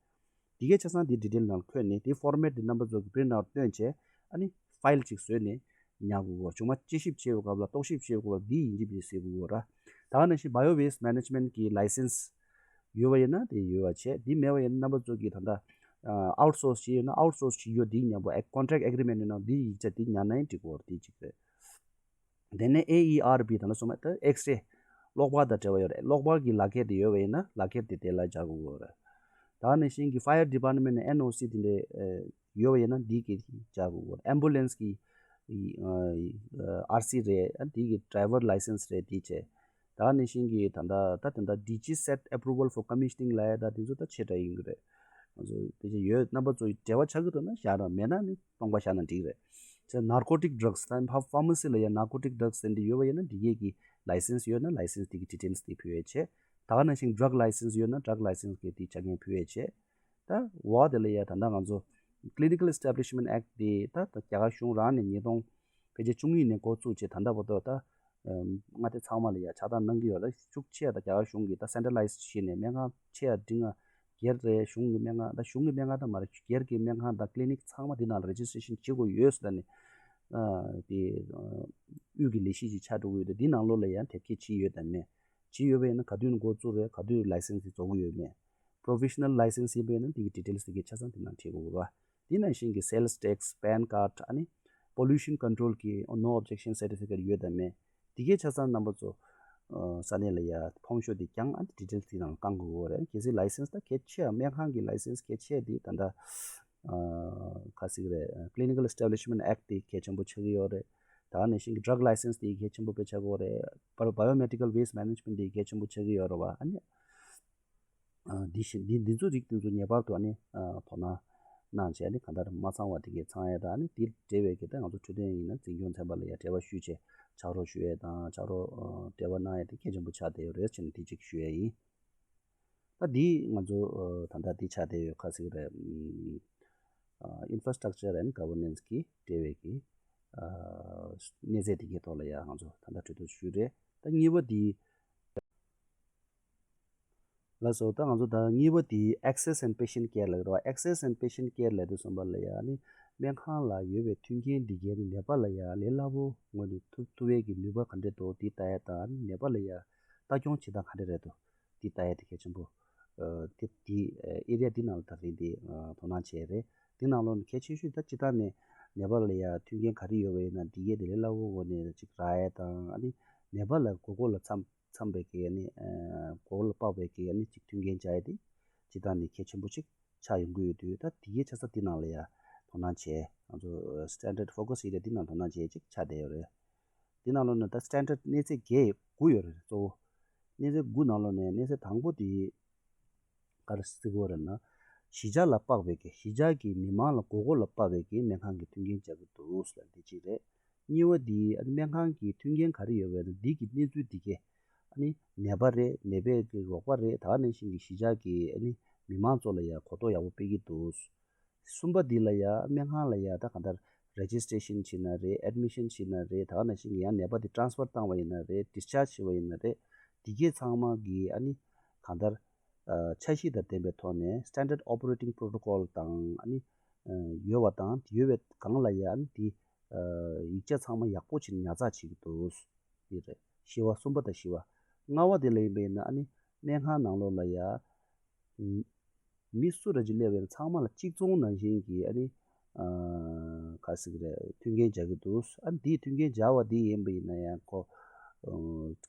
དེ་གའི་ཆ་ཚང་དེ་detail ནང་འཁོད་ནས་དེ་format དེ་རྣམ་པ་ཚོ་གི་print out བཏོན་བྱས་ཨ་ནི་file ཅིག་བཟོས་ནས་ཉར་དགོས་གོ། ཆུང་མ་དཔྱད་ཞིབ་བྱེད་པའི་སྐབས་ལ་རྟོག་ཞིབ་བྱེད་པའི་སྐབས་ལ་འདི་ཡིན་གྱི་མིན་གཟིགས་དགོས་གོ་ར། ད་ག་ནང་བཞིན་bio waste management གི་license ཡོད་པ་ཡིན་ན་དེ་ཡོད་པ་བྱས། འདི་མེད་པ་ཡིན་ན་རྣམ་པ་ཚོ་གི་ད་ལྟ་outsource བྱས་ཡོད་ན་outsource བྱེད་ཡོད་འདི་མཉམ་པོ་ཨེ་contract agreement ནང་འདི་ཡིག་ཆ་འདི་ཉར་ན་ཡང་འགྲིག་གོ། དེ་གཅིག་རེད། དེ་ནས་A E R B དང་ལ་སོགས་པ་ད་X-ray གློག་པར་དང་འབྲེལ་བ་ཡོད་རེད། གློག་པར་གྱི་ལག་ཁྱེར་དེ་ཡོད་པ་ཡིན་ན་ལག་ཁྱེར་དེ་དེ་ལ་སྦྱར་དགོས་ཀྱི་ཡོད་རེད། ད་ག་ནང་བཞིན་གྱི་fire department ནས་N O C དེ་འདྲའི་ཡོད་པ་ཡིན་ན་འདི་གི་སྦྱར་དགོས་ཀྱི་ཡོད་རེད། ambulance གི་R C རེད། འདི་གི་driver license རེད། དེ་བྱས། ད་ག་ནང་བཞིན་གྱི་ད་ལྟ་ད་དེ་འདྲ་D G set approval for commissioning ལབ་ཡ་ད་དེ་ཚོ་ད་ཆེ་དྲགས་ཡིན་གྱི་རེད། ང་ཚོ་དེ་ཆ་ཡོད་རྣམ་པ་ཚོ་ཡི་འབྲེལ་བ་ཆགས་ཀྱི་འདུག་ན་བཞག་ར། མེད་ན་ནི་སྟོང་པ་བཞག་ན་འགྲིག་རེད། ཅེས་narcotic drugs ད་ཕ- pharmacy ལ་ཡ་narcotic drugs དེ་འདྲ་ཡོད་པ་ཡིན་ན་འདི་གས་ཀྱི་license ཡོད་ན་license དེ་གི་details དེ་ཕུལ་ཡས་བྱས། ད་ག་ནང་བཞིན་drug license ཡོད་ན་drug license གི་དེ་ཆ་རྐྱེན་ཕུལ་ཡས་བྱས། ད་འོག་དེ་ལ་ཡ་ད་ལྟ་ང་ཚོ་clinical establishment act དེ་ད་ད་རྒྱ་གར་གཞུང་རང་ནས་ཉིས་སྟོང་ཕལ་ཆེར་བཅུ་གཉིས་ནས་འགོ་བཙུགས་བྱས་ད་ལྟ་བར་དུ་ད་ལྔ་སྡེ་ཚང་མ་ལ་ཡ་ཆགས་སྡང་གནང་གི་ཡོད་རེད། ཤུགས་ཆེ་ད་རྒྱ་གར་གཞུང་གིས་ད་centralized བྱས་ནས་སྨན་ཁང་ཆེ་ཡ་འབྲིང་ང་སྒེར་རེད། གཞུང་གི་སྨན་ཁང་ད་གཞུང་གི་སྨན་ཁང་ད་མ་རེད། སྒེར་གྱི་སྨན་ཁང་དང་clinic ཚང་མ་འདི་ནང་ལ་registration བྱེད་དགོས་ཡོད་ཟེར་ནས་དེ་དབུས་ཀྱི་ལས་གཞི་ཞིག་ཆགས་འགྲོ་གི་ཡོད་དེ་འདི་ནང་ལོགས་ལ་ཡང་དེབ་སྐྱེལ་བྱས་ཡོད་དམ་མེད། བྱས་ཡོད་པ་ཡིན་ན་ག་དུས་ནས་འགོ་བཙུགས་རེད། ག་དུས་license དེ་རྫོགས་ཀྱི་ཡོད་མེད། professional license ཡིན་པ་ཡིན་ན་དེ་གི་details དེ་གི་ཆ་ཚང་དེ་ནང་བྲིས་དགོས་རེད་བ། དེ་ནང་བཞིན་གྱི་sales tax, pan card ཨ་ནི་pollution control གི་no objection certificate ཡོད་དམ་མེད། དེ་གའི་ཆ་ཚང་རྣམ་པ་ཚོ་ས་གནས་ལ་ཡ་ཕོམ་ཤོག་དེ་བཀང་ཨ་ནི་details དེ་ནང་བཀང་དགོས་རེད། གལ་སྲིད་license ད་གལ་ཆེ་ཡ་སྨན་ཁང་གི་license གལ་ཆེ་དེ་ད་ལྟ་ག་ཟེར་གི་རེད། Clinical Establishment Act དེ་གལ་ཆེན་པོ་ཆགས་ཀྱི་ཡོད་རེད། ད་ནས་ཤིང་གི་drug license་དེ་གལ་ཆེན་པོ་དཔེ་ཆ་གོ་རེད། bio- biomedical waste management་དེ་གལ་ཆེན་པོ་ཆགས་ཀྱི་ཡོད་རེད་བ། ཨ་ནི་འདི་བཞིན་འདི་འདི་ཚོ་རིགས་དེ་ཚོ་ངེས་པར་དུ་ཨ་ནི་དོ་སྣང་གནང་བྱས། ཨ་ནི་གང་ལྟར་མ་ཚང་བ་དེ་གས་ཚང་ཡས་དང་། ཨ་ནི་དེ་འབྲེལ་བའི་གི་ད་ང་ཚོ་འཕྲོད་བསྟེན་ཡིན་ན་འཛིན་སྐྱོང་ཚན་པ་ལ་ཡ་འབྲེལ་བ་ཞུས་བྱས་ཕྱག་རོགས་ཞུ་ཡས་དང་། ཕྱག་རོགས་འབྲེལ་བ་གནང་ཡས་དེ་གལ་ཆེན་པོ་ཆགས་བསྡད་ཡོད་རེད་ཅེས་ནས་དེ་གཅིག་ཞུ་ཡས་ཡིན། ད་འདི་ང་ཚོ་ད་ལྟ་འདི་ཆགས་བསྡད་ཡོད་ཁ་ཟིག་རེད། Infrastructure and Governance་གི་དེ་བས་ཀྱི་གནས་ཚད་དེ་གའི་ཐོག་ལ་ཡང་ང་ཚོ་ད་ལྟ་གྲོས་བསྡུར་ཞུས་རེད། ད་གཉིས་པ་དེ་ལ་སོ་ད་ང་ཚོ་ད་གཉིས་པ་དེ་access and patient care་ལ་རེད་བ། Access and Patient Care་ལ་དུས་གསུམ་པ་ལ་ཡང་ནི་སྨན་ཁང་ལ་ཡོད་པའི་མཐུན་རྐྱེན་འདི་གའི་ནི་ནད་པ་ལ་ཡང་ལས་སླ་པོ་ངོས་ནས་ཐུབ་ཐུབ་པའི་གི་ནུས་པ་ག་འདྲས་འདུག་དེ་ལྟ་ཡ་དང་། ནད་པ་ལ་ཡང་ལྟ་སྐྱོང་བྱེད་སྟངས་ག་འདྲས་རེད་འདུག་དེ་ལྟ་ཡ་དེ་གལ་ཆེན་པོ། ཨ་དེ་དེ་ཨ་area་འདི་ནང་ལ་ད་རིང་དེ་ཨ་དོ་སྣང་བྱས་རེད། དེ་ནང་ལོགས་ནས་གལ་ཆེ་ཤོས་ད་སྤྱིར་བཏང་ནས་ནད་པ་ལ་ཡ་མཐུན་རྐྱེན་ག་རེ་ཡོད་པ་ཡིན་ན་འདི་གས་དེ་ལས་སླ་པོ་སྒོ་ནས་ཅིག་རག་ཡ་དང་། ཨ་ནི་ནད་པ་ལ་དགོས་མཁོ་ལ་འཚམ་འཚམ་པའི་གི་ཨ་ནི་ཨ་དགོས་མཁོ་ལ་དཔག་པའི་གི་ཨ་ནི་ཅིག་མཐུན་རྐྱེན་སྦྱར་ཡ་དེ་སྤྱིར་བཏང་ནས་གལ་ཆེན་པོ་ཅིག་ཆགས་ཡོང་གི་ཡོད་དུས། ད་དེ་གས་ཆ་ཚང་དེ་ནང་ལ་ཡ་དོ་སྣང་བྱས། ང་ཚོ་standard focus area་དེ་ནང་དོ་སྣང་བྱས་ཅིག་ཆགས་བསྡད་ཡོད་རེད། དེ་ནང་ལོགས་ནས་ད་standard་གནས་ཚད་བརྒྱད་དགུ་ཡོད་རེད། གཙོ་བོ་གནས་ཚད་དགུ་ནང་ལོགས་ནས་གནས་ཚད་དང་པོ་དེ་ག་རེ་ཟེར་དགོས་རེད་ན། གཞིས་ཆགས་ལ་དཔག་པའི་གི་གཞིས་ཆགས་ཀྱི་མི་མང་ལ་དགོས་མཁོ་ལ་དཔག་པའི་གི་སྨན་ཁང་གི་མཐུན་རྐྱེན་སྦྱར་གྱི་འདུག་ཟེར་འདི་གཅིག་རེད། གཉིས་པ་འདི་ཨ་ནི་སྨན་ཁང་གི་མཐུན་རྐྱེན་ག་རེ་ཡོད་པའི་ན་འདི་གི་གནས་ཚུལ་འདི་གས་ཨ་ནི་ནད་པ་རེད། ནད་པའི་གི་རོགས་པ་རེད། ད་ག་ནང་བཞིན་གྱི་གཞིས་ཆགས་ཀྱི་ཨ་ནི་མི་མང་ཚོ་ལ་ཡང་གོ་རྟོགས་ཡག་པོ་སྤེལ་གྱི་འདུག་གསུམ་པ་འདི་ལ་ཡ་སྨན་ཁང་ལ་ཡ་ད་གང་ལྟར་registration་བྱེད་ན་རེད། admission་བྱེད་ན་རེད། ད་ག་ནང་བཞིན་གྱི་ཡང་ནད་པ་དེ་transfer་བཏང་བ་ཡིན་ན་རེད། discharge་བྱེད་པ་ཡིན་ན་རེད། འདི་གས་ཚང་མ་གི་ཨ་ནི་གང་ལྟར་ཨ་འཆར་གཞི་དང་ལྡན་པའི་ཐོག་ནས་standard operating protocol་དང་ཨ་ནི་ཨ་ཡོད་པ་དང་། ཡོད་པའི་སྒང་ལ་ཡ་ཨ་ནི་འདི་ཨ་ཡིག་ཆ་ཚང་མ་ཡག་པོ་བྱས་ནས་ཉར་ཚགས་བྱེད་ཀྱི་འདུག་འདི་རེད། བཞི་པ། གསུམ་པ་དང་བཞི་པ། ལྔ་པ་དེ་ལ་ཡིན་པ་ཡིན་ན་ཨ་ནི་སྨན་ཁང་ནང་ལོགས་ལ་ཡ་མི་སུ་ར་ཅིག་སླེབས་པ་ཡིན་ན་ཚང་མ་ལ་གཅིག་མཚུངས་ནང་བཞིན་གྱི་ཨ་ནི་ཨ་ག་ཟེར་གི་རེད། མཐུན་རྐྱེན་སྦྱར་གྱི་འདུག་ཨ་ནི་དེའི་མཐུན་རྐྱེན་སྦྱར་བ་དེ་ཡིན་པ་ཡིན་ན་ཡང་ཁོ་ཨ་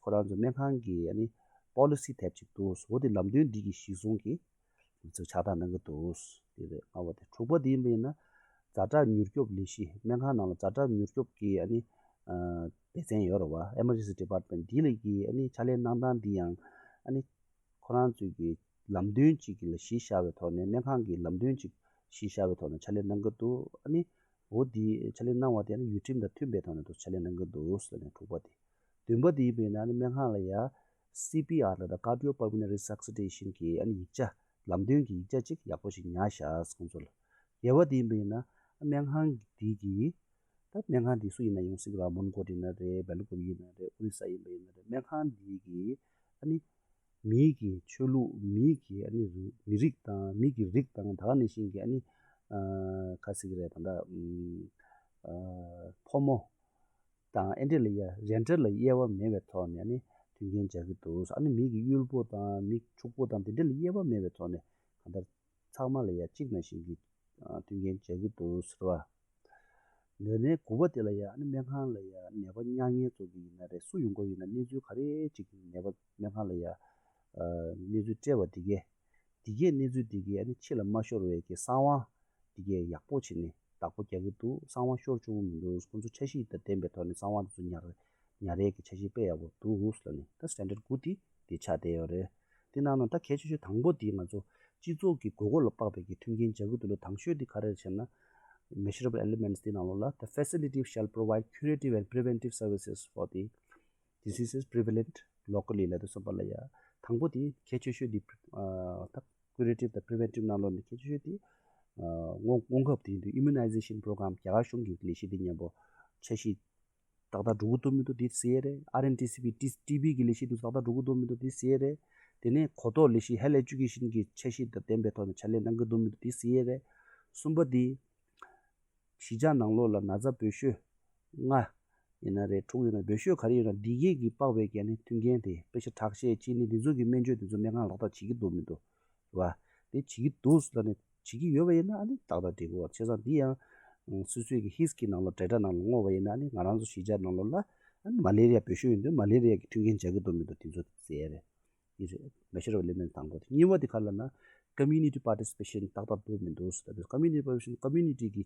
ཁོ་རང་ཚོ་སྨན་ཁང་གི་ཨ་ནི་policy་type་ཅིག་འདུག་འོ་དེ་ལམ་སྟོན་འདི་གི་གཞི་བཟུང་གིས་ང་ཚོས་ཕྱག་བསྟར་གནང་གི་འདུག་དེ་རེད། ལྔ་པ་དེ། དྲུག་པ་དེ་ཡིན་པ་ཡིན་ན་ཛ་དྲག་མྱུར་སྐྱོབ་ལས་གཞི། སྨན་ཁང་ནང་ལ་ཛ་དྲག་མྱུར་སྐྱོབ་ཀྱི་ཨ་ནི་ཨ་སྡེ་ཚན་ཡོད་རེད་བ། Emergency Department་འདི་ལ་གི་ཨ་ནི་ཕྱག་ལས་གནང་སྟངས་འདི་ཡང་ཨ་ནི་ཁོ་རང་ཚོས་ཀྱི་ལམ་སྟོན་ཅིག་གི་ལ་གཞི་བཞག་པའི་ཐོག་ནས། སྨན་ཁང་གི་ལམ་སྟོན་ཅིག་གཞི་བཞག་པའི་ཐོག་ནས་ཕྱག་ལས་གནང་གི་འདུག་ཨ་ནི་འོ་འདི་ཕྱག་ལས་གནང་བ་དེ་ཨ་ནི་ཡུལ་ཁྲིམས་དང་མཐུན་པའི་ཐོག་ནས་དུ་ཕྱག་ལས་གནང་གི་འདུག་ཟེར་ནས། དྲུག་པ་དེ། བདུན་པ་དེ་ཡིན་པས་ན་ཨ་ནི་སྨན་ཁང་ལ་ཡ་སི་པི་ཨར་ལ་དང་cardiopulmonary resuscitation་གི་ཨ་ནི་ཡིག་ཆ། ལམ་སྟོན་གྱི་ཡིག་ཆ་ཅིག་ཡག་པོ་ཞིག་ཉར་བཞག་ཁོང་ཚོ་ལ། བརྒྱད་པ་དེ་ཡིན་པས་ན་སྨན་ཁང་འདི་གི་ད་སྨན་ཁང་འདི་སུ་ཡིན་ན་ཡང་སྲིད་ར་མོན་གྷོ་ཡིན་ན་རེད། སྦེལ་ཀོབ་ཡིན་ན་རེད། ཨོ་རི་ས་ཡིན་པ་ཡིན་ན་རེད། སྨན་ཁང་འདི་གི་ཨ་ནི་མི་གི་ཆོས་ལུགས། མི་གི་ཨ་ནི་རིགས། མི་རིགས་དང་མི་གི་རིགས་དང་། ད་ག་ནང་བཞིན་གྱི་ཨ་ནི་ཨ་ག་ཟེར་གི་རེད། ད་ལྟ་ཨ་ཕོ་མོ་དང་ཨེ་འདྲས་ལ་ཡ་gender་ལ་དབྱེ་བ་མེད་པའི་ཐོག་ནས་ཨ་ནི་མཐུན་རྐྱེན་སྦྱར་གྱི་འདུག་ཨ་ནི་མི་གི་གཡོག་པོ་དང་མི་ཕྱུག་པོ་དང་དེ་འདྲས་ལ་དབྱེ་བ་མེད་པའི་ཐོག་ནས་གང་ལྟར་ཚང་མ་ལ་ཡ་གཅིག་ནང་བཞིན་གྱི་ཨ་མཐུན་རྐྱེན་སྦྱར་གྱི་འདུག་ཟེར་བ། དེ་ནས་དགུ་པ་དེ་ལ་ཡ་ཨ་ནི་སྨན་ཁང་ལ་ཡ་ནད་པ་མྱ་ངན་ཚོ་གི་ཡིན་ན་རེད། སུ་ཡོང་གི་ཡིན་ན་གནས་ཚུལ་ག་རེ་ཅིག་ནད་པ་སྨན་ཁང་ལ་ཡ་ཨ་གནས་ཚུལ་སྤྲད་པ་དེ་གས། དེ་གས་གནས་ཚུལ་དེ་གས་ཨ་ནི་ཕྱི་ལ་མ་ཤོར་བའི་གི་གསང་བ་དེ་གས་ཡག་པོ་བྱས་ནས་བདག་པོ་རྒྱག་གི་འདུག་གསང་བ་ཤོར་བཅུག་གི་མི་འདུག་ཁོང་ཚོ་འཆར་གཞི་དང་ལྡན་པའི་ཐོག་ནས་གསང་བ་དེ་ཚོ་ཉར་ཉར་ཡས་ཀྱི་འཆར་གཞི་དཔེ་ཡག་པོ་འདུག་ལབ་ནས། ད་standard་དགུ་དེ་དེ་ཆགས་བསྡད་ཡོད་རེད། དེ་ནང་ནས་ད་གལ་ཆེ་ཤོས་དང་པོ་དེ་ང་ཚོ་སྤྱི་ཚོགས་ཀྱི་དགོས་མཁོ་ལ་དཔག་པའི་གི་མཐུན་རྐྱེན་སྦྱར་གྱི་འདུག་ལ། དང་ཤོས་དེ་ག་རེ་རེད་ཟེར་ན། Measurable elements་དེ་ནང་ལོགས་ལ། The facility shall provide curative and preventive services for the diseases prevalent locally་ལབ་དུས་ཙམ་པ་ལ་ཡ། དང་པོ་དེ་གལ་ཆེ་ཤོས་དེ་ཨ་ད་curative་དང་preventive་ནང་ལོགས་ནས་གལ་ཆེ་ཤོས་དེ་ཨ་སྔོན་སྔོན་ཁབ་དེ་ཡིན་དུས་immunization program་རྒྱ་གར་གཞུང་གི་ལས་གཞི་དེ་མཉམ་པོ་འཆར་གཞི་ཏག་ཏག་འགྲོ་གི་འདུག་མི་འདུག་དེ་གཟིགས་ཡས་རེད། ཨར་ཨེན་ཊི་སི་པི་ཊི་ཊི་བི་གི་ལས་གཞི་དེ་ཏག་ཏག་འགྲོ་གི་འདུག་མི་འདུག་དེ་གཟིགས་ཡས་རེད། དེ་ནས་གོ་རྟོགས་ལས་གཞི་health education་གི་འཆར་གཞི་དང་ལྡན་པའི་ཐོག་ནས་ཕྱག་ལས་གནང་གི་འདུག་མི་འདུག་དེ་གཟིགས་ཡས་རེད། གསུམ་པ་དེ། གཞིས་ཆགས་ནང་ལོགས་ལ་ན་ཚ་འབོད་ཤོག་ལྔ་ཡིན་ན་རེད། དྲུག་ཡིན་ན། འབོད་ཤོག་ག་རེ་ཡོད་ན་འདི་གས་ཀྱི་དཔག་པའི་གི་ཨ་ནི་མཐུན་རྐྱེན་དེ། དཔེ་ཆ་ཁྲག་ཤེད། གཅིན་སྙི། འདི་ཚོ་གི་སྨན་བཅོས་འདི་ཚོ་སྨན་ཁང་ལག་བསྟར་བྱེད་ཀྱི་འདུག་མི་འདུག་རེད་བ། དེ་བྱེད་ཀྱི་འདུག་ལབ་ནས། བྱེད་ཀྱི་ཡོད་པ་ཡིན་ན་ཨ་ནི་ཏག་ཏག་འགྲིག་གི་རེད་བ། བྱས་ཙང་འདི་ཡང་སོ་སོའི་གི་ཧིས་ཀྱི་ནང་ལ་data་ནང་ལ་བསྔོགས་པ་ཡིན་ན། ཨ་ནི་ང་རང་ཚོ་གཞིས་ཆགས་ནང་ལོགས་ལ་ཨ་ནི་མ་ལེ་རི་ཡ་འབོད་ཤོག་ཡོང་དུས་མ་ལེ་རི་ཡ་གི་མཐུན་རྐྱེན་སྦྱར་གྱི་འདུག་མི་འདུག་དེ་ཚོ་གཟིགས་ཡས་རེད། དེ་རེད། Measurable elements་དང་པོ་དེ། གཉིས་པ་དེ་ག་རེ་ལབ་ན། community participation་ཏག་ཏག་འདུག་མི་འདུག་ཟེར་ད། community participation། community་གི་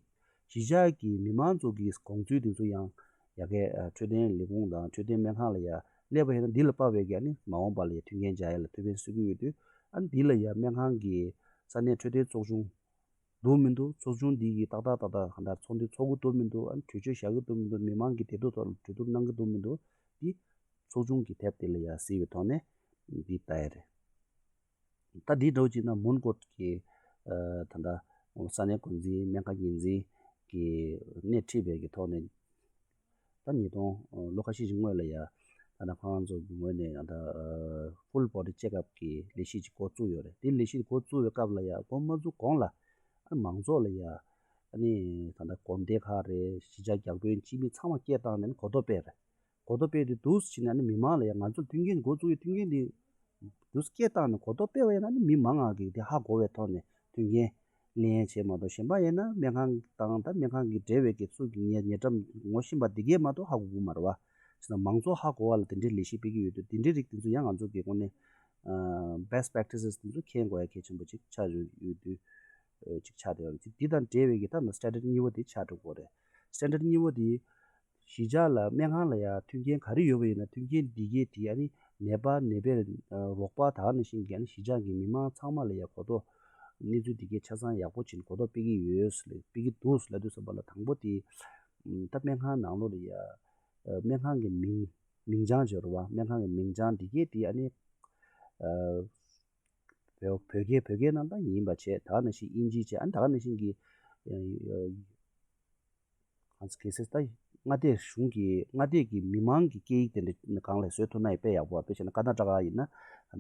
གཞིས་ཆགས་ཀྱི་མི་མང་ཚོ་གི་དགོངས་ཚུལ་དེ་ཚོ་ཡང་ ཡ་གི་འཕྲོད་བསྟེན་ལས་ཁུངས་དང་འཕྲོད་བསྟེན་སྨན་ཁང་ལ་ཡ་སླེབས་པ་ཡིན་ན། འདི་ལ་དཔག་པའི་གི་ཨ་ནི་མ་འོངས་པ་ལ་ཡ་མཐུན་རྐྱེན་སྦྱར་ཡ་ལ་ཐུགས་ཕན་གསོས་ཀྱི་ཡོད་དུས། ཨ་ནི་འདི་ལ་ཡ་སྨན་ཁང་གི་ས་གནས་འཕྲོད་བསྟེན་ཚོགས་ཆུང་འདུག་མི་འདུག་ཚོགས་ཆུང་འདི་གི་ཏག་ཏག་ཏག་ཏག་གང་ལྟར་ཚོགས་འདུ་ཚོགས་ཀྱི་འདུག་མི་འདུག་ཨ་ནི་གྲོས་ཆོད་བཞག་གི་འདུག་མི་འདུག་མི་མང་གི་བདེ་སྡུག་ཐོག་ལ་གྲོས་བསྡུར་གནང་གི་འདུག་མི་འདུག་འདི་ཚོགས་ཆུང་གི་དེབ་དེ་ལ་ཡ་གཟིགས་པའི་ཐོག་ནས་འདི་ལྟ་ཡ་རེད། ད་འདི་འདྲ་བོ་ཅིག་ན་མོན་གྷོ་གི་ཨ་ད་ལྟ་ས་གནས་འགོ་འཛིན་སྨན་ཁང་འགན་འཛིན་གྱིས་སྣེ་ཁྲིད་པའི་གི་ཐོག་ནས། ད་ཉིས་སྟོང་ལོ་ཁ་ཤས་ཤིག་སྔོན་ལ་ཡ་ད་ལྟ་ཁོ་རང་ཚོ་གི་ངོས་ནས་ད་ལྟ་ཕུལ་བོ་ཌི་ཅེག་ཨབ་གི་ལས་གཞི་ཅིག་འགོ་བཙུགས་ཡོད་རེད། དེ་ལས་གཞི་འགོ་བཙུགས་པའི་སྐབས་ལ་ཡ་འགོ་མ་བཙུགས་གོང་ལ་ཨ་མང་ཚོགས་ལ་ཡ་ཨ་ནི་ད་ལྟ་དགོན་སྡེ་ཁག་རེད། གཞིས་ཆགས་རྒྱ་དཔོན་སྤྱི་མི་ཚང་མ་སྐད་བཏང་ནས་གོ་རྟོགས་སྤེལ་རེད། གོ་རྟོགས་སྤེལ་དུས་འདུག་སེ་བྱས་ནས་ཨ་ནི་མི་མང་ལ་ཡང་ང་ཚོར་མཐུན་རྐྱེན་འགོ་བཙུགས་ཡོད། མཐུན་རྐྱེན་འདི་འདུག་སེ་སྐད་བཏང་ནས་གོ་རྟོགས་སྤེལ་བ་ཡིན་ན་ཨ་ནི་མི་མང་ང་གིས་དེ་ཧ་གོ་བའི་ཐོག་ནས་མཐུན་རྐྱེན་ལེན་བྱས་མ་གཏོགས། གཞན་པ་ཡིན་ན་སྨན་ཁང་དང་ད་སྨན་ཁང་གི་འབྲེལ་བའི་གི་སུ་གི་ཉེ་ཉེ་འགྲམ་ངོ་ཤེས་པ་འདི་གས་མ་གཏོགས་ཧ་གོ་གི་མ་རེད་བ། བྱས་ཙང་མང་ཚོགས་ཧ་གོ་བ་ལ་དེ་འདྲའི་ལས་གཞི་སྤེལ་གྱི་ཡོད་དུས། དེ་འདྲའི་རིགས་དེ་ཚོ་ཡང་ང་ཚོ་གི་ངོས་ནས་ཨ་best practices དེ་ཚོ་མཁྱེན་དགོས་ཡ་གལ་ཆེན་པོ་ཅིག་ཆགས་ཡོད་དུས། ཨ་ཅིག་ཆགས་བསྡད་ཡོད་རེད། འདི་དང་འབྲེལ་བའི་གི་ད་ལྟ་སི་ཊེན་ཌར་ཌི་གཉིས་པ་དེ་ཆགས་འགྲོ་གི་རེད། སི་ཊེན་ཌར་ཌི་གཉིས་པ་དེ་གཞིས་ཆགས་ལ་སྨན་ཁང་ལ་ཡ་མཐུན་རྐྱེན་ག་རེ་ཡོད་པ་ཡིན་ན་མཐུན་རྐྱེན་འདི་གས་དེ་ཨ་ནི་ནད་པ་ནད་པའི་ཨ་རོགས་པ་དག་ནང་བཞིན་གྱི་ཨ་ནི་གཞིས་ཆགས་ཀྱི་མི་མང་ཚང་མ་ལ་ཡ་གོ་རྟོགས་གནས་ཚུལ་འདི་གས་ཆ་ཚང་ཡག་པོ་བྱས་ནས་གོ་རྟོགས་སྤེལ་གྱི་ཡོད་ཟེར་ལབ། སྤེལ་གྱི་འདུག་ཟེར་ལབ་དུས་ཙམ་པ་ལ་དང་པོ་དེ་ཨམ་ད་སྨན་ཁང་ནང་ལོགས་ལ་ཡ་ཨ་སྨན་ཁང་གི་མིང་མིང་བྱང་བརྗོད་རོགས་པ། སྨན་ཁང་གི་མིང་བྱང་འདི་གས་དེ་ཨ་ནི་ཨ་བོད་བོད་སྐད་བོད་སྐད་ནང་ད་ཡིན་པ་བྱས། ད་ག་ནང་བཞིན་དབྱིན་ཇི་བྱས། ཨ་ནི་ད་ག་ནང་བཞིན་གྱི་ཨ་གང་ཟེར་གལ་སྲིད་ད་མངའ་སྡེ་གཞུང་གི་མངའ་སྡེ་གི་མི་མང་གི་སྐད་ཡིག་དེ་འདྲ་སྒང་ལ་བཟོས་ཐུབ་ན་ཡང་དཔེ་ཡག་པོ། དཔེ་བྱས་ན་ཀར་ན་ཊ་ཀ་ཡིན་ན།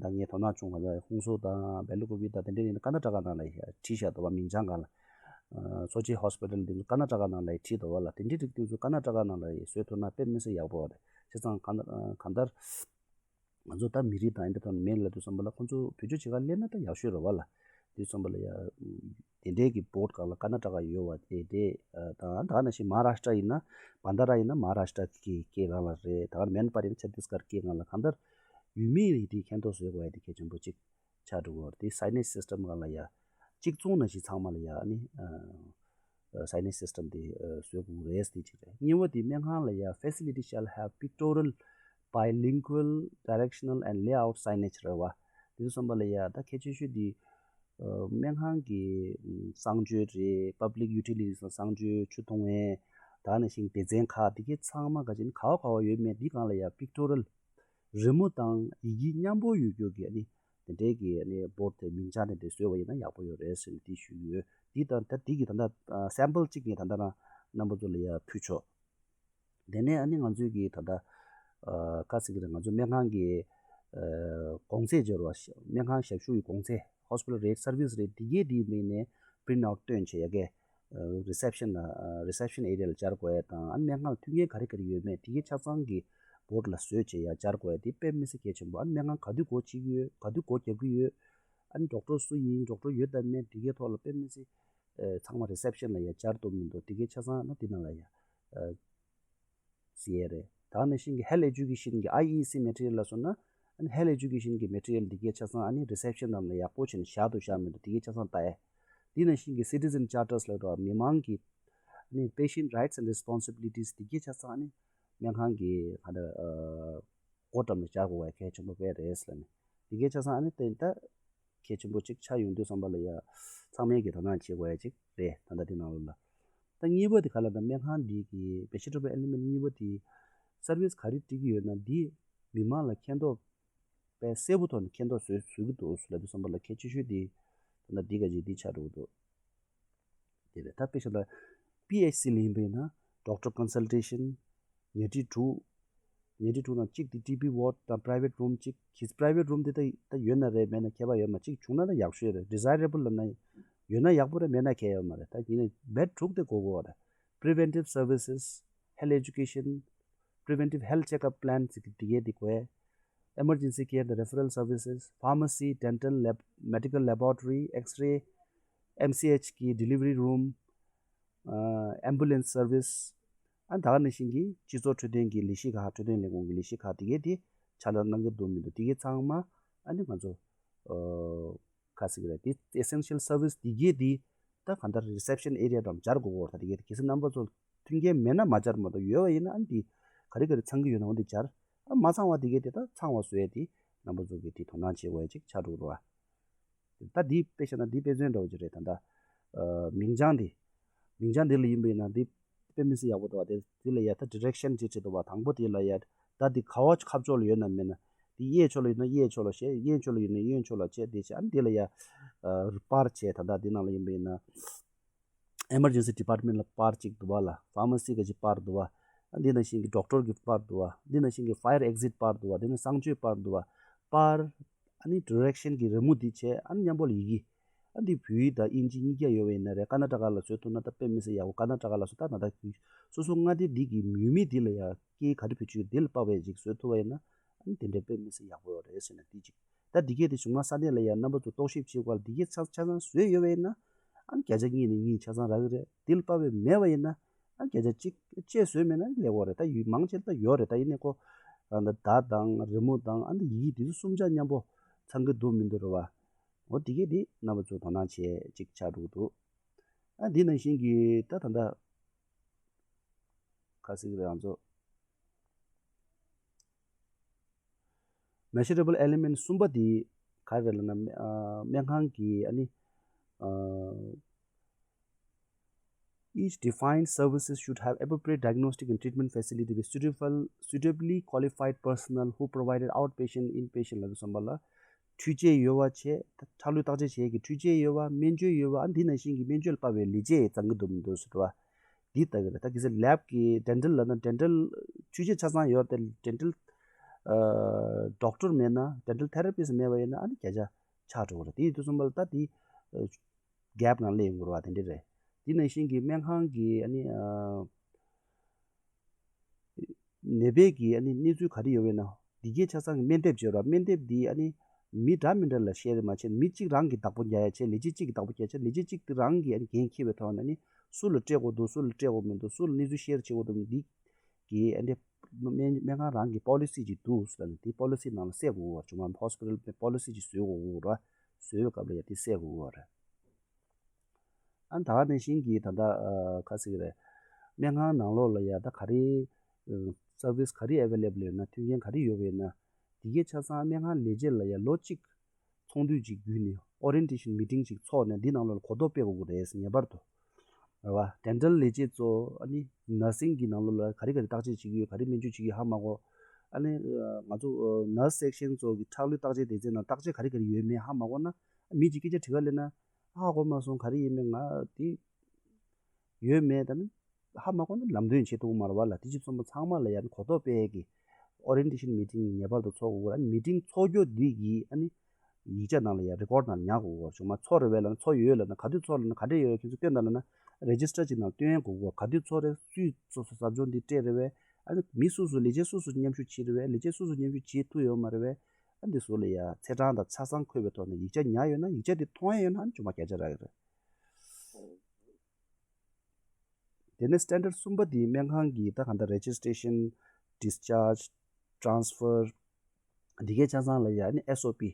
ད་ངས་དོ་སྣང་བྱུང་བ་ལ་ཧུན་སུར་དང་བེ་ལ་ཀུ་པེ་དང་དེ་འདྲ་ཡིན་ན་ཀར་ན་ཊ་ཀ་ནང་ལ་བྲིས་བཞག་འདུག་བ། མིང་བྱང་སྒང་ལ། ཨ་སོ་ཆི་ཧོ་སི་པི་ཊལ་འདི་ཚོ་ཀར་ན་ཊ་ཀ་ནང་ལ་བྲིས་འདུག་བ་ལ། དེ་འདྲའི་རིགས་དེ་ཚོ་ཀར་ན་ཊ་ཀ་ནང་ལ་བཟོས་ཐུབ་ན་དཔེ་མི་སྲིད་ཡག་པོ་རེད། བྱས་ཙང་གང་ལྟར་གང་ལྟར་ང་ཚོ་ད་མི་རིགས་དང་འདི་ཐོག་ནས་མེད་ལབ་དུས་ཙམ་པ་ལ་ཁོང་ཚོ་བེད་སྤྱོད་བྱེད་ག་སླེབས་ན་ད་ཡག་ཤོས་རེད་བ་ལ། དུས་ཙམ་པ་ལ་ཡ་དེ་འདྲའི་གི་བོ་ཌི་སྒང་ལ་ཀར་ན་ཊ་ཀ་ཡོད་བ་དེ་དེ་དང་། ད་ག་ནང་བཞིན་མ་ཧཱ་རཱ་ཤི་ཏྲ་ཡིན་ན། བྷན་ཌ་ར་ཡིན་ན་མ་ཧཱ་རཱ་ཤི་ཏྲ་གི་སྐད་སྒང་ལ་རེད། ད་ག་མན་པ་ཡིན་ན་ཆ་ཏིས་གྷར་སྐད་སྒང་ལ། གང་ལྟར་ཡུལ་མིའི་རིགས་དེ་མཁྱེན་རྟོགས་བཟོ་དགོས་ཡ་དེ་གལ་ཆེན་པོ་གཅིག་ཆགས་འགྲོ་གི་ཡོད་རེད། དེ་སའེ་ནེཇ་སི་སི་ཊམ་སྒང་ལ་ཡ་གཅིག་མཚུངས་ནང་བཞིན་ཚང་མ་ལ་ཡ་ཨ་ནི་ཨ་སའེ་ནེཇ་སི་སི་ཊམ་དེ་ཨ་བཟོ་དགོས་རེད། དེ་གཅིག་རེད། གཉིས་པ་དེ་སྨན་ཁང་ལ་ཡ་facility shall have pictorial, bilingual, directional and layout signage རེད་བ། དེ་ཚོ་གསུམ་པ་ལ་ཡ་ད་གལ་ཆེ་ཤོས་དེ་ཨ་སྨན་ཁང་གི་ཨམ་གསང་སྤྱོད་རེད། པབ་ལིག་ཡུ་ཊི་ལི་ཊིས་ལ་གསང་སྤྱོད། ཆུ་འཐུང་བའི་ད་ནང་བཞིན་སྡེ་ཚན་ཁག་དེ་གའི་ཚང་མ་ག་ཅིག་ནི་ག་བ་ག་བ་ཡོད་མེད་དེ་སྒང་ལ་ཡ་pictorial རི་མོ་དང་ཡི་གེ་མཉམ་པོ་ཡོད་རྒྱུ་གི་ཨ་ནི་དེ་འདྲའི་གི་ཨ་ནི་བོ་ཌི་དེ་མིང་བྱང་དེ་འདྲ་བཟོས་པ་ཡིན་ན་ཡག་པོ་ཡོད་རེད་ཟེར་ནས་དེ་ཞུས་ཡོད། དེ་དང་ད་དེ་གི་ད་ལྟ་ཨ་སེམ་པལ་གཅིག་ངས་ད་ལྟ་རང་རྣམ་པ་ཚོ་ལ་ཡ་ཕུལ་ཆོག་དེ་ནས་ཨ་ནི་ང་ཚོའི་གི་ད་ལྟ་ཨ་ག་ཟེར་གི་རེད། ང་ཚོ་སྨན་ཁང་གི་ཨ་གོང་ཚད་སྦྱོར་བ། སྨན་ཁང་ཞབས་ཞུ་ཡི་གོང་ཚད། Hospital rate, service rate དེ་གའི་དེའི་མིང་ནས་པི་རིན་ཊི་ཨའུཊ་བཏོན་བྱས་ཡ་གི་རི་སེབ་ཤན་ལ་རི་སེབ་ཤན་ཨེ་རི་ཡ་ལ་སྦྱར་དགོས་ཡ་དང་། ཨ་ནི་སྨན་ཁང་ལ་མཐུན་རྐྱེན་ག་རེ་ག་རེ་ཡོད་མེད་དེ་གའི་ཆ་ཚང་གི་བོ་ཌི་ལ་བཟོས་བྱས་ཡ་སྦྱར་དགོས་ཡ་དེ་དཔེ་མི་སྲིད་གལ་ཆེན་པོ། ཨ་ནི་སྨན་ཁང་ག་དུས་སྒོ་ཕྱེ་གི་ཡོད། ག་དུས་སྒོ་རྒྱབ་ཀྱི་ཡོད། ཨ་ནི་ཌོག་ཊར་སུ་ཡིན། ཌོག་ཊར་ཡོད་དམ་མེད་དེ་གའི་ཐོག་ལ་དཔེ་མི་སྲིད་ཨ་ཚང་མ་རི་སེབ་ཤན་ལ་ཡ་སྦྱར་འདུག་མི་འདུག་དེ་གའི་ཆ་ཚང་ཨ་ནི་དེ་ནང་ལ་ཡ་ཨ་ཟེར་ཡས་རེད། ད་ག་ནང་བཞིན་གྱི་health education གི་ཨའི་ཨི་སི་མེ་ཊི་རི་ཡལ་ལ་སོང་ན། ཨ་ནི་health education གི་མེ་ཊི་རི་ཡལ་འདི་གའི་ཆ་ཚང་ཨ་ནི་རི་སེབ་ཤན་ནང་ལ་ཡག་པོ་བྱས་ནས་བཞག་འདུག་བཞག་མི་འདུག་དེ་གའི་ཆ་ཚང་ལྟ་ཡས། དེ་ནང་བཞིན་གྱི་citizen charters ལབ་རོགས། མི་མང་གི་ཨ་ནི་patient rights and responsibilities འདི་གའི་ཆ་ཚང་ཨ་ནི་སྨན་ཁང་གི་ག་འདྲ་ཨ་སྒོ་འགྲམ་ལ་སྦྱར་དགོས་པ་གལ་ཆེན་པོ་དཔེ་རེད་ཟེར་ནས། འདི་གའི་ཆ་ཚང་ཨ་ནི་ཏན་ཏན་གལ་ཆེན་པོ་གཅིག་ཆགས་ཡོང་དུས་ཙམ་པ་ལ་ཡ་ཚང་མས་ཀྱི་དོ་སྣང་བྱེད་དགོས་ཡ་གཅིག་རེད། ད་ལྟ་འདི་ནང་ལོགས་ལ། ད་གཉིས་པ་དེ་ག་ལ་ད་སྨན་ཁང་འདི་གི་vegetable element གཉིས་པ་དེ་service ག་རེ་སྤྲད་ཀྱི་ཡོད་ན་འདི་མི་མང་ལ་མཁྱེན་རྟོགས་དཔེ་གསལ་པོ་ཐོག་ནས་མཁྱེན་རྟོགས་བཟོ་བཟོ་གི་འདུག་ཟེར་ལབ་དུས་ཙམ་པ་ལ་གལ་ཆེ་ཤོས་དེ་ད་ལྟ་འདི་ག་ཅིག་འདི་ཆགས་འགྲོ་གི་འདུག་དེ་རེད། ད་དཔེ་བཞག་ན་པི་ཨེཆ་སི་ལ་ཡིན་པ་ཡིན་ན་doctor consultation ཉལ་ཁྲི་དྲུག་ཉལ་ཁྲི་དྲུག་དང་གཅིག་དེ་ཊི་བི་ward དང་private room གཅིག་གིས་private room དེ་ད་ད་ཡོད་ན་རེད། མེད་ན་ཁྱད་པར་ཡོད་མ། གཅིག་བྱུང་ན་ད་ཡག་ཤོས་རེད། desirable ལབ་ན་ཡོད་ན་ཡག་པོ་རེད། མེད་ན་ཁྱད་ཡོད་མ་རེད། ད་ཡིན་ན་བེཌ་དྲུག་དེ་དགོས་དགོས་རེད། Preventive services, health education, preventive health checkup plan ཟེར་གི་དེ་གའི་དེ་དགོས། Emergency care, the referral services, pharmacy, dental, lab, medical laboratory, X-ray, MCH གི་delivery room, ཨ་ambulance service ཨ་ད་ག་ནང་བཞིན་གྱི་སྤྱི་ཚོགས་འཕྲོད་བསྟེན་གྱི་ལས་གཞི་ཁག་འཕྲོད་བསྟེན་ལས་ཁུངས་ཀྱི་ལས་གཞི་ཁག་དེ་གའི་དེ་ཕྱག་ལས་གནང་གི་འདུག་མི་འདུག་དེ་གའི་ཚང་མ་ཨ་ནི་ང་ཚོ་ཨ་ག་ཟེར་གི་རེད། དེ་essential service དེ་གའི་དེ་ད་གང་ལྟར་reception area དང་སྦྱར་དགོས་གོ། ད་དེ་གའི་དེ་གལ་སྲིད་རྣམ་པ་ཚོ་ མཐུན་རྐྱེན་མེད་ན་མ་སྦྱར་མ་གཏོགས། ཡོད་པ་ཡིན་ན་ཨ་ནི་དེ་ག་རེ་ག་རེ་ཚང་གི་ཡོད་ན་འོ་དེ་སྦྱར། ཨ་མ་ཚང་བ་དེ་གས་དེ་ད་ཚང་བ་བཟོ་ཡས་དེ་རྣམ་པ་ཚོ་གིས་དེ་དོ་སྣང་བྱེད་དགོས་ཡས་ཅིག་ཆགས་འགྲོ་གི་རེད་བ། ད་འདི་དཔེ་བཞག་ན་འདི་དཔེ་མཚོན་འདྲ་བོ་ཅིག་རེད། ད་ལྟ་ཨ་མིང་བྱང་འདི། མིང་བྱང་འདི་ལ་ཡིན་པ་ཡིན་ན་འདི་དཔེ་མི་སྲིད་ཡག་པོ་འདུག་བ། དེ་འདི་ལ་ཡ་ད་ཌི་རེག་ཤན་ཅིག་བྲིས་འདུག་བ། དང་པོ་དེ་ལ་ཡ་ད་འདི་ག་བ་ཁ་ཕྱོགས་ལ་ཡོད་ན་མེད་ན། འདི་གཡས་ཕྱོགས་ལ་ཡོད་ན་གཡས་ཕྱོགས་ལ་བྱས། གཡོན་ཕྱོགས་ལ་ཡོད་ན་གཡོན་ཕྱོགས་ལ་བྱས། དེ་བྱས་ཨ་ནི་འདི་ལ་ཡ་ཨ་པར་བྱས། ད་ལྟ་འདི་ནང་ལ་ཡིན་པ་ཡིན་ན། Emergency Department ལ་པར་གཅིག་འདུག་བ་ལ། ཕ་མ་སི་གི་ཅིག་པར་འདུག་བ། ཨ་འདི་ནང་བཞིན་གྱི་ཌོག་ཊར་གྱི་པར་འདུག་བ། འདི་ནང་བཞིན་གྱི་ཕ་ཡར་ཨེག་ཟིཊ་པར་འདུག་བ། འདི་ནང་གསང་སྤྱོད་པར་འདུག་བ། པར། ཨ་ནི་ཌི་རེག་ཤན་གྱི་རི་མོ་འདི་བྱས། ཨ་ནི་མཉམ་པོ་ལ་ཡི་གེ། ཨ་འདི་བོད་ཡིག་དང་དབྱིན་ཇི་གཉིས་ཀ་ཡོད་པ་ཡིན་ན་རེད། ཀར་ན་ཊ་ཀ་ལ་བཟོ་ཐུབ་ན་ད་དཔེ་མི་སྲིད་ཡག་པོ། ཀར་ན་ཊ་ཀ་ལ་བཟོ་ད་ན་ད་སོ་སོ་མངའ་སྡེ་འདི་གི་ཡུལ་མི་འདི་ལ་ཡ་སྐད་ག་རེ་བེད་སྤྱོད་འདི་ལ་དཔག་པའི་ཅིག་བཟོ་ཐུབ་པ་ཡིན་ན། ཨ་ནི་དེ་འདྲའི་དཔེ་མི་སྲིད་ཡག་པོ་རེད་ཟེར་ན་འདི་གཅིག་ད་འདི་གས་དེ་གཞུག་མ་ས་གནས་ལ་ཡང་རྣམ་པ་ཚོ་རྟོག་ཞིབ་བྱེད་དགོས་ལ། འདི་གས་ཆ་ཆ་ཚང་བཟོས་ཡོད་པ་ཡིན་ན། ཨ་ནི་བརྒྱ་ཆ་གཉིས་ནས་གཉིས་ཆ་ཚང་རག་གི་རེད། འདི་ལ་དཔག་པའི་མེད་པ་ཡིན་ན། ཨ་ནི་བརྒྱ་ཆ་གཅིག་བཅས་བཟོས་མེད་ན་ལེགས་པོ་རེད། ད་ཡུལ་མང་ཆེ་ད་ཡོད་རེད། ད་ཡིན་ནའི་ཁོ་ཨ་ནི་བརྡ་དང་རི་མོ་དང་ཨ་ནི་ཡི་གེ་འདི་ཚོ་གསུམ་ཆ་མཉམ་པོ་ཚང་གི་འདུག་མི་འདུག་རེད་བ། འོ་འདི་གས་དེ་རྣམ་པ་ཚོ་དོ་སྣང་བྱེད་ཅིག་ཆགས་འགྲོ་གི་འདུག་ཨ་འདི་ནང་བཞིན་གྱི་ད་ད་ལྟ་ག་ཟེར་གི་རེད། ང་ཚོ་Measurable Element གསུམ་པ་དེ་ག་རེ་རེད་ལབ་ན། ཨ་སྨན་ཁང་གི་ཨ་ནི་ཨ་Each defined services should have appropriate diagnostic and treatment facility with suitable, suitably qualified personnel who provided outpatient, inpatient ལབ་དུས་ཙམ་པ་ལ་འཕྲུལ་ཆས་ཡོད་པ་བྱས། ཁྲག་ལུད་བརྟག་དཔྱད་བྱེད་ཀྱི་འཕྲུལ་ཆས་ཡོད་པ། སྨན་བཅོས་ཡོད་པ། ཨ་འདི་ནང་བཞིན་གྱི་སྨན་བཅོས་ལ་དཔག་པའི་ལས་བྱེད་ཚང་གི་འདུག་མི་འདུག་ཟེར་བ། འདི་ལྟ་གི་རེད། ད་གལ་སྲིད་ལེབ་ཀྱི་ཌེན་ཊལ་ལབ་ན་ཌེན་ཊལ་འཕྲུལ་ཆས་ཆ་ཚང་ཡོད་རེད། ཌེན་ཊལ་ཨ་ཌོག་ཊར་མེད་ན། ཌེན་ཊལ་ཐེ་ར་པིསཊ་མེད་པ་ཡིན་ན་ཨ་ནི་བརྒྱ་ཆ་ཆགས་འགྲོ་གི་རེད། དེ་ཡིན་དུས་ཙམ་པ་ལ་ད་དེ་གེབ་ནང་སླེབས་ཡོང་གི་རེད་བ། དེ་འདྲ་རེད། དེ་ནང་བཞིན་གྱི་སྨན་ཁང་གི་ཨ་ནི་ཨ་ནད་པའི་གི་ཨ་ནི་གནས་ཚུལ་ག་རེ་ཡོད་པ་ཡིན་ན། འདི་གའི་ཆ་ཚང་གི་སྨན་དེབ་བརྗོད་ར། སྨན་དེབ་འདི་ཨ་ནི་མི་འདྲ་མི་འདྲ་ལ་བཤད་རེད་མ་བྱས། མི་གཅིག་རང་གིས་བདག་པོ་རྒྱག་ཡ་བྱས། ལས་བྱེད་གཅིག་གིས་བདག་པོ་རྒྱག་བྱས། ལས་བྱེད་གཅིག་དེ་རང་གིས་ཨ་ནི་འགན་འཁྱེར་བའི་ཐོག་ནས་ཨ་ནི་སུ་ལ་སྤྲད་དགོས་འདུག་སུ་ལ་སྤྲད་དགོས་མི་འདུག་སུ་ལ་གནས་ཚུལ་ཤེར་བྱེད་དགོས་འདུག་འདི་གི་ཨ་ནི་སྨན་སྨན་ཁང་རང་གི་པོ་ལི་སི་ཅིག་འདུག་ཟེར་ནས། དེ་པོ་ལི་སི་ནང་ལ་གསལ་དགོས་པ་རེད། ཅུང་མ་ཧོ་སི་པི་ཊལ་པོ་ལི་སི་ཅིག་བཟོ་དགོས་རེད། བཟོ་བའི་སྐབས་ལ་ཡ་དེ་གསལ་དགོས་པ་རེད། ཨ་ད་ག་ནང་བཞིན་གྱི་ད་ལྟ་ཨ་ག་ཟེར་གི་རེད། སྨན་ཁང་ནང་ལོགས་ལ་ཡ་ད་ག་རེ་ཨ་སར་བིས་ག་རེ་ཨེ་ཝེ་ལེ་བལ་ཡོད་ན། མཐུན་རྐྱེན་ག་རེ་ཡོད་པ་ཡིན་ན། དེ་གའི་ཆ་ཚང་སྨན་ཁང་ལས་བྱེད་ལ་ཡ་ལོ་གཅིག་ཚོགས་འདུ་ཅིག་བརྒྱུད་ནས་ཨོ་རི་ཡེན་ཊེ་ཤན་མི་ཊིང་ཅིག་ཚོགས་ནས་འདི་ནང་ལོགས་ལ་གོ་རྟོགས་སྤེལ་དགོས་ཀྱི་རེད། ངེས་པར་དུ་རེད་བ། ཌེན་ཊལ་ལས་བྱེད་ཚོ་ཨ་ནི་ནར་སིང་གི་ནང་ལོགས་ལ་ག་རེ་ག་རེ་བརྟག་དཔྱད་བྱེད་ཀྱི་ཡོད། ག་རེ་སྨན་བཅོས་བྱེད་ཀྱི་ཡོད་ཧ་མ་གོ། ཨ་ནི་ཨ་ང་ཚོ་ཨ་ནར་སི་སེག་ཤན་ཚོ་གི་ཁྲག་ལུད་བརྟག་དཔྱད་སྡེ་ཚན་ནང་བརྟག་དཔྱད་ག་རེ་ག་རེ་ཡོད་མེད་ཧ་མ་གོ་ན། མི་གཅིག་སྐད་ཆ་དྲི་ག་སླེབས་ན། ཧ་གོ་མ་སོང་། ག་རེ་ཡིན་མིན་ང་དེ་ཡོད་མེད། ད་ནི་ཧ་མ་གོ་ན་ལམ་སྟོན་བྱེད་ཐུབ་ཀྱི་མ་རེད་བ་ལ། དེ་ཅིག་སོང་ཙང་ཚང་མ་ལ་ཡང་གོ་རྟོགས་སྤེལ་གྱི་ཨོ་རི་ཡེན་ཊེ་ཤན་མི་ཊིང་ངེས་པར་དུ་ཚོགས་དགོས། ཨ་ནི་མི་ཊིང་ཚོགས་རྒྱུ་འདི་གི་ཨ་ནི་ཡིག་ཆ་ནང་ལ་ཡང་རི་ཀོཌ་ནང་ཉར་དགོས། ཅུང་མ་ཚོགས་རེད་བས་ལབ་ན། ཚོགས་ཡོད་ལབ་ན། ག་དུས་ཚོགས་ལབ་ན། ག་འདྲས་ཡོད། ཁྱེད་ཚོ་སྟོན་དང་ལབ་ན། རེ་ཇི་སི་ཊར་ཅིག་ནང་སྟོན་དགོས། ག་དུས་ཚོགས་རེད། སུས་སོ་སོ་ཟབ་སྦྱོང་འདི་སྤྲད་རེད་བས། ཨ་ནི་མི་སུ་སུ་ལས་བྱེད་སུ་སུ་མཉམ་ཞུགས་བྱེད་རེད་བས། ལས་བྱེད་སུ་སུ་མཉམ་ཞུགས་བྱེད་ཐུབ་ཡོད་མ་རེད་བས། ཨ་འདི་ཚོ་ལ་ཡ་ཚེས་གྲངས་དང་ཆ་ཚང་འཁོད་པའི་ཐོག་ནས་ཡིག་ཆ་ཉར་ཡོད་ན། ཡིག་ཆ་དེ་མཐོང་ཡ་ཡོད་ན་ཨ་ནི་ཅུང་མ་བརྒྱ་ཆ་རག་གི་རེད། དེ་ནས་སི་ཊན་ཌར་གསུམ་པ་དེ་སྨན་ཁང་གི་ད་ག་འདྲ་རེ་ཇི་སི་ཊེ་ཤན། ཌིས་ཅཱར་ཇི། ཊེ་རན་སི་ཕར། འདི་གའི་ཆ་ཚང་ལ་ཡ་ཨ་ནི་ཨེས་ཨོ་པི་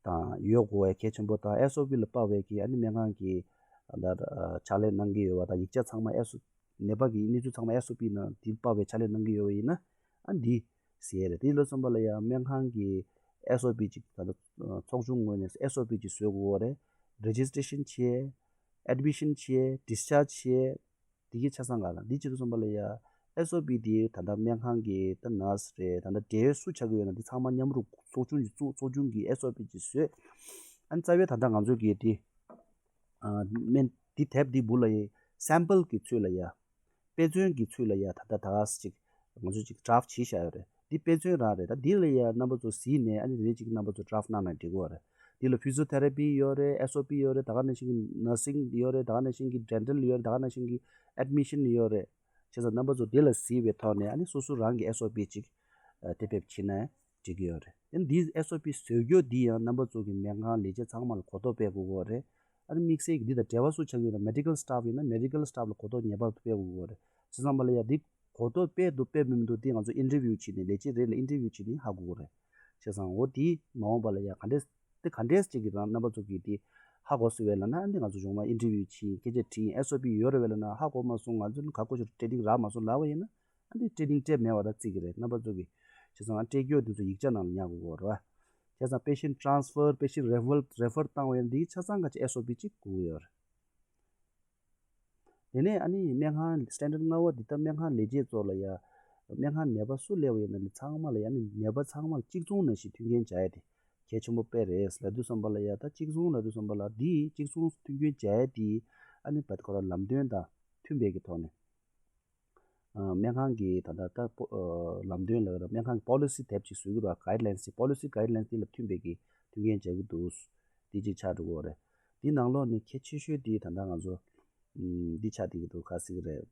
དང་ཡོད་དགོས་པའི་གལ་ཆེན་པོ་དང་། ཨེས་ཨོ་པི་ལ་དཔག་པའི་གི་ཨ་ནི་སྨན་ཁང་གི་ད་ཕྱག་ལས་གནང་གི་ཡོད་པ་དང་། ཡིག་ཆ་ཚང་མ་ཨེས་ཨོ་ནད་པ་གི་གནས་ཚུལ་ཚང་མ་ཨེས་ཨོ་པི་ནང་དེ་དཔག་པའི་ཕྱག་ལས་གནང་གི་ཡོད་པ་ཡིན་ན། ཨ་འདི་ཟེར་རེད། དེ་ལ་སོང་པ་ལ་ཡ་སྨན་ཁང་གི་ཨེས་ཨོ་པི་ཅིག་ད་ལྟ་ཚོགས་ཆུང་ངོས་ནས་ཨེས་ཨོ་པི་ཅིག་བཟོ་དགོས་པ་རེད། རེ་ཇི་སི་ཊེ་ཤན་བྱས། ཨེཌ་མི་ཤན་བྱས། ཌིས་ཅཱར་ཇི་བྱས། དེ་གའི་ཆ་ཚང་ག་ལ་འདི་བྱེད་དུ་སོང་པ་ལ་ཡ་ཨེས་ཨོ་པི་དེ་ད་ལྟ་སྨན་ཁང་གི་ད་ནར་སི་རེད། ད་ལྟ་འབྲེལ་ཡོད་སུ་ཆགས་ཀྱི་ཡོད་ན་འདི་ཚང་མ་མཉམ་རུབ་ཚོགས་ཆུང་ཅིག་བཙུགས། ཚོགས་ཆུང་གི་ཨེས་ཨོ་པི་ཅིག་བཟོས། ཨ་ནི་རྩ་བའི་ད་ལྟ་ང་ཚོ་གི་དེ་ཨ་སྨན་འདི་དེབ་འདི་སྦུག་ལ་ཡ་སེམ་པལ་གྱི་ཚུལ་ལ་ཡ། དཔེ་མཚོན་གྱི་ཚུལ་ལ་ཡ་ད་ལྟ་ད་ག་སེ་ཅིག་ང་ཚོས་ཅིག་ཌ་རཕ་བྱས་བཞག་ཡོད་རེད། འདི་དཔེ་མཚོན་རང་རེད། ད་འདི་ལ་ཡ་རྣམ་པ་ཚོ་གཟིགས་ནས་ཨ་ནི་རེ་ཅིག་རྣམ་པ་ཚོ་ཌ་རཕ་གནང་ན་འགྲིག་གི་རེད། འདི་ལ་ཕི་ཟི་ཡོ་ཐེ་ར་པི་ཡོད་རེད། ཨེས་ཨོ་པི་ཡོད་རེད། ད་ག་ནང་བཞིན་གྱི་ནར་སིང་ཡོད་རེད། ད་ག་ནང་བཞིན་གྱི་ཌེན་ཊལ་ཡོད་རེད། ད་ག་ནང་བཞིན་གྱི་ཨེཌ་མི་ཤན་ཡོད་རེད། བྱས་ཙང་རྣམ་པ་ཚོ་འདི་ལ་གཟིགས་པའི་ཐོག་ནས་ཨ་ནི་སོ་སོ་རང་གི་ཨེས་ཨོ་པི་ཅིག་ཨ་དེ་ཕེབས་བྱེད་ན་འགྲིག་གི་ཡོད་རེད། ཨ་ནི་འདི་ཨེས་ཨོ་པི་བཟོ་རྒྱུ་འདི་ཡང་རྣམ་པ་ཚོ་གི་སྨན་ཁང་ལས་བྱེད་ཚང་མ་ལ་གོ་རྟོགས་སྤེལ་དགོས་ཀྱི་རེད། ཨ་ནི་དམིགས་བསལ་གྱི་འདི་དང་འབྲེལ་བ་སུ་ཆགས་ཡོད་ན། མེ་ཌི་ཀལ་སི་ཊཕ་ཡིན་ན་མེ་ཌི་ཀལ་སི་ཊཕ་ལ་གོ་རྟོགས་ངེས་པར་དུ་སྤེལ་དགོས་ཀྱི་རེད། བྱས་ཙང་མ་ལ་ཡ་འདི་གོ་རྟོགས་སྤེལ་འདུག་སྤེལ་མི་འདུག་འདི་ང་ཚོ་ཨིན་ཊར་བིའུ་བྱས་ནས། ལས་བྱེད་རེ་ལ་ཨིན་ཊར་བིའུ་བྱས་ནས་ཧ་གོ་གི་རེད། བྱས་ཙང་འོ་དེ་མ་འོངས་པ་ལ་ཡ་ག་འདྲས་དེ་ག་འདྲས་ཅིག་གི་རང་རྣམ་པ་ཚོ་གིས་དེ་ ཧ་གོ་སོང་བས་ལབ་ན། ཨ་ནི་ང་ཚོ་གཞུང་མ་ཨིན་ཊར་བིའུ་བྱས་སྐད་ཆ་དྲིས། ཨེས་ཨོ་པི་ཡོད་རེད་བས་ལབ་ན། ཧ་གོ་མ་སོང་། ང་ཚོ་ནི་ག་གོ་ཤོར་ཊེ་རེ་ནིང་རག་མ་སོང་ལབ་པ་ཡིན་ན། ཨ་ནི་ཊེ་རེ་ནིང་སྤྲད་མེད་པ་ད་བརྩི་གི་རེད། རྣམ་པ་ཚོ་གིས་བྱས་ཙང་ཨ་སྤྲད་རྒྱུ་དེ་ཚོ་ཡིག་ཆ་ནང་ལ་ཉར་དགོས་ཀྱི་ཡོད་རེད་བ། བྱས་ཙང་པེ་ཤེན་ཊི་ཊ་རན་སི་ཕར་པེ་ཤེན་ཊི་རེ་ཕར་རེ་ཕར་བཏང་བ་ཡིན་ན་འདི་ཆ་ཚང་ག་ཅིག་ཨེས་ཨོ་པི་ཅིག་དགོས་ཀྱི་ཡོད་རེད། དེ་ནས་ཨ་ནི་སྨན་ཁང་སི་ཊན་ཌར་ལྔ་པ་འདི་ད་སྨན་ཁང་ལས་བྱེད་ཚོ་ལ་ཡ། སྨན་ཁང་ནད་པ་སུ་སླེབས་པ་ཡིན་ན་ནི་ཚང་མ་ལ་ཡ། ཨ་ནི་ནད་པ་ཚང་མ་ལ་གཅིག་མཚུངས་ནང་བཞིན་མཐུན་རྐྱེན་སྦྱར་ཡ་དེ་གལ་ཆེན་པོ་དཔེ་རེད་ལབ་དུས་ཙམ་པ་ལ་ཡ། ད་གཅིག་མཚུངས་ལབ་དུས་ཙམ་པ་ལ་འདི་གཅིག་མཚུངས་མཐུན་རྐྱེན་སྦྱར་ཡ་དེ་ཨ་ནི་བད་ཁོ་རང་ལམ་སྟོན་དང་མཐུན་པའི་གི་ཐོག་ནས། ཨ། སྨན་ཁང་གི་ད་ལྟ་ད་པོ་ཨ་ལམ་སྟོན་ལབ་ཀྱི་རེད། སྨན་ཁང་གི་པོ་ལི་སི་དེབ་ཅིག་བཟོ་གི་རེད། གྷའིཌ་ལའིན་སི་ཅིག་པོ་ལི་སི་གྷའིཌ་ལའིན་སི་དེ་ལ་མཐུན་པའི་གི་མཐུན་རྐྱེན་སྦྱར་གྱི་འདུག། དེ་གཅིག་ཆགས་འགྲོ་གི་རེད། དེ་ནང་ལོགས་ནས་གལ་ཆེ་ཤོས་དེ་ད་ལྟ་ང་ཚོ་ཨམ་འདི་ཆགས་བསྡད་ཀྱི་འདུག། ག་ཟེར་གྱི་རེད།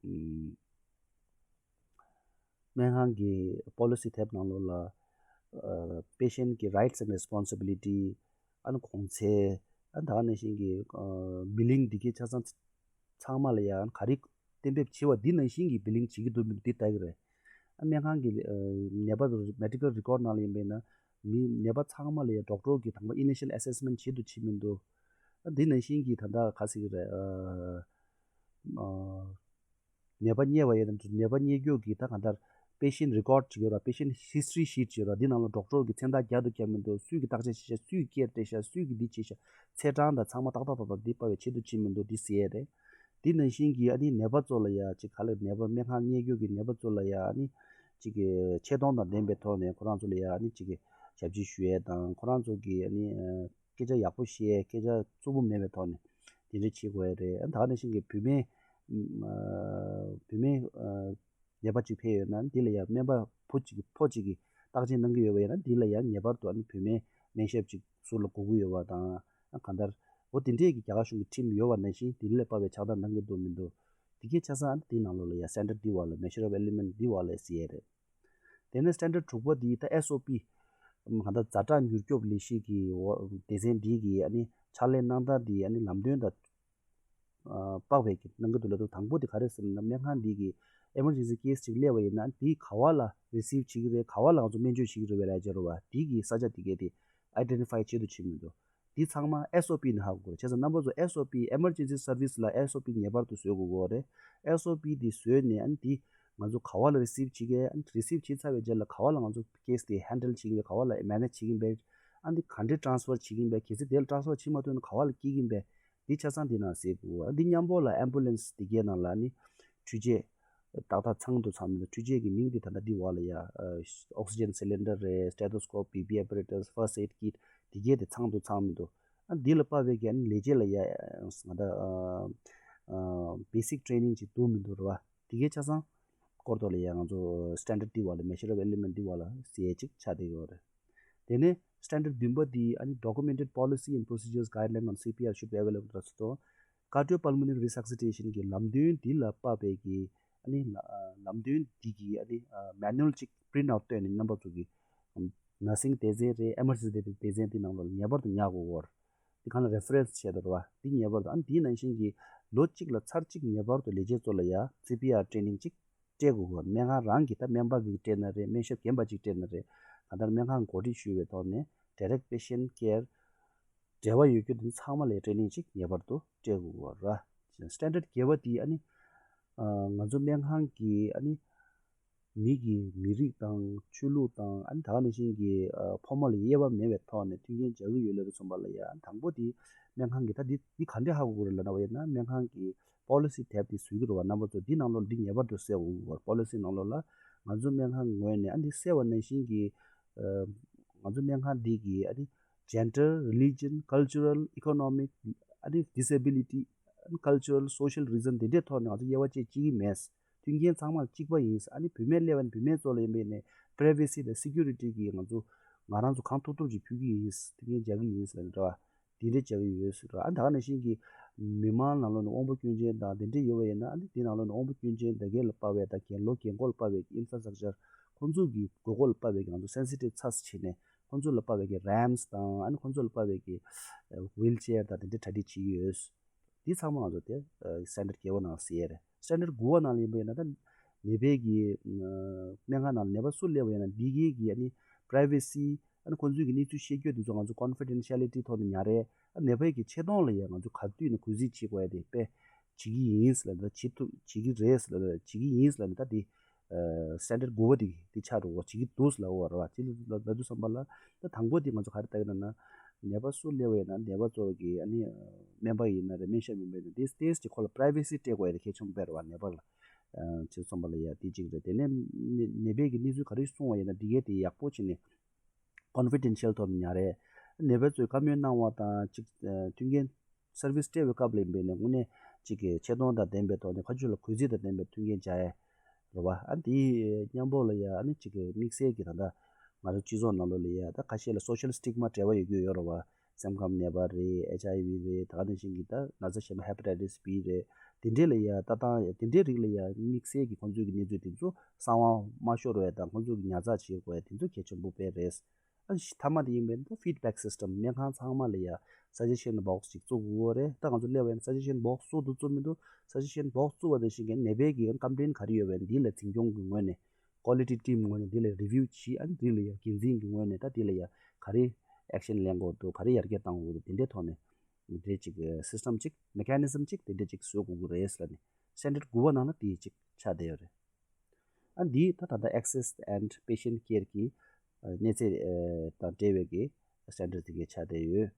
ཨམ་སྨན་ཁང་གི་པོ་ལི་སི་དེབ་ནང་ལོགས་ལ་ཨ་པེ་ཤེན་ཊི་གི་རའིཊ་སི་ཨེན་ཌི་རེ་སི་པོན་སི་བི་ལི་ཊི། ཨ་ནི་གོང་ཚད། ཨ་ནི་ད་ག་ནང་བཞིན་གྱི་ཨ་བི་ལིང་འདི་གའི་ཆ་ཚང་ཚང་མ་ལ་ཡང་ག་རེ་གཏན་འབེབས་བྱས་པ་འདི་ནང་བཞིན་གྱི་བི་ལིང་བྱེད་ཀྱི་འདུག་མི་འདུག་འདི་ལྟ་གི་རེད། ཨ་སྨན་ཁང་གི་ཨ་ནད་པ་མེ་ཌི་ཀལ་རི་ཀོཌ་ནང་ལ་ཡིན་པས་ན། མི་ནད་པ་ཚང་མ་ལ་ཡང་ཌོག་ཊར་གྱིས་དང་པོ་ཨི་ནི་ཤལ་ཨེ་སེ་སི་མེན་ཊི་བྱེད་འདུག་བྱེད་མི་འདུག། ཨ་འདི་ནང་བཞིན་གྱི་ད་ལྟ་ག་ཟེར་གྱི་རེད། ཨ་ཨ་ནད་པ་རྙེད་པ་ཡིན་ན། ནད་པ་རྙེད་རྒྱུ་གི་ད་གང་ལྟར་པེ་ཤེན་ཊི་རི་ཀོཌ་ཅིག་ཡོད་ར། པེ་ཤེན་ཊི་ཧི་སི་ཊོ་རི་ཤིཊ་ཅིག་ཡོད་ར། འདི་ནང་ལ་ཌོག་ཊར་གྱིས་མཚན་རྟགས་རྒྱག་འདུག་རྒྱག་མི་འདུག། སུས་ཀྱིས་བརྟག་དཔྱད་བྱས་ཤག། སུས་ཀྱིས་སྐད་སྤྲད་ཤག། སུས་ཀྱིས་འདི་བྱས་ཤག། ཚེས་གྲངས་དང་ཚང་མ་ཏག་ཏག་ཏག་ཏག་འདི་དཔར་བའི་བྱེད་འདུག་བྱེད་མི་འདུག་འདི་གཟིགས་ཡས་རེད། འདི་ནང་བཞིན་གྱི་ཨ་ནི་ནད་པ་ཚོ་ལ་ཡ་ཅིག་ག་ལ་ནད་པ་སྨན་ཁང་རྙེད་རྒྱུ་གི་ནད་པ་ཚོ་ལ་ཡ་ཨ་ནི་ཅིག་གི་ཆེ་མཐོང་དང་ལྡན་པའི་ཐོག་ནས་ཁོ་རང་ཚོ་ལ་ཡ་ཨ་ནི་ཅིག་གི་ཞབས་ཕྱི་ཞུ་ཡས་དང་། ཁོ་རང་ཚོ་གི་ཨ་ནི་ཨ་སྐད་ཆ་ཡག་པོ་བཤད། སྐད་ཆ་རྩུབ་པོ་མེད་པའི་ཐོག་ནས་དེ་འདྲ་བྱེད་དགོས་ཡ་རེད། ཨ་ད་ག་ནང་བཞིན་གྱི་བུད་མེད་ཨ་བུད་མེད་ཨ་ནད་པ་ཅིག་ཕེབས་ཡོད་ན། འདི་ལ་ཡང་སྨན་པ་བུ་གཅིག་གིས་ཕོ་གཅིག་གིས་བརྟག་དཔྱད་གནང་གི་ཡོད་པ་ཡིན་ན། འདི་ལ་ཡང་ངེས་པར་དུ་ཨ་ནི་བུད་མེད་སྨན་ཞབས་ཅིག་ཟུར་ལ་དགོས་ཀྱི་ཡོད་པ་དང་། ཨ་གང་ལྟར་འོ་དེ་འདྲས་ཀྱི་རྒྱ་གར་གཞུང་གི་ཁྲིམས་ཡོད་པ་ནང་བཞིན་དེ་ལ་དཔག་པའི་ཕྱག་བསྟར་གནང་གི་འདུག་མི་འདུག། དེ་གའི་ཆ་ཚང་ཨ་ནི་དེའི་ནང་ལོགས་ལ་ཡང་སི་ཊན་ཌར་འདི་བར་ལ། མེ་ཤར་ཨོབ་ཨེ་ལི་མེན་ཊི་འདི་བར་ལ་གཟིགས་ཡས་རེད། དེ་ནས་སི་ཊན་ཌར་དྲུག་པ་འདི་ད་ཨེས་ཨོ་པི། གང་ལྟར་ཛ་དྲག་མྱུར་སྐྱོབ་ལས་གཞི་གི་འོ་སྡེ་ཚན་འདི་གི་ཨ་ནི་ཕྱག་ལས་གནང་སྟངས་འདི་ཨ་ནི་ལམ་སྟོན་དང་ཨ་དཔག་པའི་གི་གནང་གི་འདུག་ལབ་འདུག། དང་པོ་དེ་ག་རེ་ཟེར་ན། སྨན་ཁང་འདི་གི་ཨེ་མར་ཇེན་སི་ཀེ་སི་ཅིག་སླེབས་པ་ཡིན་ན། འདི་ག་བ་ལ་རི་སིབ་བྱེད་ཀྱི་རེད། ག་བ་ལ་ང་ཚོ་སྨན་བཅོས་བྱེད་ཀྱི་རེད་པས་ལབ་བྱས་རེད་བ། འདི་གི་ས་ཆ་དེ་གའི་དེ་ཨའི་ཌེན་ཊི་ཕའི་བྱེད་དུ་ཕྱིན་མི་འདུག། འདི་ཚང་མ་ཨེས་ཨོ་པི་ནས་ཧ་གོ་དགོས་རེད། བྱས་ཙང་རྣམ་པ་ཚོ་ཨེས་ཨོ་པི། ཨེ་མར་ཇེན་སི་སར་བིས་ལ་ཨེས་ཨོ་པི་ངེས་པར་དུ་བཟོ་དགོས་ཀྱི་ཡོད་རེད། ཨེས་ཨོ་པི་འདི་བཟོས་ནས་ཨ་ནི་འདི་ང་ཚོ་ག་བ་ལ་རི་སིབ་བྱེད་ཀྱི། ཨ་ནི་རི་སིབ་བྱེད་ཚར་བའི་རྗེས་ལ་ག་བ་ལ་ང་ཚོ་ཀེ་སི་དེ་ཧེན་ཌལ་བྱེད་ཀྱི་ཡིན་པས། ག་བ་ལ་མེ་ནེཇ་བྱེད་ཀྱི་ཡིན་པས། ཨ་ནི་འདི་ག་འདྲས་ཊ་རན་སི་ཕར་བྱེད་ཀྱི་ཡིན་པས། གལ་སྲིད་དེ་ལ་ཊ་རན་སི་ཕར་བྱེད་མ་ཐུབ་ན་ག་བ་ལ་སྐྱེལ་གྱི་ཡིན་པས། འདི་ཆ་ཚང་འདི་ནང་གཟིགས་དགོས། འདི་མཉམ་པོ་ལ་ཨེམ་བུ་ལེན་སི་འདི་གའི་ནང་ལ་ནི་འཕྲུལ་ཆས་ཏག་ཏག་ཚང་དུ་ཚང་མི་འདུག། འཕྲུལ་ཆས་ཀྱི་མིང་འདི་ད་ལྟ་འདི་བར་ལ་ཡ། ཨོག་སི་ཇན་སི་ལིན་ཌར་རེད། སི་ཊེ་ཐོ་སི་ཀོབ། བི་པི་ཨེ་པ་རེ་ཊས། ཕར་སི་ཊི་ཨེ་ཌི་ཀིཊ། འདི་གའི་དེ་ཚང་དུ་ཚང་མི་འདུག། ཨ་འདི་ལ་དཔག་པའི་གི་ཨ་ནི་ལས་བྱེད་ལ་ཡ་ང་ད་ཨ་ཨ་བེ་སིག་ཊེ་རེ་ནིང་ཅིག་འདུག་མི་འདུག་རེད་བ། འདི་གའི་ཆ་ཚང་སྐོར་ཐོག་ལ་ཡ་ང་ཚོ་སི་ཊན་ཌར་འདི་བར་ལ། མེ་ཤར་ཨོབ་ཨེ་ལི་མེན་ཊི་འདི་བར་ལ་གཟིགས་ཡས་ཅིག་ཆགས་བསྡད་ཡོད་རེད། དེ་ནས་སི་ཊན་ཌར་བདུན་པ་འདི་ཨ་ནི་Documented Policy and Procedures Guideline on C P R should be available to us. Cardiopulmonary Resuscitation གི་ལམ་སྟོན་འདི་ལ་དཔག་པའི་གི་ཨ་ནི་ལ་ལམ་སྟོན་འདི་གི་ཨ་ནི་མེ་ནུ་ཨལ་ཅིག་པི་རིན་ཊི་ཨའུཊ་བཏོན་ནས་རྣམ་པ་ཚོ་གི་ནར་སིང་སྡེ་ཚན་རེད། ཨེ་མར་ཇེན་སི་སྡེ་ཚན་འདི་ནང་ལོགས་ལ་ངེས་པར་དུ་ཉར་དགོས་ཀྱི་ཡོད་རེད། འདི་གང་ལ་རེ་ཕ་རེན་སི་བྱས་འདུག་རེད་བ། འདི་ངེས་པར་དུ། ཨ་ནི་འདིའི་ནང་བཞིན་གྱི་ལོ་གཅིག་ལ་ཚར་གཅིག་ངེས་པར་དུ་ལས་བྱེད་ཚོ་ལ་ཡ་སི་པི་ཨར་ཊེ་རེ་ནིང་ཅིག་སྤྲད་དགོས་ཀྱི་ཡོད་རེད། སྨན་ཁང་རང་གིས། ད་སྨན་པ་གིས་སྤྲད་ན་རེད། སྨན་ཞབས་རྒན་པ་ཅིག་སྤྲད་ན་རེད། གང་ལྟར་སྨན་ཁང་འགོ་ཁྲིད་ཞུ་བའི་ཐོག་ནས་ཌའི་རེག་པེ་ཤེན་ཊི་ཀེར་འབྲེལ་བ་ཡོད་རྒྱུ་དེ་ཚོ་ཚང་མ་ལ་ཊེ་རེ་ནིང་ཅིག་ངེས་པར་དུ་སྤྲད་དགོས་ཀྱི་ཡོད་རེད། སི་ཊན་ཌར་བརྒྱད་པ་དེ་ཨ་ནི་ཨ་ང་ཚོ་སྨན་ཁང་གི་ཨ་ནི་མི་གི་མི་རིགས་དང་ཆོས་ལུགས་དང་། ཨ་ནི་ད་ག་ནང་བཞིན་གྱི་ཨ་ཕོ་མོ་ལ་དབྱེ་བ་མེད་པའི་ཐོག་ནས་མཐུན་རྐྱེན་སྦྱར་གྱི་ཡོད་ལབ་དུས་ཙམ་པ་ལ་ཡ། དང་པོ་དེ་སྨན་ཁང་གི། ད་འདི་འདི་ག་འདྲས་ཧ་གོ་དགོས་རེད་ལབ་ན་བ་ཡིན་ན། སྨན་ཁང་གི་པོ་ལི་སི་དེབ་དེ་བཟོ་གི་རེད་བ། རྣམ་པ་ཚོ་འདི་ནང་ལོགས་འདི་ངེས་པར་དུ་གསལ་དགོས་ཀྱི་ཡོད་རེད། པོ་ལི་སི་ནང་ལོགས་ལ་ང་ཚོ་སྨན་ཁང་ངོས་ནས་ཨ་འདི་གསལ་བ་ནང་བཞིན་གྱི་ཨ་ང་ཚོ་སྨན་ཁང་འདི་གི་ཨ་ནི་gender, religion, cultural, economic, ཨ་ནི་disability, cultural, social reason དེ་འདྲའི་ཐོག་ནས་ང་ཚོ་དབྱེ་བ་བཅས་བྱེད་ཀྱི་མེད། མཐུན་རྐྱེན་ཚང་མ་གཅིག་པ་ཡིན། ཨ་ནི་བུད་མེད་སླེབས་པ་ནི་བུད་མེད་ཚོ་ལ་ཡིན་པས་ནས་པི་རའི་ཝེ་སི་དང་སི་ཀུ་རི་ཊི་གི་ང་ཚོ་ང་རང་ཚོ་གང་ཐུབ་ཐུབ་ཅིག་ཕུལ་གྱི་ཡིན། མཐུན་རྐྱེན་སྦྱར་གྱི་ཡིན་ལབ་ནས་རེད་བ། དེ་འདྲ་བྱ་གི་ཡོད་ཟེར། ཨ་ད་ག་ནང་བཞིན་གྱི་མི་མང་ནང་ལོགས་ནས་དབང་པོ་སྐྱོན་ཅན་དང་དེ་འདྲ་ཡོད་པ་ཡིན་ན། ཨ་ནི་དེ་ནང་ལོགས་ནས་དབང་པོ་སྐྱོན་ཅན་དེ་གའི་ལ་དཔག་པའི་དང་རྒན་ལོ་རྒན་འཁོགས་ལ་དཔག་པའི་ཨིན་ཕ་ར་སི་ཊག་ཅར། ཁོང་ཚོ་གི་དགོས་མཁོ་ལ་དཔག་པའི་ང་ཚོ་སེན་སི་ཊིབ་ཚ་ས་བྱས་ནས་ཁོང་ཚོ་ལ་དཔག་པའི་གི་རེམ་སི་དང་། ཨ་ནི་ཁོང་ཚོ་ལ་དཔག་པའི་གི་ཝིལ་ཅེར་དང་དེ་འདྲ་གྲ་སྒྲིག་བྱེད་ཀྱི་ཡོད། འདི་ཚང་མ་ང་ཚོ་དེ་སི་ཊན་ཌར་བརྒྱད་པ་ནང་གཟིགས་ཡས་རེད། སི་ཊན་ཌར་དགུ་པ་ནང་ལ་ཡིན་པ་ཡིན་ན། ད་ནད་པའི་གི་སྨན་ཁང་ནང་ལ་ནད་པ་སུ་སླེབས་པ་ཡིན་ན་འདི་གའི་གི་ཨ་ནི་པི་རའི་ཝེ་སི་ ཨ་ནི་ཁོང་ཚོའི་གི་གནས་ཚུལ་བཤད་རྒྱུ་དེ་ཚོ་ང་ཚོ་confidentiality་ཐོག་ནས་ཉར་རེད། ཨ་ནད་པའི་གི་ཆེད་དོན་ལ་ཡ་ང་ཚོ་ག་དུས་ནས་གུས་བརྩི་བྱེད་དགོས་ཡ་དེ་དཔེ་བྱེད་ཀྱི་ཡིན་ལབ་ན་ད་བྱེད་ཐུབ་བྱེད་ཀྱི་རེད་ལབ་ན་བྱེད་ཀྱི་ཡིན་ལབ་ན་ད་དེ་standard་དགུ་པ་དེ་དེ་ཆགས་འགྲོ་བ་བྱེད་ཀྱི་འདུག་ལབ་འོ་ར་བ་དེ་ལ་ལ་དུས་བསམ་པ་ལ་ད་དང་པོ་དེ་ང་ཚོ་ག་རེ་ལྟ་གི་ན་ན་ནད་པ་སུ་སླེབས་པ་ཡིན་ན་ནད་པ་ཚོ་གི་ཨ་ནི་སྨན་པ་ཡིན་ན་རེད་སྨན་ཞབས་ཡིན་པ་ཡིན་ན་དེ་ཏོག་ཙམ་ཅིག་ཁོ་ལ་privacy་སྤྲད་དགོས་ཡ་དེ་གལ་ཆེན་པོ་དཔེ་ར་བ་ནད་པ་ལ་བྱེད་བསམ་པ་ལ་ཡ་དེ་གཅིག་རེད། དེ་ནས་ནད་པའི་གི་གནས་ཚུལ་ག་རེ་གསུང་བ་ཡིན་ན་དེ་གའི་དེ་ཡག་པོ་བྱས་ནས། confidential་ཐོག་ནས་ཉར་རེད། ནད་པ་ཚོས་བཀའ་མོལ་གནང་བ་དང་གཅིག་མཐུན་རྐྱེན་service་སྤྲད་པའི་སྐབས་ལ་ཡིན་པས་ནས་དངོས་གནས་གཅིག་གི་ཆེ་མཐོང་དང་ལྡན་པའི་ཐོག་ནས་ཁ་མཆུ་ལ་གུས་བརྩི་དང་ལྡན་པའི་མཐུན་རྐྱེན་སྦྱར་ཡས་རེད་བ། ཨ་དེའི་མཉམ་པོ་ལ་ཡ་ཨ་ནི་གཅིག་གི་དམིགས་བསལ་གྱི་ད་ལྟ་ང་ཚོ་སྤྱི་ཚོགས་ནང་ལོགས་ལ་ཡ་ད་ཁ་ཤས་ལ་social stigma་འབྲེལ་བ་ཡོད་རྒྱུ་ཡོད་རེད་བ། སེམས་ཁམས་ནད་པ་རེད། HIV་རེད། ད་ག་ནང་བཞིན་གྱི་ད་ན་ཚ་གཞན་པ་hepatitis B་རེད། དེ་འདྲས་ལ་ཡ་ལྟ་སྟངས་དེ་འདྲས་རིགས་ལ་ཡ་དམིགས་བསལ་གྱི་ཁོང་ཚོའི་གི་གནས་ཚུལ་དེ་ཚོ་གསང་བ་མ་ཤོར་བའི་དང་ཁོང་ཚོ་གི་ཉར་ཚགས་བྱེད་དགོས་ཡ་དེ་ཚོ་གལ་ཆེན་པོ་དཔེ་རེད། ཨ་མཐའ་མ་དེ་ཡིན་པའི་ད་feedback system་སྨན་ཁང་ཚང་མ་ལ་ཡ་suggestion box་ཅིག་བཙུགས་དགོས་རེད། ད་ང་ཚོ་སླེབས་པ་ཡིན་ན་suggestion box་བཙུགས་དུ་བཙུགས་མི་འདུག suggestion box་བཙུགས་པ་དེ་བཞིན་གི་ནད་པའི་གི་complaint་ག་རེ་ཡོད་པའི་འདི་ལ་འཛིན་སྐྱོང་གི་ངོས་ནས། quality team་ངོས་ནས་འདི་ལ་review་བྱས། ཨ་ནི་འདི་ལ་ཡ་འགན་འཛིན་གྱི་ངོས་ནས་ད་འདི་ལ་ཡ་ག་རེ་action་ལེན་དགོས་འདུག་ག་རེ་ཡར་རྒྱས་གཏང་དགོས་འདུག་དེ་འདྲའི་ཐོག་ནས་འདི་འདྲའི་ཅིག་system་ཅིག mechanism་ཅིག་དེ་འདྲའི་ཅིག་བཟོ་དགོས་ཀྱི་རེད་ཟེར་ནས་standard་དགུ་པ་ནང་ལ་དེ་ཅིག་ཆགས་བསྡད་ཡོད་རེད། ཨ་འདི་ད་ད་ལྟ་access and patient care་གི་གནས་ཚད་དང་འབྲེལ་བའི་གི་standard་དེ་གའི་ཆགས་བསྡད་ཡོད།